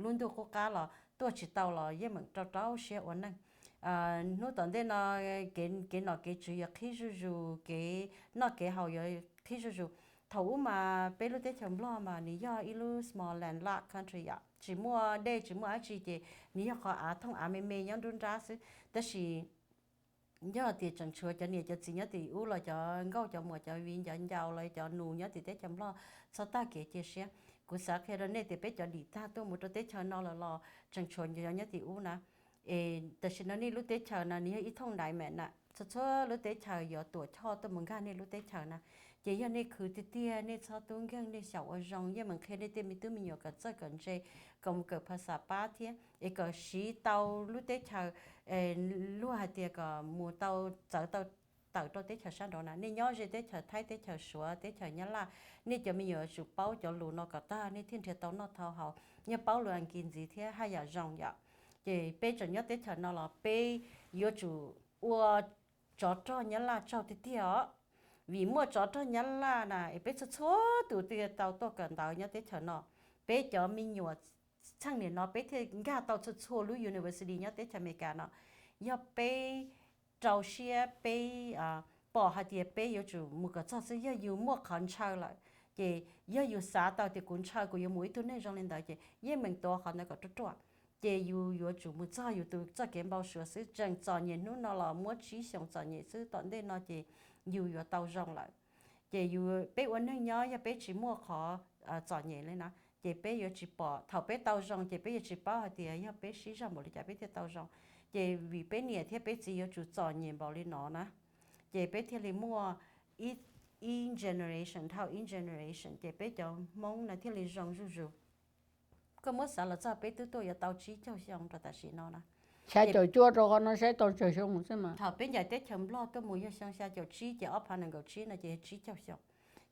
lub ntuj qub qab los tuaj tsis tau los yeej meem rau rau siab ua neej. Hnub tom ntej no kev nom kev tswv yuav qhib zuj zus, kev noj kev haus yuav qhib zuj zus. Thaum ub mas peb lub teb chaws Nplog mas nws yog ib lub small landlocked country yom, tsis muaj dej tsis muaj dab tsi ces nws yog qhov av thooj av me me nyob nruab nrab xwb. Tab sis yog tias tseem tshuav cov niam cov txiv nyob tim ub los cov nkauj cov muam cov viv ncaus ncaus los cov nus nyob tim teb chaws Nplog txhob tag kev cia siab. Kuv xav qhia rau nej tias peb cov dim tag tuaj mus rau teb chaws no lawm los tseem tshuav cov nyob tim ub na. Es tam sim no nej lub teb chaws no nws yog ib thooj naiv me na, txhua txhua lub teb chaws yuav tuam choj tuaj mus nkag nej lub teb chaws na. Ces yog nej khwv tiag tiag nej txhob tub nkeeg, nej xyaum ua zoo, yeej meem qhia nej tej me tub me nyuam kom txawj kom ntse, kom mus kawm phas xas pab thiab es kom siv tau lub teb chaws. Luag hais tias kom mus tau, txawv tau tawm rau teb chaws sab nraud na, nej nyob ze teb chaws Thaib, teb chaws Suav, teb chaws Nyab Laj, nej cov me nyuam yuav tsum paub cov lus no kom tag nej thiaj nrhiav tau noj tau haus, yog paub lus Askiv ntxiv thiab haj yam zoo yom. Ces peb tseem nyob teb chaws no los peb yuav tsum ua tsov rog Nyab Laj tsaug tiag tiag os. Vim muaj tsov rog Nyab Laj na es peb txhua txhua tus thiaj tau tuaj kawm ntawv nyob teb chaws no. Peb cov me nyuam txheej niam no peb thiaj nkag tau txhua txhua lub university nyob teb chaws Amelikas no. Yog peb rau siab peb pom hais tias peb yuav tsum mus kom txog xwb, yog yus muaj qhov ntshaw lawm, ces yog yus xav tau tias kuv ntshaw kuv yuav mus ib tug neeg zoo li ntawd ces yeej meem tuav qhov ntawd kom ruaj ruaj. Ces yus yuav tsum mus txog yus tus txoj kev npau suav xwb, tseem txom nyem hnub no los muab tsib xyoos txom nyem xwb, tom ntej no ces yus yuav tau zoo lawm. Ces yus, peb ua neeg nyob yog peb tsis muaj qhov txom nyem li na, ces peb yuav tsis pom, thaum peb tau zoo ces peb yuav tsis paub hais tias yog peb sib zog npaum li cas peb thiaj tau zoo. Ces vim peb niam thiab peb txiv yuav tsum txom nyem npaum li no na, ces peb thiaj li muaj ib generation dhau ib generation ces peb cov Hmoob no thiaj li zoo zuj zus. Koj muab xav los txog peb twb tuaj yuav tau tsib caug xyoo rau tam sim no na. Xya caum cuaj rau qhov no saib tau tsawg xyoo xwb mas. Thaum peb ncaim teb chaws Nplog tuaj mus yog xyoo xya caum tsib ces ob phav nees nkaum tsib no ces yog tsib caug xyoo.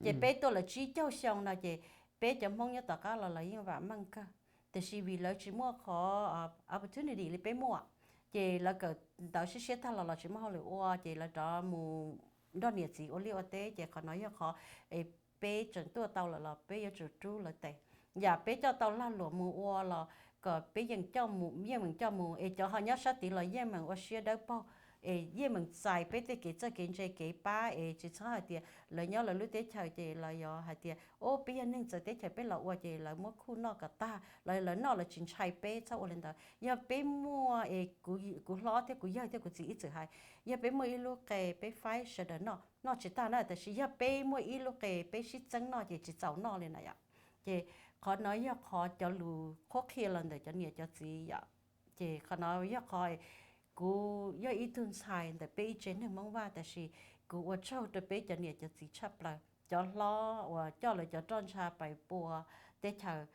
Ces peb tuaj lawm tsib caug xyoo no ces peb cov Hmoob nyob tom qab los lawv yeej vam meej kawg, tiam sis vim lawv tsis muaj qhov opportunity li peb muaj, ces lawv kawm ntawv siab siab tag los los tsis muaj hauj lwm ua ces lawv rov mus nrog niam txiv ua liaj ua teb ces qhov no yog qhov peb tseem tuaj tau lawm los peb yuav tsum rub lawv tes. Yam peb coj tau lag luam mus ua los kom peb yeej coj mus, yeej meem coj mus es cov ho nyob sab tid los yeej meem ua siab dawb paug es yeej meem txais peb tej kev txawj kev ntse kev pab es tsis txhob hais tias lawv nyob lawv lub teb chaws ces lawv yuav hais tias o peb yog neeg txawv teb chaws peb los ua ces lawv muab khuj noj kom tag los lawv noj lawv tsis ntshai peb txhob ua li ntawd. Yog peb muaj es kuv hlob thiab kuv yawg thiab kuv txiv ib txwm hais, yog peb muaj ib lub qe peb faib sawv daws noj, noj tsis tag na, tab sis yog peb muaj ib lub qe peb sib txeeb noj ces tsis txaus noj li na yom. Ces qhov no yog qhov cov lus qhuab qhia los ntawm cov niam cov txiv yom. Ces qhov no yog qhov kuv yog ib tug ntxhais ntawm peb ib tsev neeg Hmoob Vaj tab sis kuv ua tsaug rau peb cov niam cov txiv tshaj plaws, cov hlob uas coj lawv cov roj ntsha pais pua teb chaws,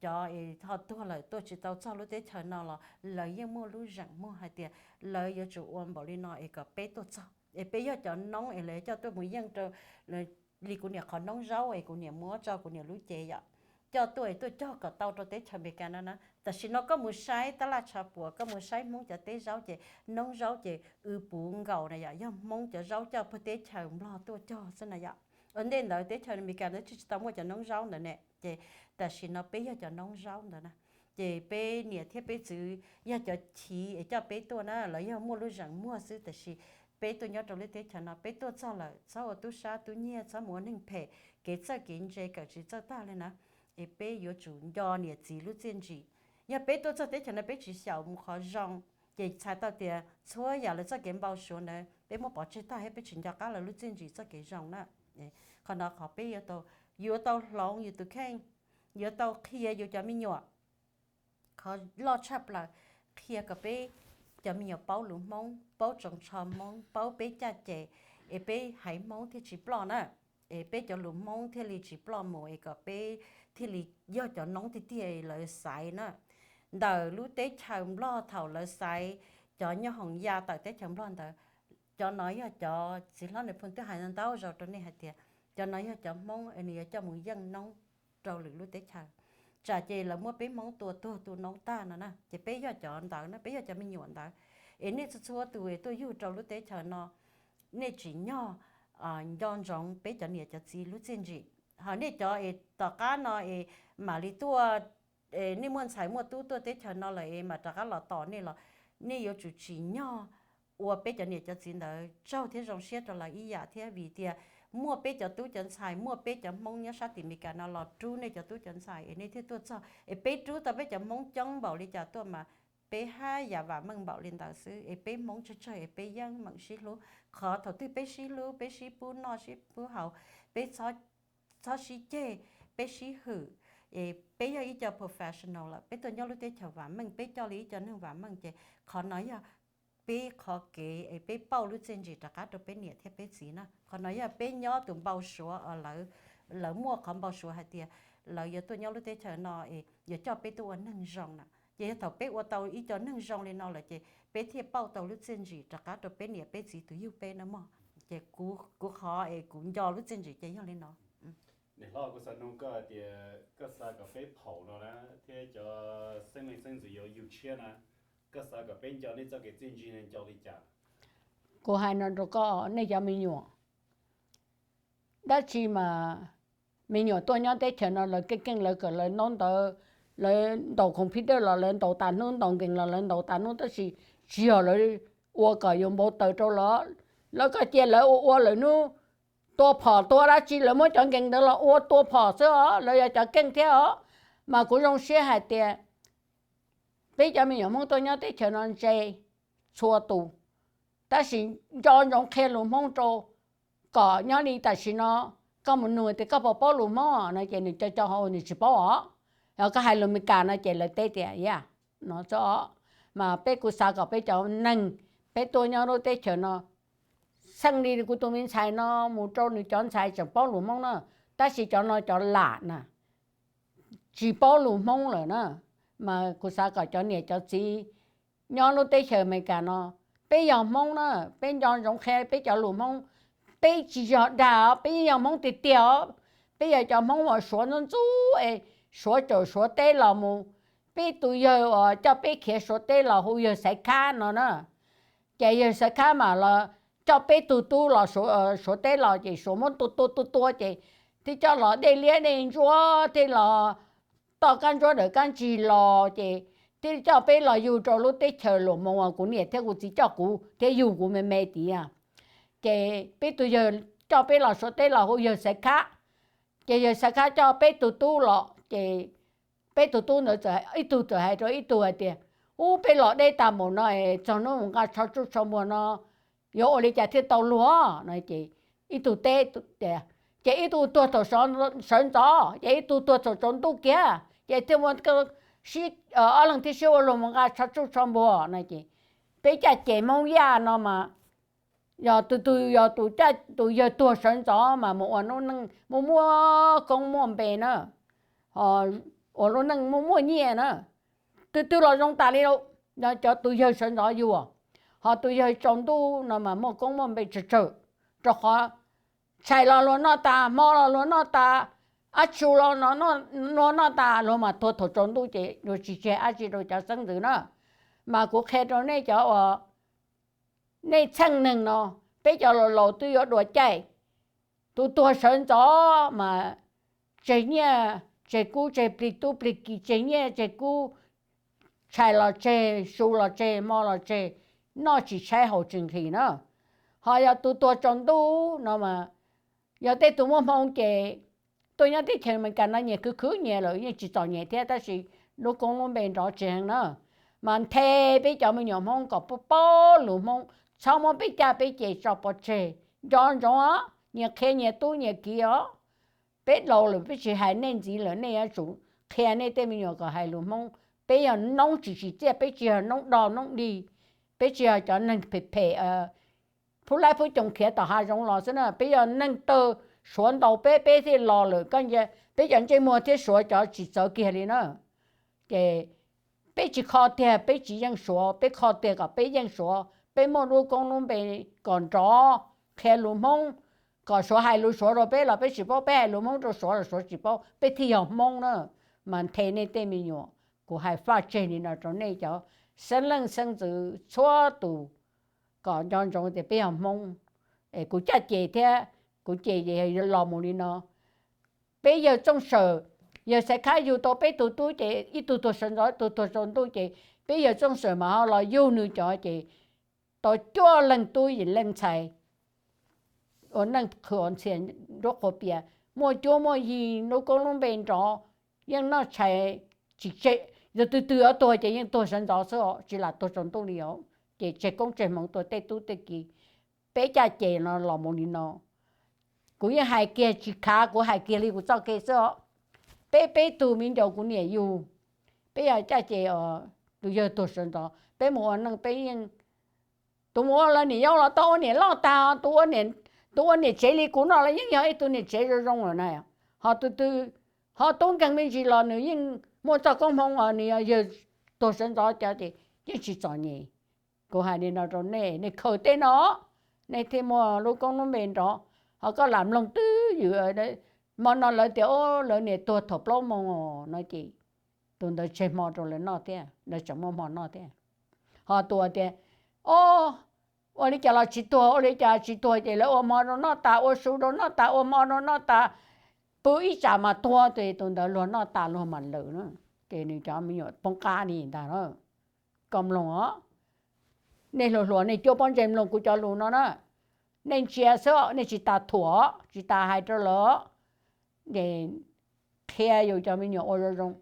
cov es ho tuag lawm tuaj tsis tau txog lub teb chaws no los lawv yeej muaj lub zeem muag hais tias lawv yuav tsum ua npaum li no es kom peb tuaj txog es peb yog cov noob es lawv coj tuaj mus yeej rau li kuv niam qhov noob zaub es kuv niam muab tso kuv niam lub cev yom, coj tuaj es tuaj cog kom tau rau teb chaws Amelikas no na. Tam sim no koj mus saib tab laj tshav puam, koj mus saib Hmoob cov teb zaub ces noob zaub ces w puv nkaus na yom, yog Hmoob cov zaub coj puag teb chaws Nplog tuaj cog xwb na yom. Ua ntej ntawd teb chaws Amelikas ntawd tsis tau muaj cov noob zaub ntawd ne, ces tam sim no peb yog cov noob zaub ntawd na. Ces peb niam thiab peb txiv yog cov chiv es coj peb tuaj na, lawv yog muaj lub zeem muag xwb, tab sis peb tuaj nyob rau lub teb chaws no peb tuaj txog lawm txhob ua tub sab tub nyiag, txhob mus ua neeg phem, kev txawj kev ntse kawm tsis txawj tag li na. Es peb yuav tsum nco niam txiv lub txiaj ntsim. Yog peb tuaj txog teb chaws no peb tsis xyaum mus qhov zoo, ces txhais tau tias txhua yam lawv txoj kev npau suav ntawd peb muab pov tseg tag thiab peb tsis nco qab lawv lub txiaj ntsim txoj kev zoo na. Qhov no qhov peb yuav tau, yuav tau hloov yus tus kheej, yuav tau qhia yus cov me nyuam. Qhov loj tshaj plaws, qhia kom peb cov me nyuam paub lus Hmoob, paub tsoos tsho Hmoob, paub peb caj ces, es peb haiv Hmoob thiaj tsis ploj na, es peb cov lus Hmoob thiaj li tsis ploj mus es kom peb thiaj li yog cov noob tiag tiag lawv xaiv na. Ntawm lub teb chaws Nplog thaum lawv xaiv cov nyob hoom ya tawm teb chaws Nplog ntawd, cov no yog cov txiv hlob Nais Phoo twb hais ntau zaus rau nej hais tias cov no yog cov Hmoob es nws yuav coj mus yeej noob rau lwm lub teb chaws. Tsam ces lawv muab peb Hmoob tua tuag tu noob tag no na, ces peb yog cov ntawd na, peb yog cov me nyuam ntawd. Es nej txhua txhua tus es tuaj yug rau lub teb chaws no, nej tsim nyog nco ntsoov peb cov niam cov txiv lub txiaj ntsim. Ho nej cov es tom qab no es mam li tuaj, nej muaj ntxhais muaj tub tuaj teb chaws no lawm es mam rov qab los tos nej los, nej yuav tsum tsim nyog ua peb cov niam cov txiv ntawd tsaug thiab zoo siab rau lawv ib yam thiab, vim tias muaj peb cov tub cov ntxhais, muaj peb cov Hmoob nyob sab tim Amelikas no los rub nej cov tub cov ntxhais es nej thiaj tuaj txog. Es peb rub tau peb cov Hmoob coob npaum li cas tuaj mas peb haj yam vam meej npaum li ntawd xwb. Es peb Hmoob tsawg tsawg es peb yeej meem sib hlub. Qhov thaum twg peb sib hlub, peb sib pub noj sib pub haus, peb txhob sib ceg, peb sib hwm, es peb yog ib co professional lawm, peb tuaj nyob lub teb chaws vam meej, peb coj li ib co neeg vam meej, ces qhov no yog peb qhov kev es peb pauj lub txiaj ntsim rov qab rau peb niam thiab peb txiv na. Qhov no yog peb nyob tus npau suav, lawv muaj qhov npau suav hais tias lawv yuav tuaj nyob lub teb chaws no es yuav coj peb tuaj ua neeg zoo na. Ces yog thaum peb ua tau ib co neeg zoo li no lawm ces peb thiaj pauj tau lub txiaj ntsim rov qab rau peb niam peb txiv tus yug peb na mog. Ces kuv qhov es kuv nco lub txiaj ntsim ces yog li no. Niam hlob, kuv xav nug koj tias koj xav kom peb phaum no na thiab cov xeeb leej xeeb ntxwv yuav yug tshiab na, koj xav kom peb nco nej txoj kev txiaj ntsig no nco li cas? Kuv hais no rau koj, nej cov me nyuam, dab tsi mas me nyuam tuaj nyob teb chaws no lawv keej keej lawv kawm lawv ntaub ntawv, lawv ntaus computer los lawv ntaus tas hnub, ntaus nkees los lawv ntaus tas hnub, tab sis tsis yog lawv ua kom yuav npau taws rau lawv, lawv koj cia lawv ua ua lawv hnub tua phom tua dab tsi lawv muab cov nkees ntawd los ua tua phom xwb os, lawv yog cov keej thiab os. Mas kuv zoo siab hais tias peb cov me nyuam Hmoob tuaj nyob teb chaws no ntse txhua tus, tab sis nco ntsoov qhia lus Hmoob rau kom nyob li tam sim no koj mus nug tias koj puas paub lus Hmoob no ces nws co co hauv nws tsis paub os. Yog koj hais lus Meskas no ces lawv teb tias ya no xwb os. Mas peb kuv xav kom peb cov neeg peb tuaj nyob lub teb chaws no, xeej li kuv tus me ntxhais no mus rau nws cov ntxhais tseem paub lus Hmoob na, tab sis cov no cov lam na, tsis paub lus Hmoob lawm na. Mas kuv xav kom cov niam cov txiv nyob lub teb chaws Amelikas no, peb yog Hmoob na, peb nco ntsoov qhia peb cov lus Hmoob. Peb tsis yog dag os, peb yeej yog Hmoob tiag tiag os. Peb yog cov Hmoob uas Suav ntxub ntxub es Suav caum Suav teb los mus. Peb tus yawg uas coj peb khiav Suav teb los hu yawg Xaiv Khab no na. Ces yawg Xaiv Khab mas los coj peb tug tub los Suav teb los ces Suav muab tua tua tua tua ces thiaj coj los dej liab dej ntsuab thiaj los toj kab ntsuab dawm kab ntsig los ces thiaj coj peb los yug rau lub teb chaws Luam Moos uas kuv niam thiab kuv txiv coj kuv thiab yug kuv me me tid. Ces peb tus yawg coj peb los Suav teb los hu yawg Xaiv Khab. Ces yawg Xaiv Khab coj peb tug tub los ces peb tug tub ntawd ib tug txawm hais rau ib tug hais tias, Ub, peb los deb tag npaum no es txog hnub mus nqa tsho tsuj tsho npuag no yuav ua li cas thiaj tau luag? No ces ib tug teb tias, ces ib tug tuag thaum sawv ntxov, ces ib tug tuag thaum tsaus ntuj kiag, ces thiaj muaj sib, ob leeg thiaj sib ua luag mus nqa tsho tsuj tsho npuag no ces peb caj ces Hmoob Yaj no mas yog tus twg yog tus, tus yawg tuag sawv ntxov mas mus ua lub neej muaj muaj koob muaj npe na, ua lub neej muaj muaj nyiaj na, twg twg los zoo tas li lawm. Cov tus yawg sawv ntxov yug, ho tus yawg tsaus ntuj no mas muaj koob muaj npe tsawg tsawg, rau qhov tshais los luag noj tas, hmo los luag noj tas, ab tsu los luag noj tas, luag mas tuag thaum tsaus ntuj ces luag tsis tseg dab tsi rau cov xeeb ntxwv na. Mas kuv qhia rau nej cov uas nej txheej neeg no, peb cov laus laus twb yuav dua caij, tus tuag sawv ntxov mas tseg nyiaj tseg kub tseg plig tub plig ki, tseg nyiaj tseg kub, tshais los tseg, su los tseg, hmo los tseg, noj tsis tshaib haus tsis nqhis na. Ho yog tus tuag tsaus ntuj no mas, yog tej tus muaj hmoo ces tuaj nyob teb chaws Amelikas no nyias khwv khwv nyias lawm yeej tsis txom nyem thiab, tab sis lub koob lub npe nrov tseg heev na. Mas nthe peb cov me nyuam Hmoob kom paub paub lus Hmoob, txhob muab peb caj peb ces tso pov tseg. Nco ntsoov os, nyias qhia nyias tub nyias kiv os. Peb laus lawm peb tsis hais nej ntxiv lawm, nej yuav tsum qhia nej tej me nyuam kom hais lus Hmoob. Peb yog noob tsis tsim txiaj, peb tsis yog noob dog noob dig, peb tsis yog cov neeg phem phem, phub laib phub coos khiav tom hav zoov los xwb na, peb yog neeg tawg Suav ntaus peb, peb thiaj los lawm. Koj, peb cov ntsej muag thiab Suav cov tsis txawv kiag li na. Ces peb tsis kho tiag peb tsis yeej Suav, peb kho tiag kom peb yeej Suav, peb muaj lub koob lub npe kom nrov, qhia lus Hmoob, kom Suav hais lus Suav rau peb los peb tsis paub, peb hais lus Hmoob rau Suav los Suav tsis paub, peb thiaj yog Hmoob na. Mas nthe nej tej me nyuam, kuv hais faj tseg li no rau nej cov xeeb leej xeeb ntxwv txhua tus, kom nco ntsoov tias peb yog Hmoob. Kuv caj ces thiab, kuv ces los mus li no. Peb yawg Txooj Sawm, yawg Xaiv Khab yug tau peb tug tub ces ib tug tuag sawv ntxov ib tug tuag tsaus ntuj ces peb yawg Txooj Sawm mas ho los yug nws cov ces tau cuaj leeg tub yim leej ntxhais ua neej qhwv ua ntxhias nruab qhuav pias, muaj cuab muaj yig, lub koob lub npe nrov, yeej noj tshais tsis tseg. Yog twg twg yuav tuag ces yeej tuag sawv ntxov xwb os, tsis lam tuag tsaus ntuj li os. Ces tseg koob tseg hmoov tua tej tub tej ki. Peb caj ces no los mus li no. Kuv yeej hais kiag tsis khav, kuv hais kiag li kuv txoj kev xwb os. Peb peb tug me ncaus kuv niam yug, peb yog caj ces tus yawg tuag sawv ntxov, peb mus ua neej peb yeej, tus mus ua lawv niam yau los tau ua niam loj tag, tus ua niam tsev li kuv no los yeej yog ib tug niam tsev zoo zoo lawm na. Ho tus twg ho tub nkeeg me ntsis los nws yeej muaj txoj koob hmoov, nws yog yawg tuag sawv ntxov cov ces yeej tsis txom nyem. Kuv hais li no rau nej, nej khaws tej no, nej thiaj muaj lub koob lub npe nrov. Ho koj lam mloog twj ywm, hmo no lawv tias lawv niam tuag thaum plaub moos no ces tus ntawd tseg hmo rau lawv noj thiab, lawv tseem muaj hmo noj thiab. Ho tus tias, o, ua li cas los tsis tuag, ua li cas tsis tuag ces lawv ua hmo rau noj tas, ua su rau noj tas, ua hmo rau noj tas, pw ib tsam mas tuag ces tus ntawd luag noj tas luag mam lawm na. Ces nws cov me nyuam poob qab li ntag na. Koj mloog os, nej hluas hluas nej cuab pob ntseg mloog kuv cov lus no na. Nej ntsia xwb, nej tsis tas thuam, tsis tas hais rau lawv. Qhia yus cov me nyuam ua zoo zoo.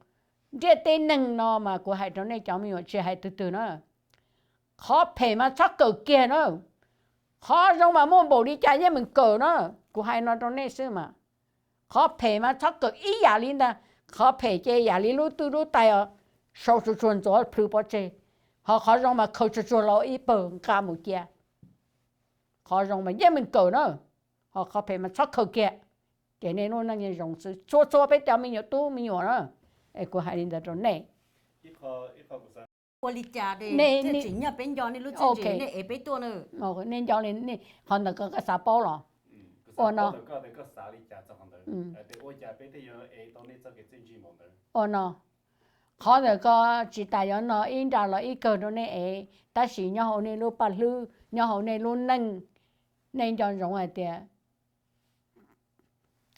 Ntiaj teb neeg no mas kuv hais rau nej cov me nyuam tsis hais twg twg na, qhov phem mas txhob kawm kiag na. Qhov zoo mas muaj npaum li cas yeej meem kawm na. Kuv hais no rau nej xwb mas, qhov phem mas txhob kawm ib yam li ntag. Qhov phem ces yam li lub twj lub tais os, sau tsuag tsuag ntxuav plhws pov tseg. Ho qhov zoo mas khaws tsuag tsuag los ib pawg nqa mus cia. Qhov zoo mas yeej meem kawm na, ho qhov phem mas txhob khaws kiag. Ces nej lub neej yeej zoo xwb. Txhua txhua peb cov me nyuam tub me nyuam na, es kuv hais li ntawd rau nej. Ua li cas tseem nyob peb nco nej lub txiaj ntsig nej ev peb tuaj na? Nej nco li, qhov ntawd koj xav paub los? Ua no, ua no, qhov ntawd koj tsis tas yuav no ib nra los ib kawg rau nej ev, tab sis nyob hauv nej lub paj hlwb, nyob hauv nej lub neej, nej nco ntsoov hais tias,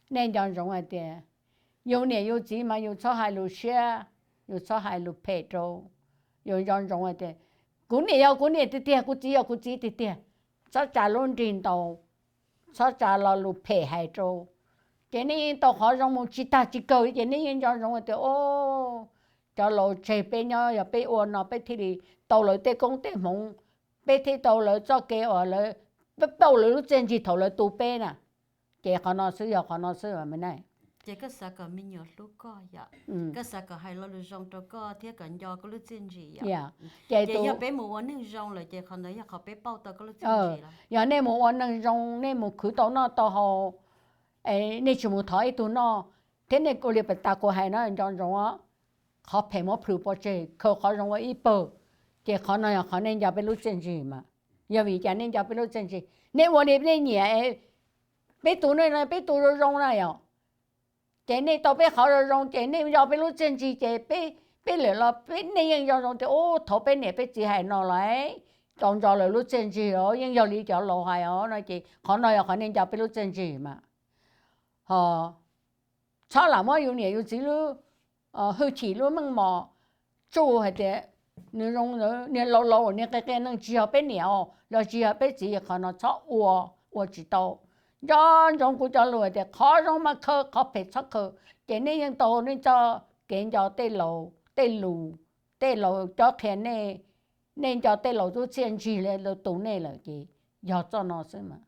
nej nco ntsoov hais tias yus niam yus txiv mas yus txhob hais lus siab, yus txhob hais lus phem rau. Yus nco ntsoov hais tias kuv niam yog kuv niam tiag tiag, kuv txiv yog kuv txiv tiag tiag, txhob tsa lub nrig ntaus, txhob tsa lo lus phem hais rau. Ces nej yeej tau qhov zoo mus tsis tag tsis kawg li, ces nej yeej nco ntsoov hais tias o, cov laus tseg peb nyob, yog peb ua no peb thiaj li tau lawv tej koob tej hmoov, peb thiaj tau lawv txoj kev uas lawv, peb pauj lawv lub txiaj ntsig thaum lawv tu peb na. Ces qhov no xwb, yog qhov no xwb me na. Ces koj xav kom me nyuam hlub koj yom, koj xav kom hais lo lus zoo rau koj thiab kom nco koj lub txiaj ntsig yom. Ces yog peb mus ua neeg zoo lawm ces qhov ntawd yog qhov peb pauj tau koj lub txiaj ntsig los? Yog nej mus ua neeg zoo, nej mus khwv tau noj tau haus, nej tsis mus thov ib tug noj, thiab nej ua li pas tas kuv hais no nco ntsoov, qhov phem muab plhws pov tseg, khaws qhov zoo ua ib pawg, ces qhov no yog qhov nej nco peb lub txiaj ntsig mas. Yog vim cas nej nco peb lub txiaj ntsig? Nej ua li nej nyiam, peb tus no peb tus zoo zoo na yom, ces nej tau peb qhov zoo zoo ces nej nco peb lub txiaj ntsig ces peb, peb lawm los nej yeej nco ntsoov tias u, thaum peb niam peb txiv hais no los tau nco lawv lub txiaj ntsig os, yeej yog li cov laus hais os no ces qhov no yog qhov nej nco peb lub txiaj ntsig mas. Ho txhob lam muab yus niam yus txiv lub hwj chim lub meej mom tsuj hais tias nws zoo, niag laus laus niag qia qia neeg tsis yog peb niam os los tsis yog peb txiv, qhov no txhob ua, ua tsis tau. Nco ntsoov kuv cov lus hais tias qhov zoo mas khaws, qhov phem txhob khaws, ces nej yeej tau nej txoj kev nco tej laus tej lus, tej laus cob qhia nej, nej nco tej laus lub txiaj ntsig li lawv tu nej lawm ces yog txoj no xwb mas.